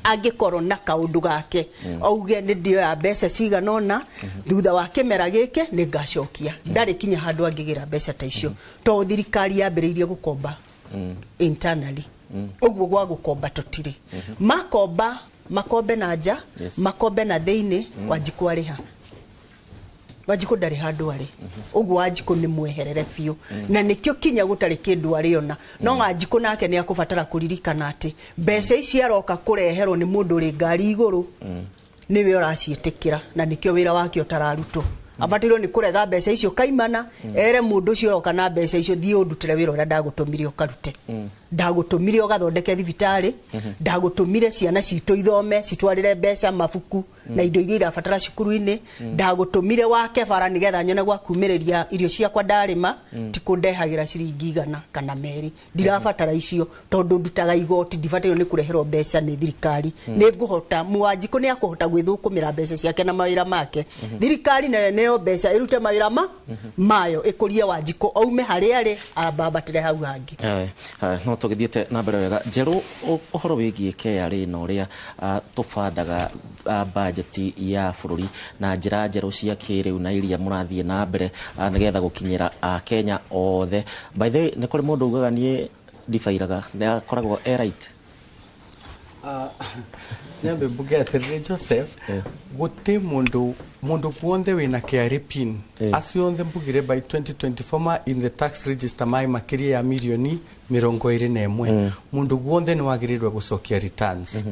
angĩkorwo na kaũndũ gake auge nĩ ndĩoya mbeca cigana ũna, thutha wa kĩmera gĩkĩ nĩ ngacokia. Ndarĩ kinya handũ angĩgĩra mbeca ta icio, tondũ thirikari yambĩrĩirie gũkomba internally. Ũguo gwa gũkomba tũtirĩ, makomba makombe na nja, makombe na thĩinĩ. Wanjikũ arĩha, Wanjikũ ndarĩ handũ arĩ. Ũguo Wanjikũ nĩ mweherere biũ, na nĩkĩo kinya gũtarĩ kĩndũ arĩona. No Wanjikũ nake nĩ akũbatara kũririkana atĩ mbeca ici aroka kũreherwo nĩ mũndũ ũrĩ ngari igũrũ, nĩwe ũraciĩtĩkĩra, na nĩkĩo wĩra wake ũtararutwo. Abatairwo nĩ kũrega mbeca icio kaimana, ere mũndũ ũcio ũroka na mbeca icio, thiĩ ũndutĩre wĩra ũrĩa ndagũtũmire ũkarute. Ndagũtũmire ũgathondeke thibitarĩ, ndagũtũmire ciana citũ ithome, citwarĩre mbeca, mabuku na indo iria irabatara cukuru-inĩ, ndagũtũmire wake bara nĩgetha nyone gwa kumĩrĩria irio ciakwa ndarĩma, ti kũndehagĩra ciringi 100 kana 2. Ndirabatara icio tondũ ndutaga igoti, ndibatairwo nĩ kũreherwo mbeca nĩ thirikari. Nĩ ngũhota, Mwanjikũ nĩ akũhota gwĩthũkũmĩra mbeca ciake na mawĩra make. Thirikari nayo neo mbeca ĩrute mawĩra mayo, ĩkũrie Wanjikũ aume harĩa arĩ ambambatĩre hau hangĩ. No tũgĩthiĩte na mbere wega. Njerũ, ũhoro wĩgiĩ KRA na ũrĩa tũbandaga bajeti ya bũrũri na njĩra njerũ cia kĩrĩu na iria mũrathiĩ na mbere nĩgetha gũkinyĩra Akenya othe. By the way, nĩ kũrĩ mũndũ ugaga niĩ ndibairaga, nĩ akoragwo e right? Nyambe mbuge atĩrĩrĩ Joseph, gũtĩ mũndũ guothe wĩna KRA PIN, acio othe mbugire by 2024 ma in the tax register mai makĩria ya mirioni 21, mũndũ guothe nĩ wagĩrĩirwo gũcokia returns.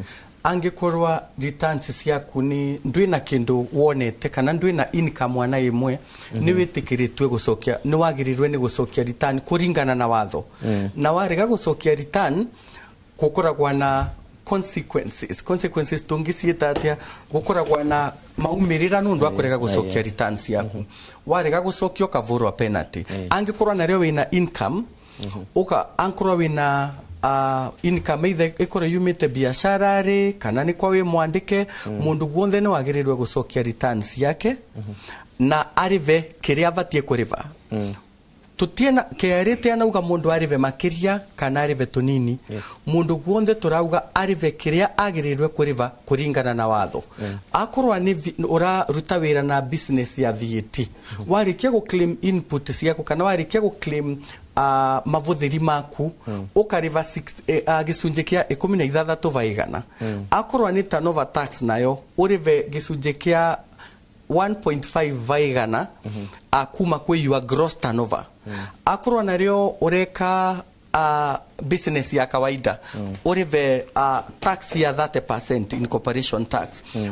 Angĩkorwa returns ciaku nĩ ndwĩna kĩndũ wonete kana ndwĩna income wana ĩmwe, nĩ wĩtĩkĩrĩtue gũcokia, nĩ wagĩrĩirwo nĩ gũcokia return kũringana na watho. Na warega gũcokia return, gũkoragwo na consequences tũngĩciĩta atĩa, gũkoragwo na maumĩrĩra nĩ ũndũ wa kũrega gũcokia returns yaku. Warega gũcokia ũkavũrwo penalty. Angĩkorwo narĩo wĩna income, ũka angĩkorwo wĩna income either ĩkorwo yumĩte biacara rĩ kana nĩ kwa wĩ mwandĩke, mũndũ guothe nĩ wagĩrĩirwo gũcokia returns yake na arĩve kĩrĩa abatiĩ kũrĩva. Tutiena KRA tianauga mũndũ arĩve makĩria kana arĩve tũnini. Mũndũ guothe tũrauga arĩve kĩrĩa agĩrĩirwe kũrĩva kũringana na watho. Akorwo nĩ ũraruta wĩra na business ya VAT, warĩkia gũ claim input ciaku kana warĩkia gũ claim mavuthiri maku, ũkarĩva gĩcunjĩ kĩa 16 va igana. Akorwo nĩ turnover tax nayo ũrĩve gĩcunjĩ kĩa 1.5 va igana kuma kwĩ your gross turnover. Akorwo narĩo ũreka business ya kawaida, ũrĩve tax ya 30% in corporation tax.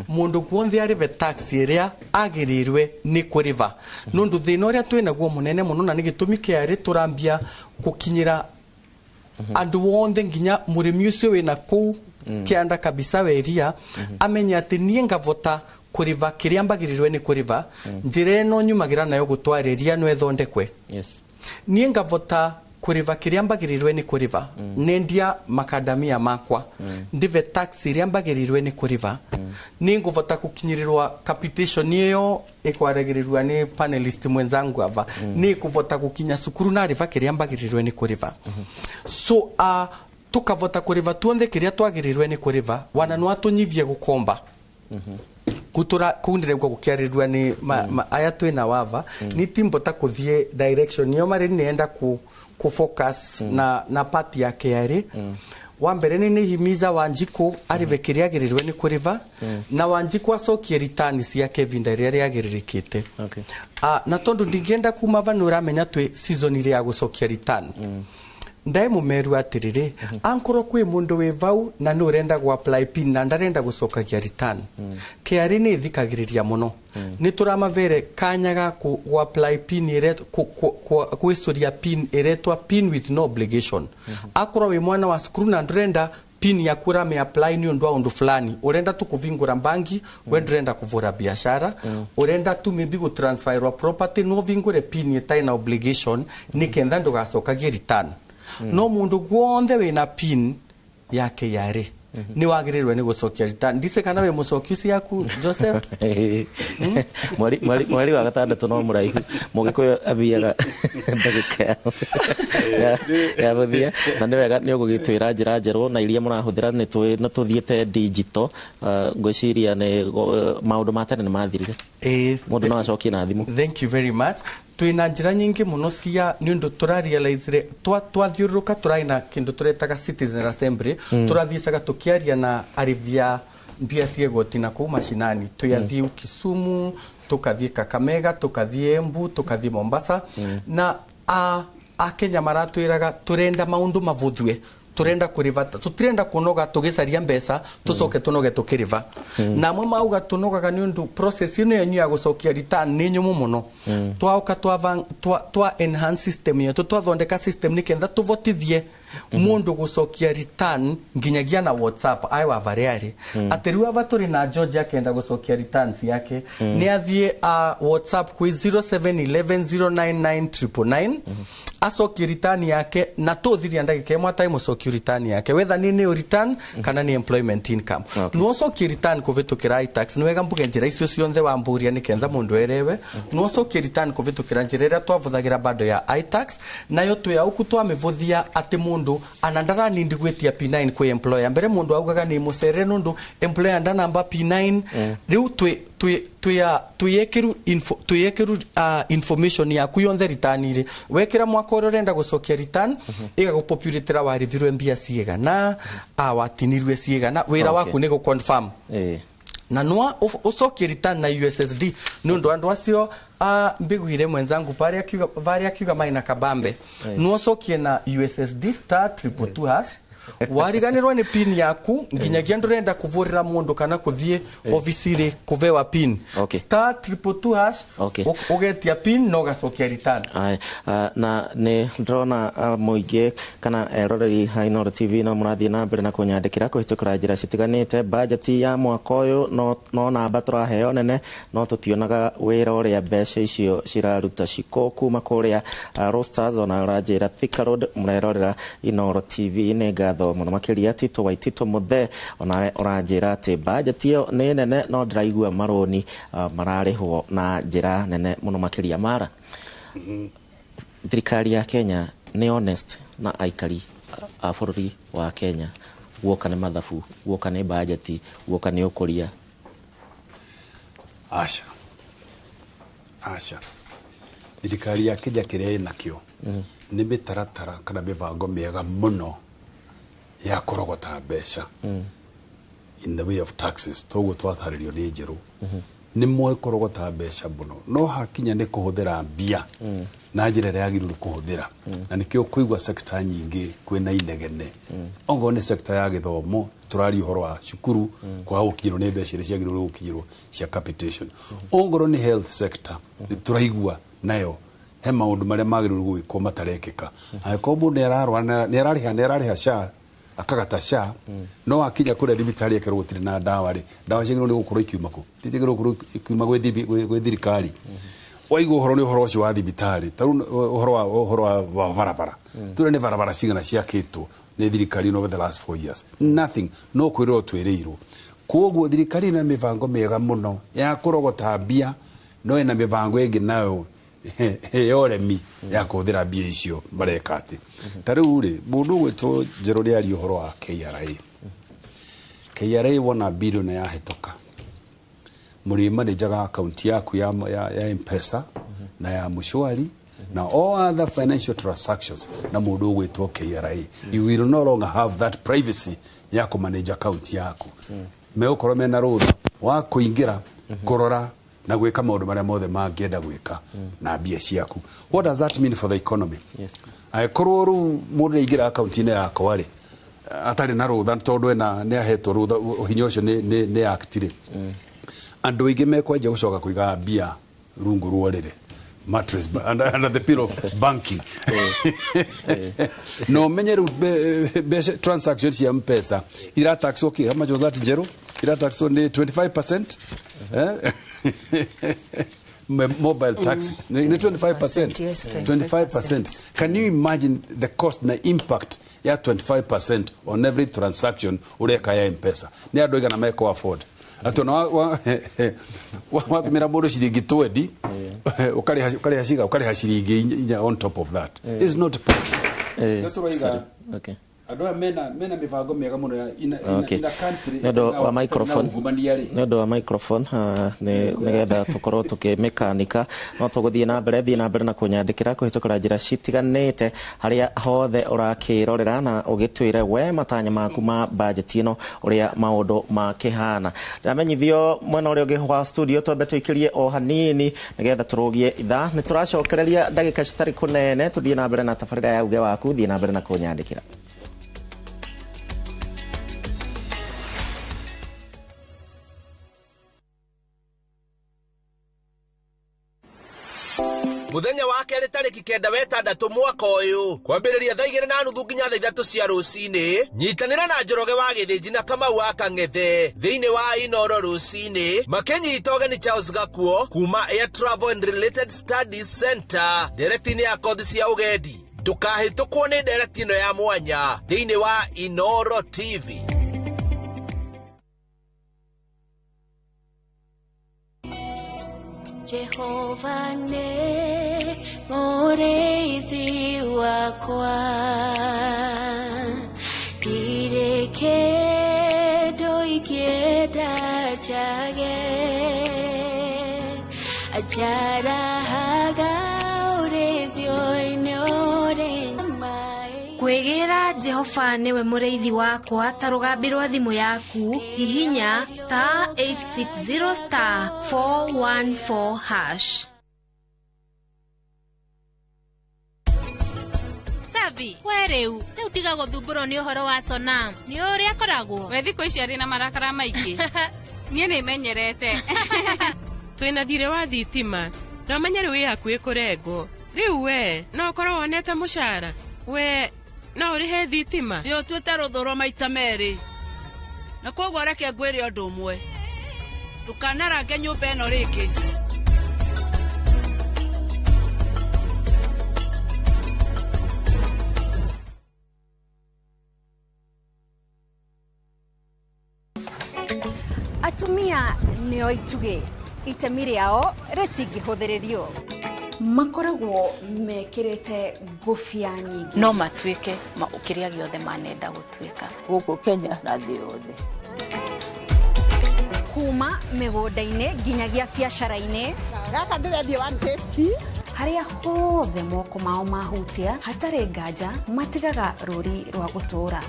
Mũndũ guothe arĩve tax ĩrĩa agĩrĩirwe nĩ kũrĩva. Nũndũ thĩna ũrĩa twĩnaguo mũnene mũno na nĩ gĩtũmi kĩa tũrambia gũkinyĩra andũ othe nginya mũrĩmi ũcio wĩna kũu kĩanda kabisa weria, amenye atĩ niĩ ngavota kũrĩva kĩrĩa mbagĩrĩirwe nĩ kũrĩva, njĩra ĩno nyumagĩra nayo gũtwarĩria no ĩthondekwe. Niĩ ngavota kũrĩva kĩrĩa mbagĩrĩirwe nĩ kũrĩva, nendia makadamia makwa, ndĩve tax ĩrĩa mbagĩrĩirwe nĩ kũrĩva, nĩ ngũvota gũkinyĩrĩrwa capitation ĩyo ĩkwaragĩrĩrwa nĩ panelist mwenzangu ava, nĩ ngũvota gũkinya cukuru na rĩva kĩrĩa mbagĩrĩirwe nĩ kũrĩva. So tukavota kũrĩva tuonthe kĩrĩa twagĩrĩirwe nĩ kũrĩva, wana no atũnyivie gũkomba. Kutura kundire kwa kukiarirwa ni aya twina wava, ni timbota kuthie direction yo mari nienda ku focus na part ya KRA. Wa mbere nĩ himiza Wanjikũ arĩve kĩrĩa agĩrĩirwe nĩ kũrĩva, na Wanjikũ acokie return ciake ihinda rĩrĩa rĩagĩrĩrĩkĩte. Na tondũ ndingĩenda kuma va nĩ ũramenya twĩ season ĩrĩa ya gũcokia return. Ndae mũmeru atĩrĩrĩ, ankorwo kwĩ mũndũ wĩ vau na nĩ ũrenda gũ apply PIN na ndarenda gũcokagia return, KRA nĩ ĩthikagĩrĩria mũno. Nĩ tũramavere kanya ga gũ apply PIN gwĩcũria PIN ĩretwa PIN with no obligation. Akorwo wĩ mwana wa cukuru na ndũrenda PIN yaku ũrame apply nĩ ũndũ wa ũndũ fulani, ũrenda tu kũvingũra bangi, we ndũrenda kũvũra biashara, ũrenda tu maybe gũ transferwa property, no ũvingũre PIN ĩtarĩ na obligation nĩ kentha ndũgacokagie return. No mũndũ guothe wĩna PIN ya KRA nĩ wagĩrĩirwo nĩ gũcokia return. Ndice kana wĩ mũcoki ciaku Joseph? Mweri wa gatandatũ no mũraihu, mũgĩkũyũ athiaga ndagĩka ya mũthia, na nĩ wega nĩ ũgũgĩtwĩra njĩra njerũ na iria mũrahũthĩra nĩ tũthiĩte digital. Ngwĩciria nĩ maũndũ ma tene nĩ mathirire, mũndũ no acokie na thimũ. Thank you very much. Twĩna njĩra nyingĩ mũno cia nĩ ũndũ tũrarealize twathiũrũrũka tũrarĩ na kĩndũ tũretaga citizen assembly, tũrathiaga tũkĩaria na arĩvia mbia cia igoti na kũu macinani. Twathiĩ Kisumu, tũkathiĩ Kakamega, tũkathiĩ Embu, tũkathiĩ Mombasa, na Akenya maratwĩraga tũrenda maũndũ mavuthue. Turenda kuriva, tutirenda kunoga tugicaria mbeca tucoke tunoge tukiriva. Na amwe mauga tunogaga ni undu process ino yenyu ya gucokia return ni nyumu muno. Twauka twa enhance system yetu, twathondeka system ni kenda tuvotithie mundu gucokia return nginyagia na WhatsApp ai wa variari. Ati riu ava turi na George akenda gucokia returns yake, ni athie WhatsApp kwi 0711099999 acokie return yake na tuthiria ndagika imwe atai mucokie return yake, whether ni new return kana ni employment income. No ucokie return kuvitukira iTax, ni wega mbuge njira icio cionthe wamburia ni kentha mundu erewe. No ucokie return kuvitukira njira iria twavuthagira bado ya iTax, nayo twi auku twamivuthia ati mundu ana ndaranindi gwitia P9 kwi employer. Mbere mundu augaga ni mucerere nundu employer ndanamba P9. Riu twi twiyekeru information yaku yonthe return iri wekira mwaka uria urenda gucokia return, igagupopulatira warivirwe mbia ciigana, watinirwe ciigana, wira waku ni gu confirm na no ucokie return na USSD ni undu andu acio mbiguire mwenzangu varia akiuga maina kabambe. No ucokie na USSD *222# wariganirwo ni pin yaku nginyagia ndurenda kuvurira mundu kana kuthie ofisiri kuvewa pin. *222# ugetia pin no gacokia return. Na ni ndrona muingi kana eroreri ha Inooro TV no murathie na mbere na kunyandikira kuhitukira njira citiganite. Bajeti ya mwaka uyu no namba turaheo nene, no tutionaga wira uria mbeca icio ciraruta ciko kuma kuria Roasters. Ona uranjira Thika Road murerorera Inooro TV, ni ngatho muno makiria Tito Waitito Muthe, onawe uranjira ati bajeti iyo ni nene no ndiraigua maroni mararihwo na njira nene muno makiria. Mara thirikari ya Kenya ni honest na aikari a bururi wa Kenya, guoka ni mathabu, guoka ni bajeti, guoka ni ukuria? Aca aca, thirikari ya Kenya kiria inakio ni mitaratara kana mibango miega muno ya kurogota mbeca in the way of taxes. Toguo twatharĩrio nĩ njerũ nĩ moĩ kũrogota mbeca mũno, no hakinya nĩ kũhũthĩra mbia na njĩra ĩrĩa yagĩrĩirwo kũhũthĩra, na nĩkĩo kũigua sekta nyingĩ kwĩna inegene. Ongorwo nĩ sekta ya gĩthomo, tũraria ũhoro wa cukuru kwaga gũkinyĩrwo nĩ mbeca iria ciagĩrĩirwo gũkinyĩrwo cia capitation. Ongorwo nĩ health sector, tũraigua nayo he maũndũ marĩa magĩrĩirwo gwĩkwo matarekĩka. Angĩkorwo mũndũ nĩ ararĩha SHA akagata SHA, no akinya kuria thibitari ekerwo gutiri na ndawa ri, ndawa ciagĩrĩirwo nĩ gũkorwo ikiuma kũ? Ti ciagĩrĩirwo gũkorwo ikiuma gwĩ thirikari. Waigua ũhoro nĩ ũhoro ũcio wa thibitari, ta rĩu ũhoro wa barabara, ture nĩ barabara cigana ciakĩtwo nĩ thirikari over the last 4 years? Nothing. No kwĩrwo twĩrĩirwo. Koguo thirikari ĩna mĩbango mĩega mũno ya kũrogota mbia, no ĩna mĩbango ĩngĩ nayo ya ũremi ya kũhũthĩra mbia icio mareka atĩ. Ta rĩu rĩ, mũndũ ũgwĩtwo Njerũ nĩ aria ũhoro wa KRA. KRA wona bilioni yahĩtũka, mũrĩ manajaga akaunti yaku ya M-Pesa na ya Mshwari na all other financial transactions na mũndũ ũgwĩtwo KRA. You will no longer have that privacy ya kũmanage account yaku. Megũkorwo mena rũtha wa kũingĩra, kũrora na gwĩka maũndũ marĩa mothe mangĩenda gwĩka na mbia ciaku. What does that mean for the economy? Angĩkorwo rĩu mũndũ nĩaingĩra akaunti-inĩ yakwa rĩ, atarĩ na rũtha tondũ ena nĩ ahetwo rũtha, hinya ũcio nĩ act rĩ, andũ aingĩ mekwanjia gũcoka kũiga mbia rungu rwa ũrĩrĩ, mattress, under the pillow banking. No menye rĩu mbeca transaction cia M-Pesa irataxwo kĩ? How much was that, Njerũ? Irataxwo nĩ 25%? Mobile tax ni 25%. Yes, 25%. Can you imagine the cost na impact ya 25% on every transaction ureka ya M-Pesa? Ni andũ aigana meko afford? Ati ona watumĩra mũndũ ciringi 20, ũkarĩha ciga, ũkarĩha ciringi 4 on top of that. It's not possible. Andũ aya mena mĩbango mĩega mũno ya ina country. Nĩ ũndũ wa microphone, nĩ ũndũ wa microphone, nĩgetha tũkorwo tũkĩmĩkanika, no tũgũthiĩ na mbere, thiĩ na mbere na kũnyandĩkĩra kũhĩtũkĩra njĩra citiganĩte harĩa hothe ũrakĩrorera, na ũgĩtwĩre we matanya maku ma bajeti ĩno ũrĩa maũndũ makĩhana. Ndĩramenyithio mwena ũrĩa ũngĩ wa studio twambe tũikĩrie o hanini nĩgetha tũrũgie ithaa. Nĩ tũracokereria ndagĩka citarĩ kũnene, tũthiĩ na mbere na tabarĩra ya uge waku. Thiĩ na mbere na kũnyandĩkĩra. Muthenya wa kerĩ tarĩki 9 wetandatũ mwaka ũyũ kwambĩrĩria thaa 2:30 nginya thaa 3 cia rũcinĩ. Nyitanĩra na Njoroge wa Gĩthĩnji na Kamau wa Kang'ethe thĩinĩ wa Inoro rũcinĩ makĩnyita ũgeni Charles Gakuo kuma Air Travel and Related Studies Center ndereti-inĩ ya kothi cia ũgendi. Ndũkahĩtũkwo nĩ ndereti ĩno ya mwanya thĩinĩ wa Inoro TV. Jehova nĩ mũrĩithi wakwa, ndirĩ kĩndũ ingĩenda njage, anjarahaga ũrĩithio-inĩ ũrĩ maĩ. Kwĩgĩra Jehova nĩwe mũrĩithi wakwa ta rũgambi rwa thimũ yaku, hihinya *860*414#. Savi, we rĩu rĩu tiga gũthumbũrwo nĩ ũhoro wa Sonam, nĩ ũrĩa akoragwo. We thikũ ici arĩ na marakara maingĩ. Niĩ nĩmenyerete. Twĩna thirĩ wa thitima, na ũmenye rĩu wĩ hakuhĩ kũrengwo. Rĩu we no ũkorwo wonete mũcara, we no ũrĩhe thitima. Nĩ ũtuĩte rũthũro maita merĩ, na koguo reke ngwĩre ũndũ ũmwe, ndũkanarange nyũmba ĩno rĩngĩ. Atumia nĩo itugĩ, itemi rĩao rĩtingĩhũthĩrĩrio. Makoragwo mekĩrĩte ngũbia nyingĩ. No matuĩke kĩrĩa gĩothe manenda gũtuĩka gũkũ Kenya na thĩ yothe. Kuma mĩgũnda-inĩ nginyagia biacara-inĩ. Gaka ndĩrendia 150. Harĩa hothe moko mao mahutia hatarĩ nganja matigaga rũri rwa gũtũũra.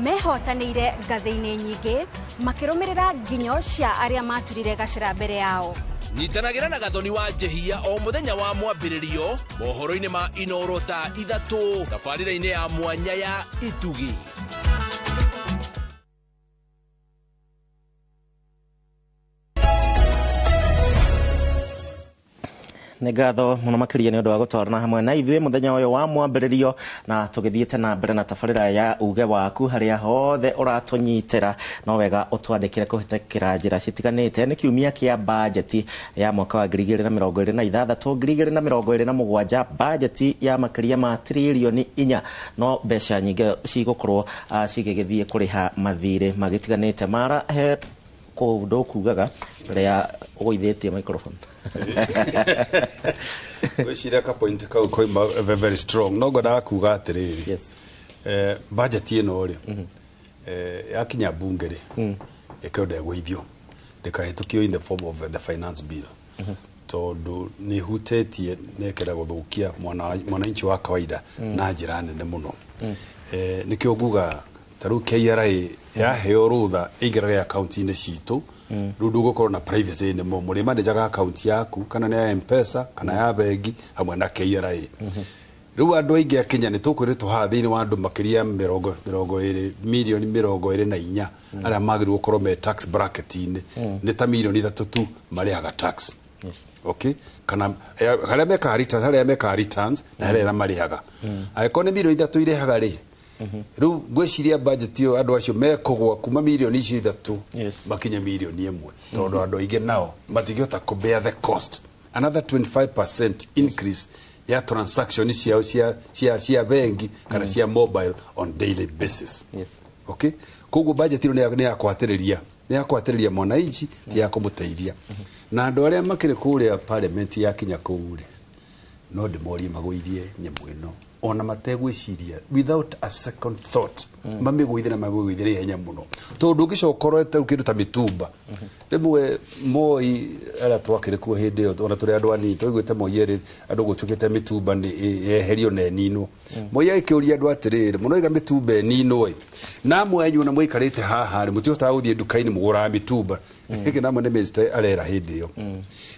Mehotanĩire ngathĩ-inĩ nyingĩ makĩrũmĩrĩra nginyo cia arĩa maturire gacĩra mbere yao. Nyitanagĩra na Gathoni wa Njehia o mũthenya wa mwambĩrĩrio mohoro-inĩ ma Inoro thaa 3 tabarĩra-inĩ ya mwanya ya Itugi. Nĩ ngatho mũno makĩria nĩ ũndũ wa gũtwarana hamwe na ithuĩ mũthenya ũyũ wa mwambĩrĩrio, na tũgĩthiĩte na mbere na tabarĩra ya uge waku harĩa hothe ũratũnyitĩra. No wega ũtwandĩkĩre kũhĩtũkĩra njĩra citiganĩte. Nĩ kiumia kĩa bajeti ya mwaka wa 2026 2027, bajeti ya makĩria ma tririoni 4, no mbeca nyingĩ cigũkorwo cigĩgĩthiĩ kũrĩha mathirĩ magĩtiganĩte. Mara he kũndũ kugaga mbere ya ũgũithĩtie microphone. Gwĩciria ka point kau koima very strong. No ngwendaga kuga atĩrĩrĩ, yes. Budget ĩno rĩ, yakinya bunge rĩ, ĩkĩenda ĩgũithio ndĩkahĩtũkio in the form of the finance bill, tondũ nĩ ĩhutĩtie na ĩkenda gũthũkia mwananchi wa kawaida na njĩra nene mũno. Nĩkĩo nguga ta rĩu KRA yaheo rũtha ĩingĩrage akaunti-inĩ citũ, rĩu ndũgũkorwo na privacy anymore. Mũrĩmanĩjaga akaunti yaku kana nĩ ya M-Pesa kana ya bengi hamwe na KRA. Rĩu andũ aingĩ a Kenya nĩ tũkwĩrĩtwo haha thĩinĩ wa andũ makĩria 20 mirioni 24 arĩa magĩrĩirwo gũkorwo me tax bracket-inĩ, nĩ ta mirioni 3 tu marĩhaga tax. Okay, kana harĩa mekaga returns, harĩa mekaga returns na harĩa marĩhaga. Angĩkorwo nĩ mirioni 3 irĩhaga rĩ, rĩu ngwĩciria budget ĩyo andũ acio mekũgwa kuma mirioni icio 3 makinye mirioni 1, tondũ andũ aingĩ nao matingĩhota kũ bear the cost. Another 25% increase ya transaction ciao cia bengi kana cia mobile on daily basis. Okay, koguo budget ĩyo nĩ ya kũhatĩrĩria, nĩ ya kũhatĩrĩria mwananchi, ti ya kũmũteithia. Na andũ arĩa makĩrĩ kũrĩa parliament yakinya kũu rĩ, no ndĩmorie magũithie nyamũ ĩno ona mategwĩciria, without a second thought, mamĩgũithie na mamĩgũithie na ihenya mũno, tondũ ũngĩcoka ũrorete kĩndũ ta mĩtumba. Rĩmwe Moi arĩa twakĩrĩ kuo hĩndĩ ĩyo, ona tũrĩ andũ anini, twaiguĩte Moi erĩ andũ gũtuĩkĩte mĩtumba nĩ yeherio na ĩninwo. Moi agĩkĩũria andũ atĩrĩrĩ, mũroiga mĩtumba ĩninwo ĩ, na amwe anyu ona mũikarĩte haha rĩ, mũtihotaga gũthiĩ nduka-inĩ mũgũraga mĩtumba. Gĩkĩ namwe nĩ minister arera hĩndĩ ĩyo.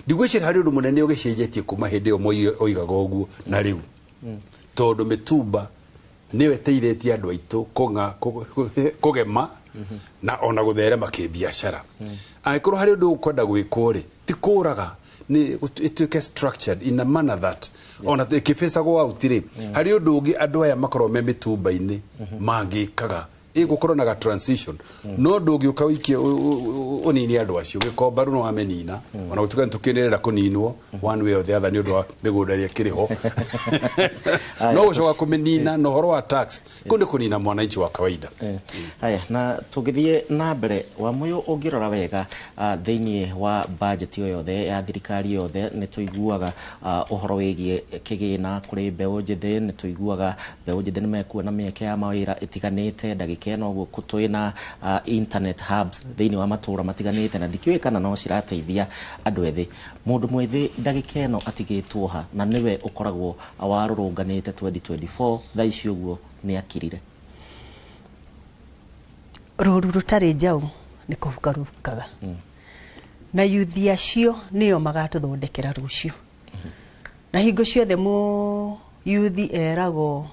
Ndigwĩciria harĩ ũndũ mũnene ũgĩcenjetie kuma hĩndĩ ĩyo Moi oigaga ũguo na rĩu, tondũ mĩtumba nĩyo ĩteithĩtie andũ aitũ kũgema na ona gũtherema kĩbiacara. Angĩkorwo harĩ ũndũ ũkwenda gwĩkwo rĩ, ti kũraga, Nĩ ĩtuĩke structured in a manner that ona ĩkĩbĩcagwo out rĩ, harĩ ũndũ ũngĩ andũ aya makorwo me mĩtumba-inĩ mangĩkaga ĩgũkorwo na ga transition. No ndũngĩũka ũikie ũnini andũ acio gĩkomba rĩu, no wamenina, ona gũtuĩka nĩ tũkĩnĩrĩra kũninwo one way or the other nĩ ũndũ wa mĩgũnda ĩrĩa ĩkĩrĩ ho, no gũcoka kũmĩnina na ũhoro wa tax kũu nĩ kũnina mwananchi wa kawaida. Haya, na tũgĩthiĩ na mbere wa mũyũ, ũngĩrora wega thĩinĩ wa budget ĩyo yothe ya thirikari yothe, nĩ tũiguaga ũhoro wĩgiĩ kĩgĩna kũrĩ mbeũ njĩthĩ, nĩ tũiguaga mbeũ njĩthĩ nĩ mekuona mĩeke ya mawĩra ĩtiganĩte. Ndagĩka ĩno ũguo twĩna internet hubs thĩinĩ wa matũũra matiganĩte, na ndikĩũĩ kana no cirateithia andũ ethĩ. Mũndũ mwĩthĩ ndagĩka ĩno atigĩtwo ha, na nĩwe ũkoragwo warũrũnganĩte 2024, thaa ici ũguo nĩ akirire? Rũru rũtarĩ njaũ nĩ kũhuka rũhukaga, na yuthi acio nĩo magatũthondekera rũciũ. Na hingo ciothe mũ yuthi eragwo